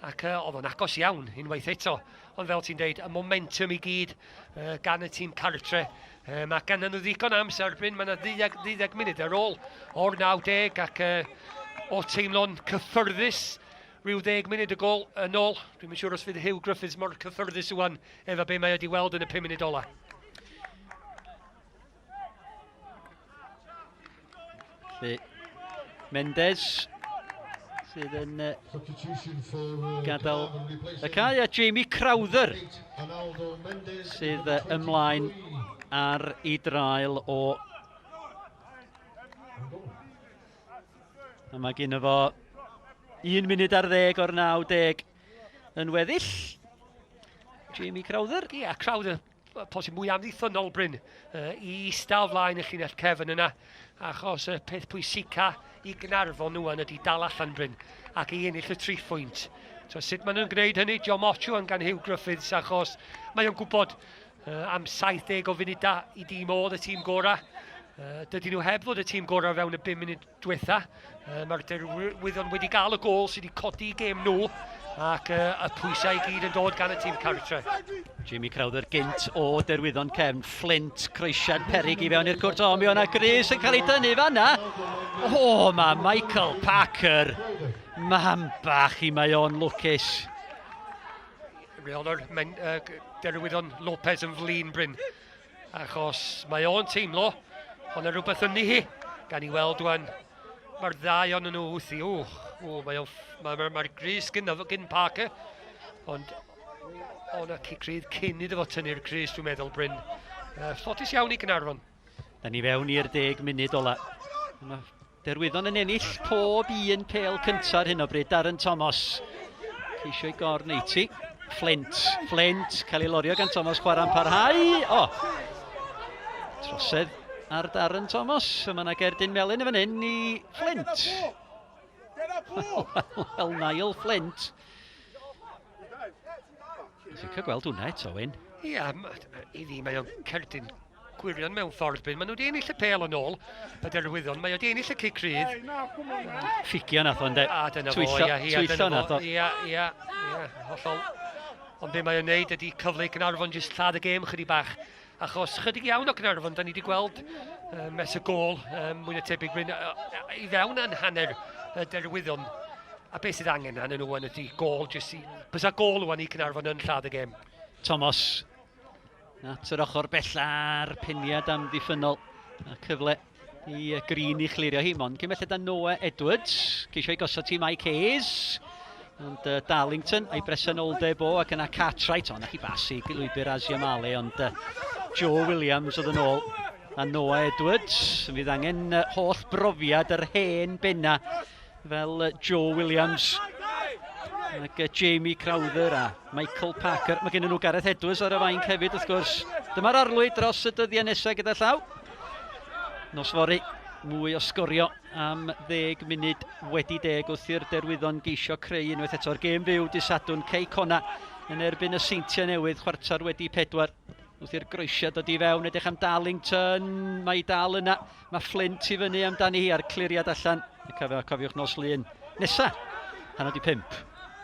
Ac uh, oedd o'n agos iawn unwaith eto. Ond fel ti'n deud, y momentum i gyd uh, gan y tîm cartre. Uh, mae gan nhw ddigon amser, Bryn, mae yna 12 munud ar ôl o'r 90 ac uh, o teimlo'n cyffyrddus rhyw 10 munud y gol yn ôl. Dwi'n siŵr os fydd Hugh Griffiths mor cyffyrddus wan efo be mae wedi weld yn y 5 munud ola. Felly, Mendes sydd yn gadael y cae a Jamie Crowther sydd ymlaen ar ei drael o. A mae gen fo 1 munud ar ddeg o'r 90 yn weddill. Jamie Crowther. Ie, yeah, Crowther. posib mwy amddiffynnol Bryn uh, i ista o flaen y llinell cefn yna achos y peth pwysica i Gynarfon nhw yn ydy dal allan Bryn ac i ennill y tri phwynt. So, sut maen nhw'n gwneud hynny? Diolch Mochu yn gan Hugh Griffiths achos mae o'n gwybod uh, am 70 o funudau i dîm oedd y tîm gorau. Uh, dydyn nhw heb fod y tîm gorau fewn y 5 munud diwetha. Uh, Mae'r Derwyddon wedi gael y gol sydd wedi codi gêm nhw ac uh, y pwysau i gyd yn dod gan y tîm cartre. Jamie Crowther gynt o Derwyddon Cefn, Flint, croesiad perig i fewn i'r cwrt. O, mi o'na Gris yn cael ei dynnu fanna. O, mae Michael Parker. Mam bach i mae o'n lwcus. Rheolwr men, uh, Derwyddon Lopez yn flin, Bryn. Achos mae o'n teimlo, ond yna rhywbeth yn hi, gan i weld wan, mae'r ddau ond nhw wrthi, o, o, mae o'n, mae'r mae, mae gris gyn, gyn Parker, ond o'n y cic rydd cyn iddo fo tynnu'r crys, dwi'n meddwl, Bryn. Uh, ffodus iawn i Gynarfon. Da ni fewn i'r deg munud ola. Mae Derwyddon yn ennill pob un pel cyntaf ar hyn o bryd. Darren Thomas ceisio i gorn 80. Flint, Flint, cael ei lorio gan Thomas, chwarae'n parhau. O! Trosedd ar Darren Thomas. Mae yna gerdyn melyn yn fan hyn i Flint. Wel, Niall Flint. Ti'n cael gweld hwnna eto, Wyn? Ia, i fi mae o'n cerdyn gwirion mewn ffordd, Bryn. Maen nhw wedi ennill y pêl yn ôl, y derwyddon. Mae wedi ennill y cic rhydd. Ffugio nath o, ynddo? A dyna fo, ia, ia, twyllo nath o. Ia, ia, ia, hollol. Ond be mae o'n neud ydy cyfle i Gynarfon jyst lladd y gêm chydig bach. Achos chydig iawn o Gynarfon, da ni wedi gweld um, ers y gôl, um, mwy na tebyg, Bryn, i fewn yn hanner y derwyddon. A beth sydd angen arnyn nhw yn ydy gôl, jyst i... Bysa gôl wan i Cynarfon yn lladd y gêm. Thomas at yr ochr bella'r peniad amddiffynnol a cyfle i Green i chlirio hi. Mond cyn belled â Noah Edwards, ceisio i gosod ti Mike Hayes. Ond uh, Darlington a'i bresenoldeb o ac yna Cartwright, o, na chi bas i lwybr Aziamale, ond uh, Joe Williams oedd yn ôl a Noah Edwards. Fydd angen uh, holl brofiad yr hen benna fel Joe Williams ac Jamie Crowther a Michael Parker. Mae gen nhw Gareth Edwards ar y fainc hefyd, wrth gwrs. Dyma'r arlwy dros y dyddiau nesaf gyda llaw. Nos fory, mwy o sgorio am ddeg munud wedi deg wrth i'r Derwyddon geisio creu unwaith eto'r gêm fyw dy Sadwrn. Cei Cona yn erbyn y Seintiau Newydd, chwarter wedi pedwar. Wrth i'r groesiad dod i fewn, edrych am Darlington, mae dal yna. Mae Flint i fyny amdani hi a'r cliriad allan. Cofio, cofiwch nos Lun nesa, hanner di pump,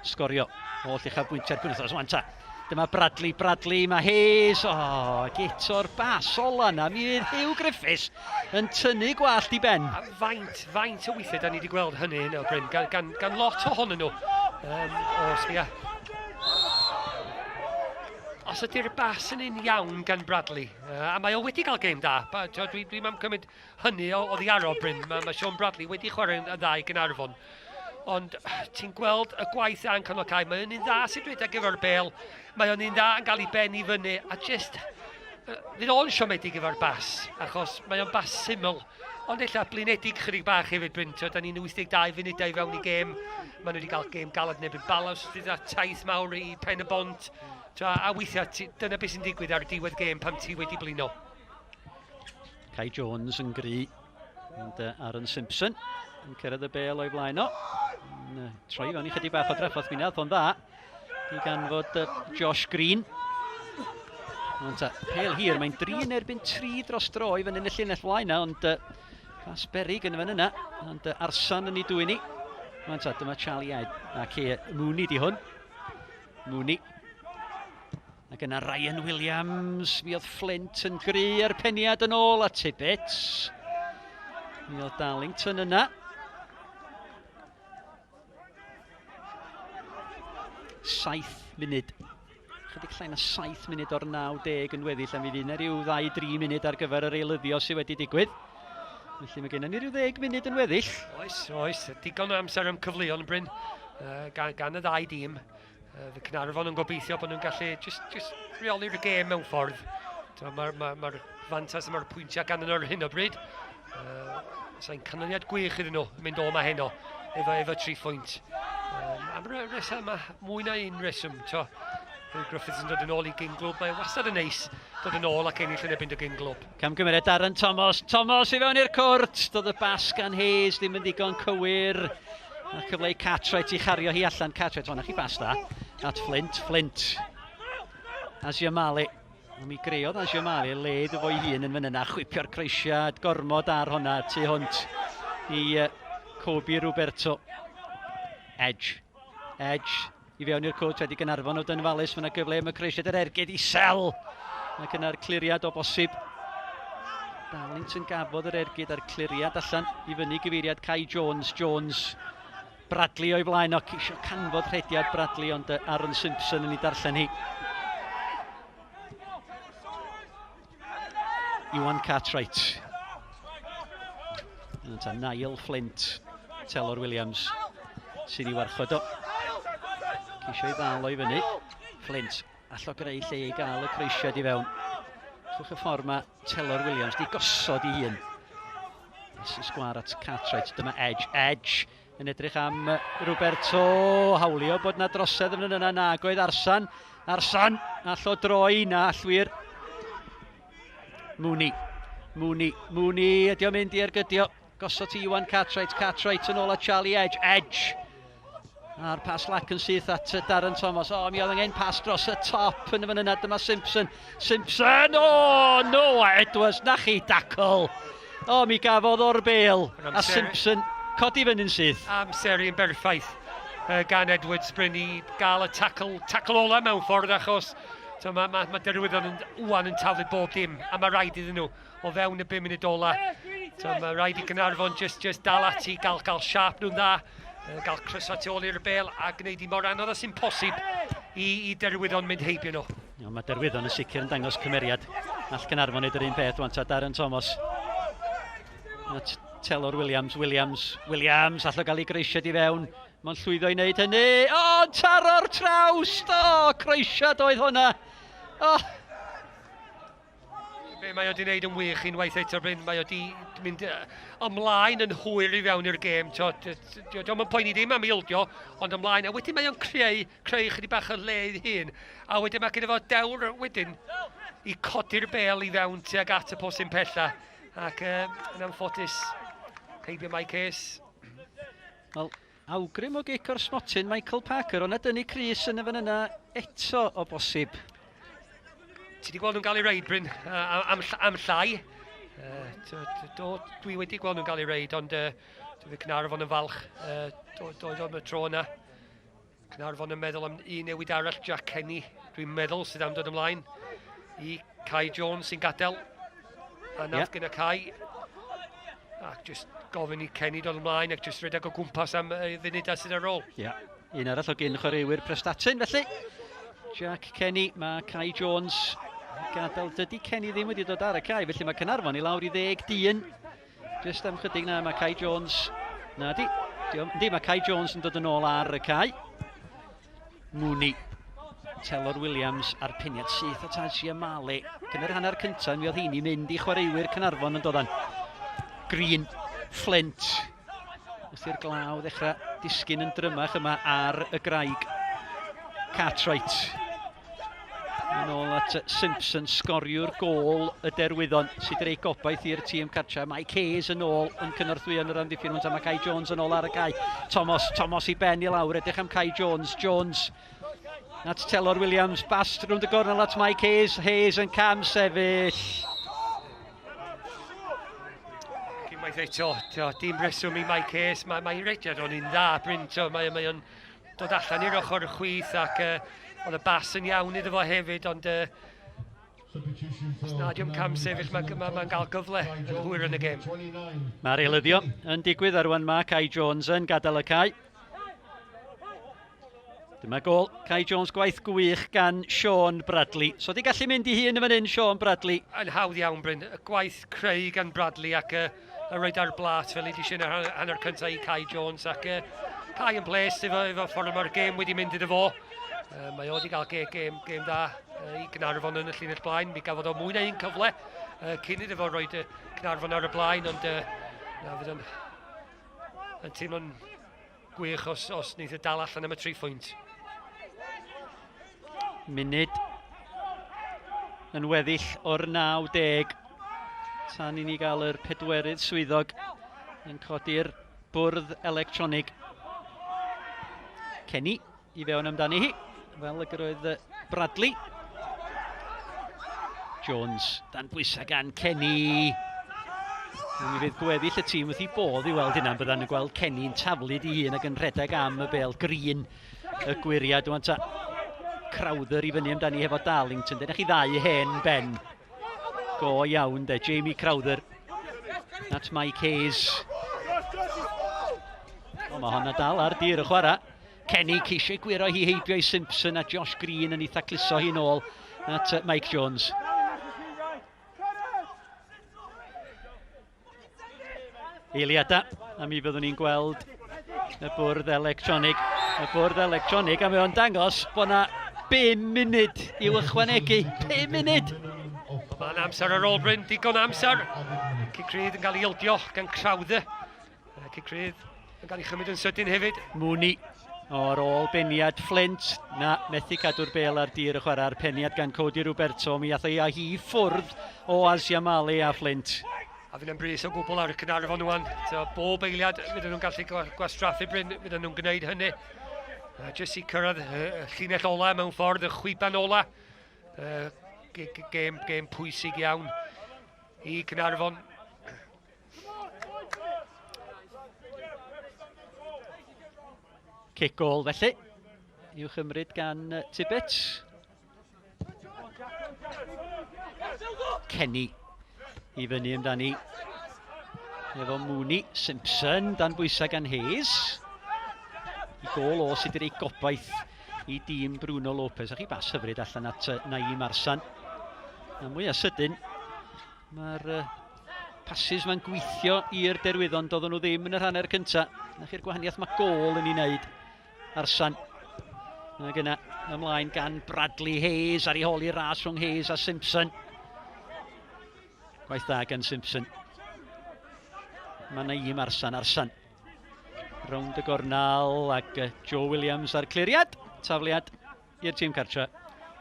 sgorio holl uchafbwyntiau'r penwythnos. Wan ta, dyma Bradley, Bradley, mae Hayes, o, oh, geto'r bas ola na, mi fydd Hugh Griffiths yn tynnu gwallt i ben. A faint, faint o weithiau da ni wedi gweld hynny hynny o Bryn, gan, gan, gan lot ohonyn nhw. Um, o, sbia. Os ydy'r bas yn un iawn gan Bradley, uh, a mae o wedi cael gêm da, dwi'n dwi, dwi cymryd hynny o, oddi ar o Bryn, mae, mae Sean Bradley wedi chwarae yn dda i Gynarfon. Ond ti'n gweld y gwaith dda yn canol cae, mae o'n un dda sy'n rhedeg efo'r bel, mae o'n un dda yn cael ei ben i fyny, a just, fydd o'n siomedig efo'r bas, achos mae o'n bas syml, ond ella blinedig chydig bach hefyd, Bryn, da ni'n 82 funudau i fewn i gêm, maen nhw wedi cael gêm galed neb yn balans, gyda taith mawr i Pen y Bont, a weithiau, dyna beth sy'n digwydd ar diwedd gêm pan ti wedi blino. Kai Jones yn gry, ond Aaron Simpson yn cyrraedd y bel o'i flaen o. Yn, troi fewn i chydig bach o drafferth, mi nath o'n dda i ganfod Josh Green. Ond ta, pel hir, mae'n dri yn erbyn tri dros dro i fyny yn y llinell flaen na, ond uh, pas berig yn y fan yna, ond uh, Arsan yn ei dwyni. Ond ta, dyma Charlie Ed, ac e, Mooney di hwn. Mooney. Ac yna Ryan Williams, mi oedd Flint yn gry ar peniad yn ôl a Tibbets. Mi oedd Darlington yna. Saith munud. Chydig llai na saith munud o'r 90 yn weddill, a mi fydd yna rhyw 2-3 munud ar gyfer yr eilyddio sydd wedi digwydd. Felly mae gennym ni rhyw ddeg munud yn weddill. Oes, oes. Digon o amser am cyfleon, Bryn, uh, gan, gan y ddau dîm. Uh, fy Cynarfon yn gobeithio bod nhw'n gallu just, just reoli'r gêm mewn ffordd. Mae'r ma, ma, ma fantas mae'r pwyntiau gan nhw ar hyn o bryd. Uh, Sa'n canlyniad gwych iddyn nhw mynd o ma heno efo, efo tri phwynt. Um, am reswm, mwy na un reswm. To. Phil Griffiths yn dod yn ôl i gyn-glwb. Mae wastad yn neis dod yn ôl ac ennill yn erbyn dy gyn-glwb. Camgymeriad Darren Thomas. Thomas i fewn i'r cwrt. Doedd y bas gan Hayes ddim yn ddigon cywir. A cyfle i Cartwright i chario hi allan. Cartwright, hwnna chi bas da. At Flint. Flint. Aziamali. Mi greodd Aziamali le iddo fo'i hun yn fan yna. Chwipio'r croesiad gormod ar hwnna tu hwnt i Kobe Roberto. Edge. Edge i fewn i'r cwt wedi Gaernarfon o Dynfalus. Mae yna gyfle am y croesiad yr ergyd isel. Ac yna'r cliriad o bosib. Darlington gafodd yr ergyd a'r cliriad allan i fyny gyfeiriad Kai Jones. Jones Bradley o'i flaen o ceisio canfod rhediad Bradley ond Aaron Simpson yn ei darllen hi. Iwan Cartwright. Yna Niall Flint, Telor Williams sydd i warchod o. Ceisio i ddal o i fyny. Flint, allo greu lle i gael y croesiad i fewn. Swch y ffordd mae Telor Williams di gosod i hun. As y sgwar at Cartwright, dyma Edge. Edge yn edrych am Roberto, hawlio bod na drosedd yn yna, nag oedd Arsan. Arsan, allo droi, na allwyr. Mooney, Mooney, Mooney, ydy o'n mynd i ergydio. Gosod ti Iwan Cartwright, Cartwright yn ôl at Charlie Edge, Edge. A'r pas lac yn syth at Darren Thomas. O, mi oedd angen pas dros y top yn y fan yna. Dyma Simpson. Simpson! O, oh, no, Edwards, na chi dacl. O, mi gafodd o'r bel. A Simpson codi fyny'n syth. Amseru yn berffaith gan Edwards Bryn i gael y tackle, tackle ola mewn ffordd achos so, mae ma, ma Derwyddon yn, wwan yn taflu bob dim a mae rhaid iddyn nhw o fewn y 5 munud ola. So, mae rhaid i Gynarfon just, just dal ati, gael, gael siap nhw'n dda, gael crysau tu ôl i'r bel a gwneud i mor anodd â sy'n posib i, i Derwyddon mynd heibio nhw. No, mae Derwyddon yn sicr yn dangos cymeriad. All Gynarfon wneud yr un peth wan ta Darren Thomas. At Telor Williams, Williams, Williams, allo gael ei greisiad i fewn. Mae'n llwyddo i wneud hynny. O, oh, taro'r trawst! O, oh, croesiad oedd hwnna. O, oh. Be mae o wedi gwneud yn wych unwaith eto, Bryn, mae o wedi mynd ymlaen yn hwyr i fewn i'r gêm. Dio'm yn poeni ddim am ildio, ond ymlaen. A wedyn mae o'n creu, creu chydig bach o le i hun. A wedyn mae gyda fo dewr wedyn i codi'r bel i fewn tuag at y posyn pella. Ac yn anffodus, heibio Mike Hayes. Wel, awgrym o gic o'r smotyn Michael Parker, ond na dynnu Cris yn y fan yna eto o bosib. Ti wedi gweld nhw'n gael ei reid, Bryn, am, am llai. Do, do, dwi wedi gweld nhw'n gael ei reid, ond uh, dwi'n Cynarfon yn falch. Uh, do, do, do, y tro yna. Cynarfon yn meddwl am un newid arall, Jack Kenny, dwi'n meddwl, sydd am dod ymlaen i Kai Jones sy'n gadael. Anaf yeah. gyda Kai. Ac just gofyn i Kenny dod ymlaen ac just rhedeg o gwmpas am y funudau sydd ar ôl. Ie. Yeah. Un arall o gyn chwaraewyr Prestatyn, felly. Jack Kenny, mae Kai Jones gadael. Dydy Kenny ddim wedi dod ar y cae, felly mae Cynarfon i lawr i ddeg dyn. Just am chydig na, mae Kai Jones... Na di, di, mae Kai Jones yn dod yn ôl ar y cae. Mooney. Telor Williams a'r peniad syth at Asia Male. Cyn yr hanner cyntaf, mi oedd hi'n i mynd i chwaraewyr Cynarfon yn doddan. Green, Flint. Wrth i'r glaw ddechrau disgyn yn drymach yma ar y graig. Cartwright. Yn ôl at Simpson, sgoriwr gôl y Derwyddon, sydd wedi gobaith i'r tîm cartra. Mike Hayes yn ôl yn cynorthwyo yn yr amddiffyn hwnt, a mae Kai Jones yn ôl ar y cae. Thomas, Thomas i ben i lawr, edrych am Kai Jones, Jones at Telor Williams, bast rownd y gornel at Mike Hayes, Hayes yn cam sefyll. Unwaith eto, tio, dim reswm i Mike Hayes, mae, mae rediad o'n un dda, Bryn, tio, mae, mae o'n dod allan i'r ochr chwith ac uh, oedd y bas yn iawn iddo fo hefyd, ond uh, os na diwm cam sefyll, mae'n ma, ma cael gyfle yn hwyr yn y gêm. Mae'r eilyddio yn digwydd ar rwan mae Kai Jones yn gadael y cae. Dyma gol Kai Jones, gwaith gwych gan Sean Bradley. So di gallu mynd i hun yn fan hyn, Sean Bradley. Yn hawdd iawn, Bryn. Y gwaith creu gan Bradley ac uh, y roed ar blat fel i di sy'n yr hanner cyntaf i Kai Jones ac uh, Kai yn bles efo, efo ffordd mae'r gêm wedi mynd iddo fo. Uh, mae o wedi cael gêm, gêm, gêm dda uh, i Gynarfon yn y llinell blaen. Mi gafodd o mwy na un cyfle uh, cyn iddo fo roed uh, Cynarfon ar y blaen, ond uh, na fydd o'n yn teimlo'n Gwych os, os wneith e dal allan am y tri phwynt. Munud yn weddill o'r 90 tan i ni gael yr pedwerydd swyddog yn codi'r bwrdd electronig. Kenny i fewn amdani hi, fel y roedd Bradley. Jones dan bwysau gan Kenny. Mi fydd gweddill y tîm wrth i bodd i weld hynna, byddan nhw'n gweld Kenny'n taflu di hun ac yn rhedeg am y bel green y gwyriad. Wan ta Crowther i fyny amdani hefo Darlington. Dyna chi ddau hen ben. Go iawn de, Jamie Crowther at Mike Hayes. O, mae honna dal ar dir y chwarae. Kenny ceisio gwiro hi heibio i Simpson a Josh Green yn ei thacluso hi'n ôl at Mike Jones. Eiliadau, a mi fyddwn ni'n gweld y bwrdd electronig. Y bwrdd electronig, a mae o'n dangos bod yna 5 munud i'w ychwanegu. 5 munud! Mae'n amser ar ôl Bryn, digon amser. Cic rydd yn cael ei ildio gan Crowther. Cic rydd yn cael ei chymryd yn sydyn hefyd. Mooney o'r ôl beniad Flint. Na, methu cadw'r bel ar dir y chwarae a'r peniad gan Cody Roberto. Mi ath ei â hi ffwrdd o Asiamale a Flint. A fydd yn brys o gwbl ar y Caernarfon wan. So, bob eiliad fydden nhw'n gallu gwastraffu Bryn, fydden nhw'n gwneud hynny. Jyst i cyrraedd y llinell ola mewn ffordd, y chwiban ola. Gêm, gêm pwysig iawn i Caernarfon. Cic gol felly i'w chymryd gan Tibbet. Kenny i fyny amdani efo Mooney. Simpson dan bwysau gan Hayes. I gol o sydd wedi gobaith i dîm Bruno Lopez. A chi bas hyfryd allan at Naim Arsan. A mwyaf sydyn, Mae'r passes ma'n gweithio i'r Derwyddon, doedden nhw ddim yn yr hanner cynta. Na chi'r gwahaniaeth mae gôl yn ei wneud. Arsan. Ac yna, ymlaen gan Bradley Hayes ar ei hôl i'r ras rhwng Hayes a Simpson. Gwaith da gan Simpson. Mae Naeem Arsan, Arsan. Rownd y gornal ac Joe Williams ar cliriad. Tafliad i'r tîm cartre.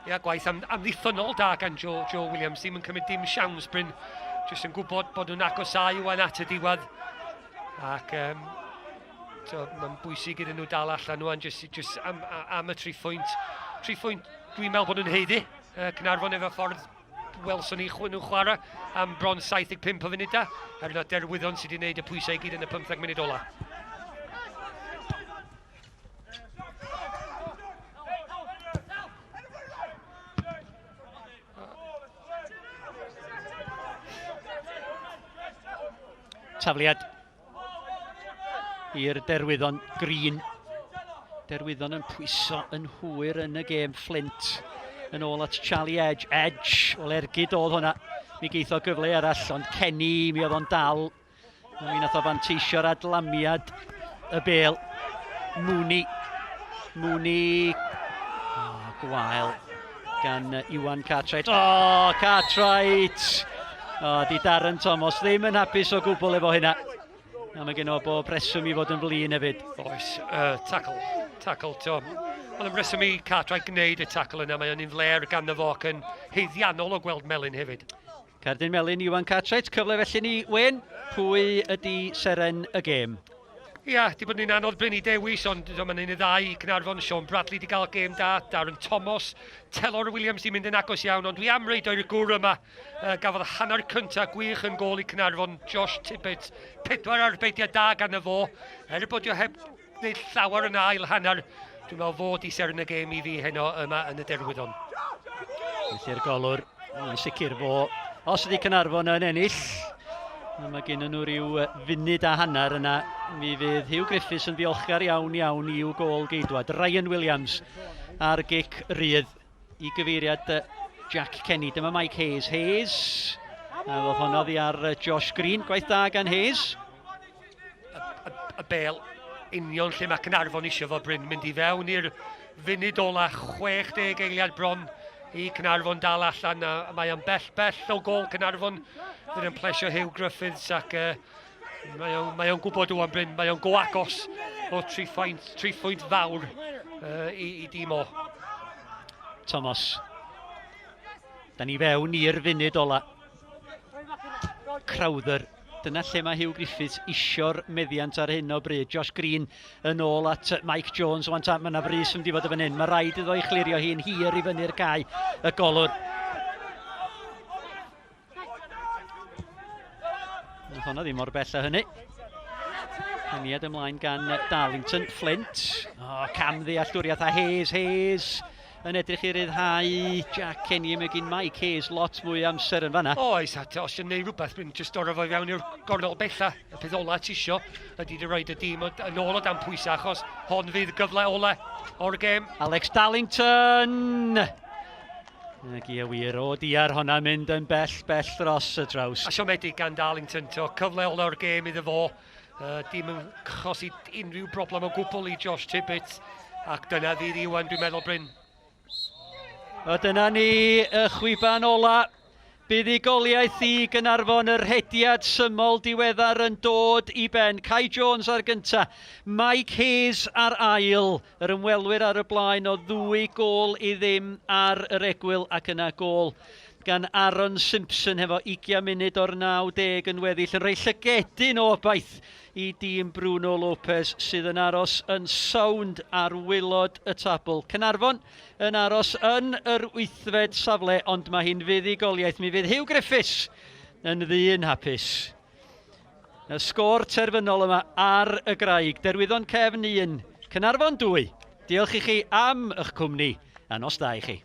Ia, gwaith am, amddiffynnol da gan Joe, Joe Williams, ddim yn cymryd dim siawns Bryn, jyst yn gwybod bod nhw'n agosáu wan at y diwedd. Ac um, so, mae'n bwysig iddyn nhw dal allan nhw, jyst, jyst am, am y tri phwynt. Tri phwynt dwi'n meddwl bod nhw'n heiddi. Uh, Cynarfon efo ffordd welson ni nhw chwarae am bron 75 o funudau, er na Derwyddon sydd wedi gwneud y pwysau i gyd yn y 15 munud ola. Tafliad i'r Derwyddon Green. Derwyddon yn pwyso yn hwyr yn y gêm. Flint yn ôl at Charlie Edge. Edge, wel ergyd oedd hwnna. Mi geith o gyfle arall, ond Kenny, mi oedd o'n dal. Mi nath o fanteisio'r adlamiad y bel. Mooney. Mooney. Oh, gwael gan Iwan Cartwright. Oh, Cartwright! Oh, di Darren Thomas ddim yn hapus o gwbl efo hynna. A mae gen o bob reswm i fod yn flin hefyd. Oes, uh, tackle, tackle, to. Ond yn reswm i Cartwright gwneud y tackle yna, mae o'n un fler ganddo fo ac yn heiddiannol o gweld melyn hefyd. Cerdyn melyn Iwan Cartwright, cyfle felly ni, Wyn, pwy ydy seren y gêm? Ia, di bod yn anodd Bryn i dewis, ond mae'n un i ddau i Cynarfon, Sean Bradley di gael gêm da, Darren Thomas, Telor Williams di mynd yn agos iawn, ond dwi am reid o'r gŵr yma, uh, gafodd hanner cyntaf gwych yn gôl i Cynarfon, Josh Tibbett, pedwar arbediad da gan y fo, er bod o heb wneud llawer yn ail hanner, dwi'n meddwl fod i seren y gêm i fi heno yma yn y Derwyddon. Felly'r golwr, yn sicr fo, os ydy Caernarfon yn ennill, mae gen nhw rhyw funud a hanner yna, mi fydd Hugh Griffiths yn ddiolchgar iawn iawn i'w gôl geidwad. Ryan Williams ar gic rydd i gyfeiriad Jack Kenny. Dyma Mike Hayes. Hayes, a ddodd honno ddi ar Josh Green. Gwaith da gan Hayes. Y, y, y bel union lle mae Cynarfon eisiau fo Bryn mynd i fewn i'r funud ola 60 eiliad bron i Cynarfon dal allan a mae o'n bell bell o gol Cynarfon fydd yn plesio Hugh Griffiths ac uh, mae o'n mae gwybod o'n Bryn mae o'n go agos o tri phwynt, tri phwynt fawr uh, i, i dîm o. Thomas. Da ni fewn i'r funud ola. Crowther. Dyna lle mae Hugh Griffiths isio'r meddiant ar hyn o bryd. Josh Green yn ôl at Mike Jones. Wan ta, mae yna frys yn mynd i fod y fan hyn. Mae rhaid iddo i chlirio hi'n hir i fyny'r cae y golwr. Nath honna ddim mor bell â hynny. Heniad ymlaen gan Darlington. Flint. Oh, cam ddealltwriaeth a Hayes. Hayes yn edrych i ryddhau Jack Kenny. Mae gen Mike Hayes lot mwy amser yn fanna. Oes, a os yw'n neud rhywbeth, mae'n jyst orau fo i fewn i'r gornel bella. Y peth ola ti isio ydy dy roed y dîm yn ôl o dan pwysau, achos hon fydd gyfle ola o'r gêm. Alex Darlington! Ac ie wir, o diar honna mynd yn bell, bell dros y draws. A siomedig gan Darlington, to, cyfle ola o'r gêm iddo fo. Dim yn chosi unrhyw broblem o gwbl i Josh Tibbetts. Ac dyna ddydd Iwan, dwi'n meddwl, Bryn. O dyna ni, y chwiban ola. Buddugoliaeth i Gaernarfon, y rhediad syml diweddar yn dod i ben. Kai Jones ar gynta, Mike Hayes ar ail, yr ymwelwyr ar y blaen o ddwy gôl i ddim ar yr egwyl ac yna gôl gan Aaron Simpson hefo 20 munud o'r 90 yn weddill yn rhoi llygedyn o obaith i dîm Bruno Lopez sydd yn aros yn sownd ar waelod y tabl. Caernarfon yn aros yn yr wythfed safle, ond mae hi'n fuddugoliaeth. Mi fydd Hugh Griffiths yn ddyn hapus. Y sgôr terfynol yma ar y graig. Derwyddon Cefn 1, Caernarfon 2. Diolch i chi am eich cwmni, a nos da i chi.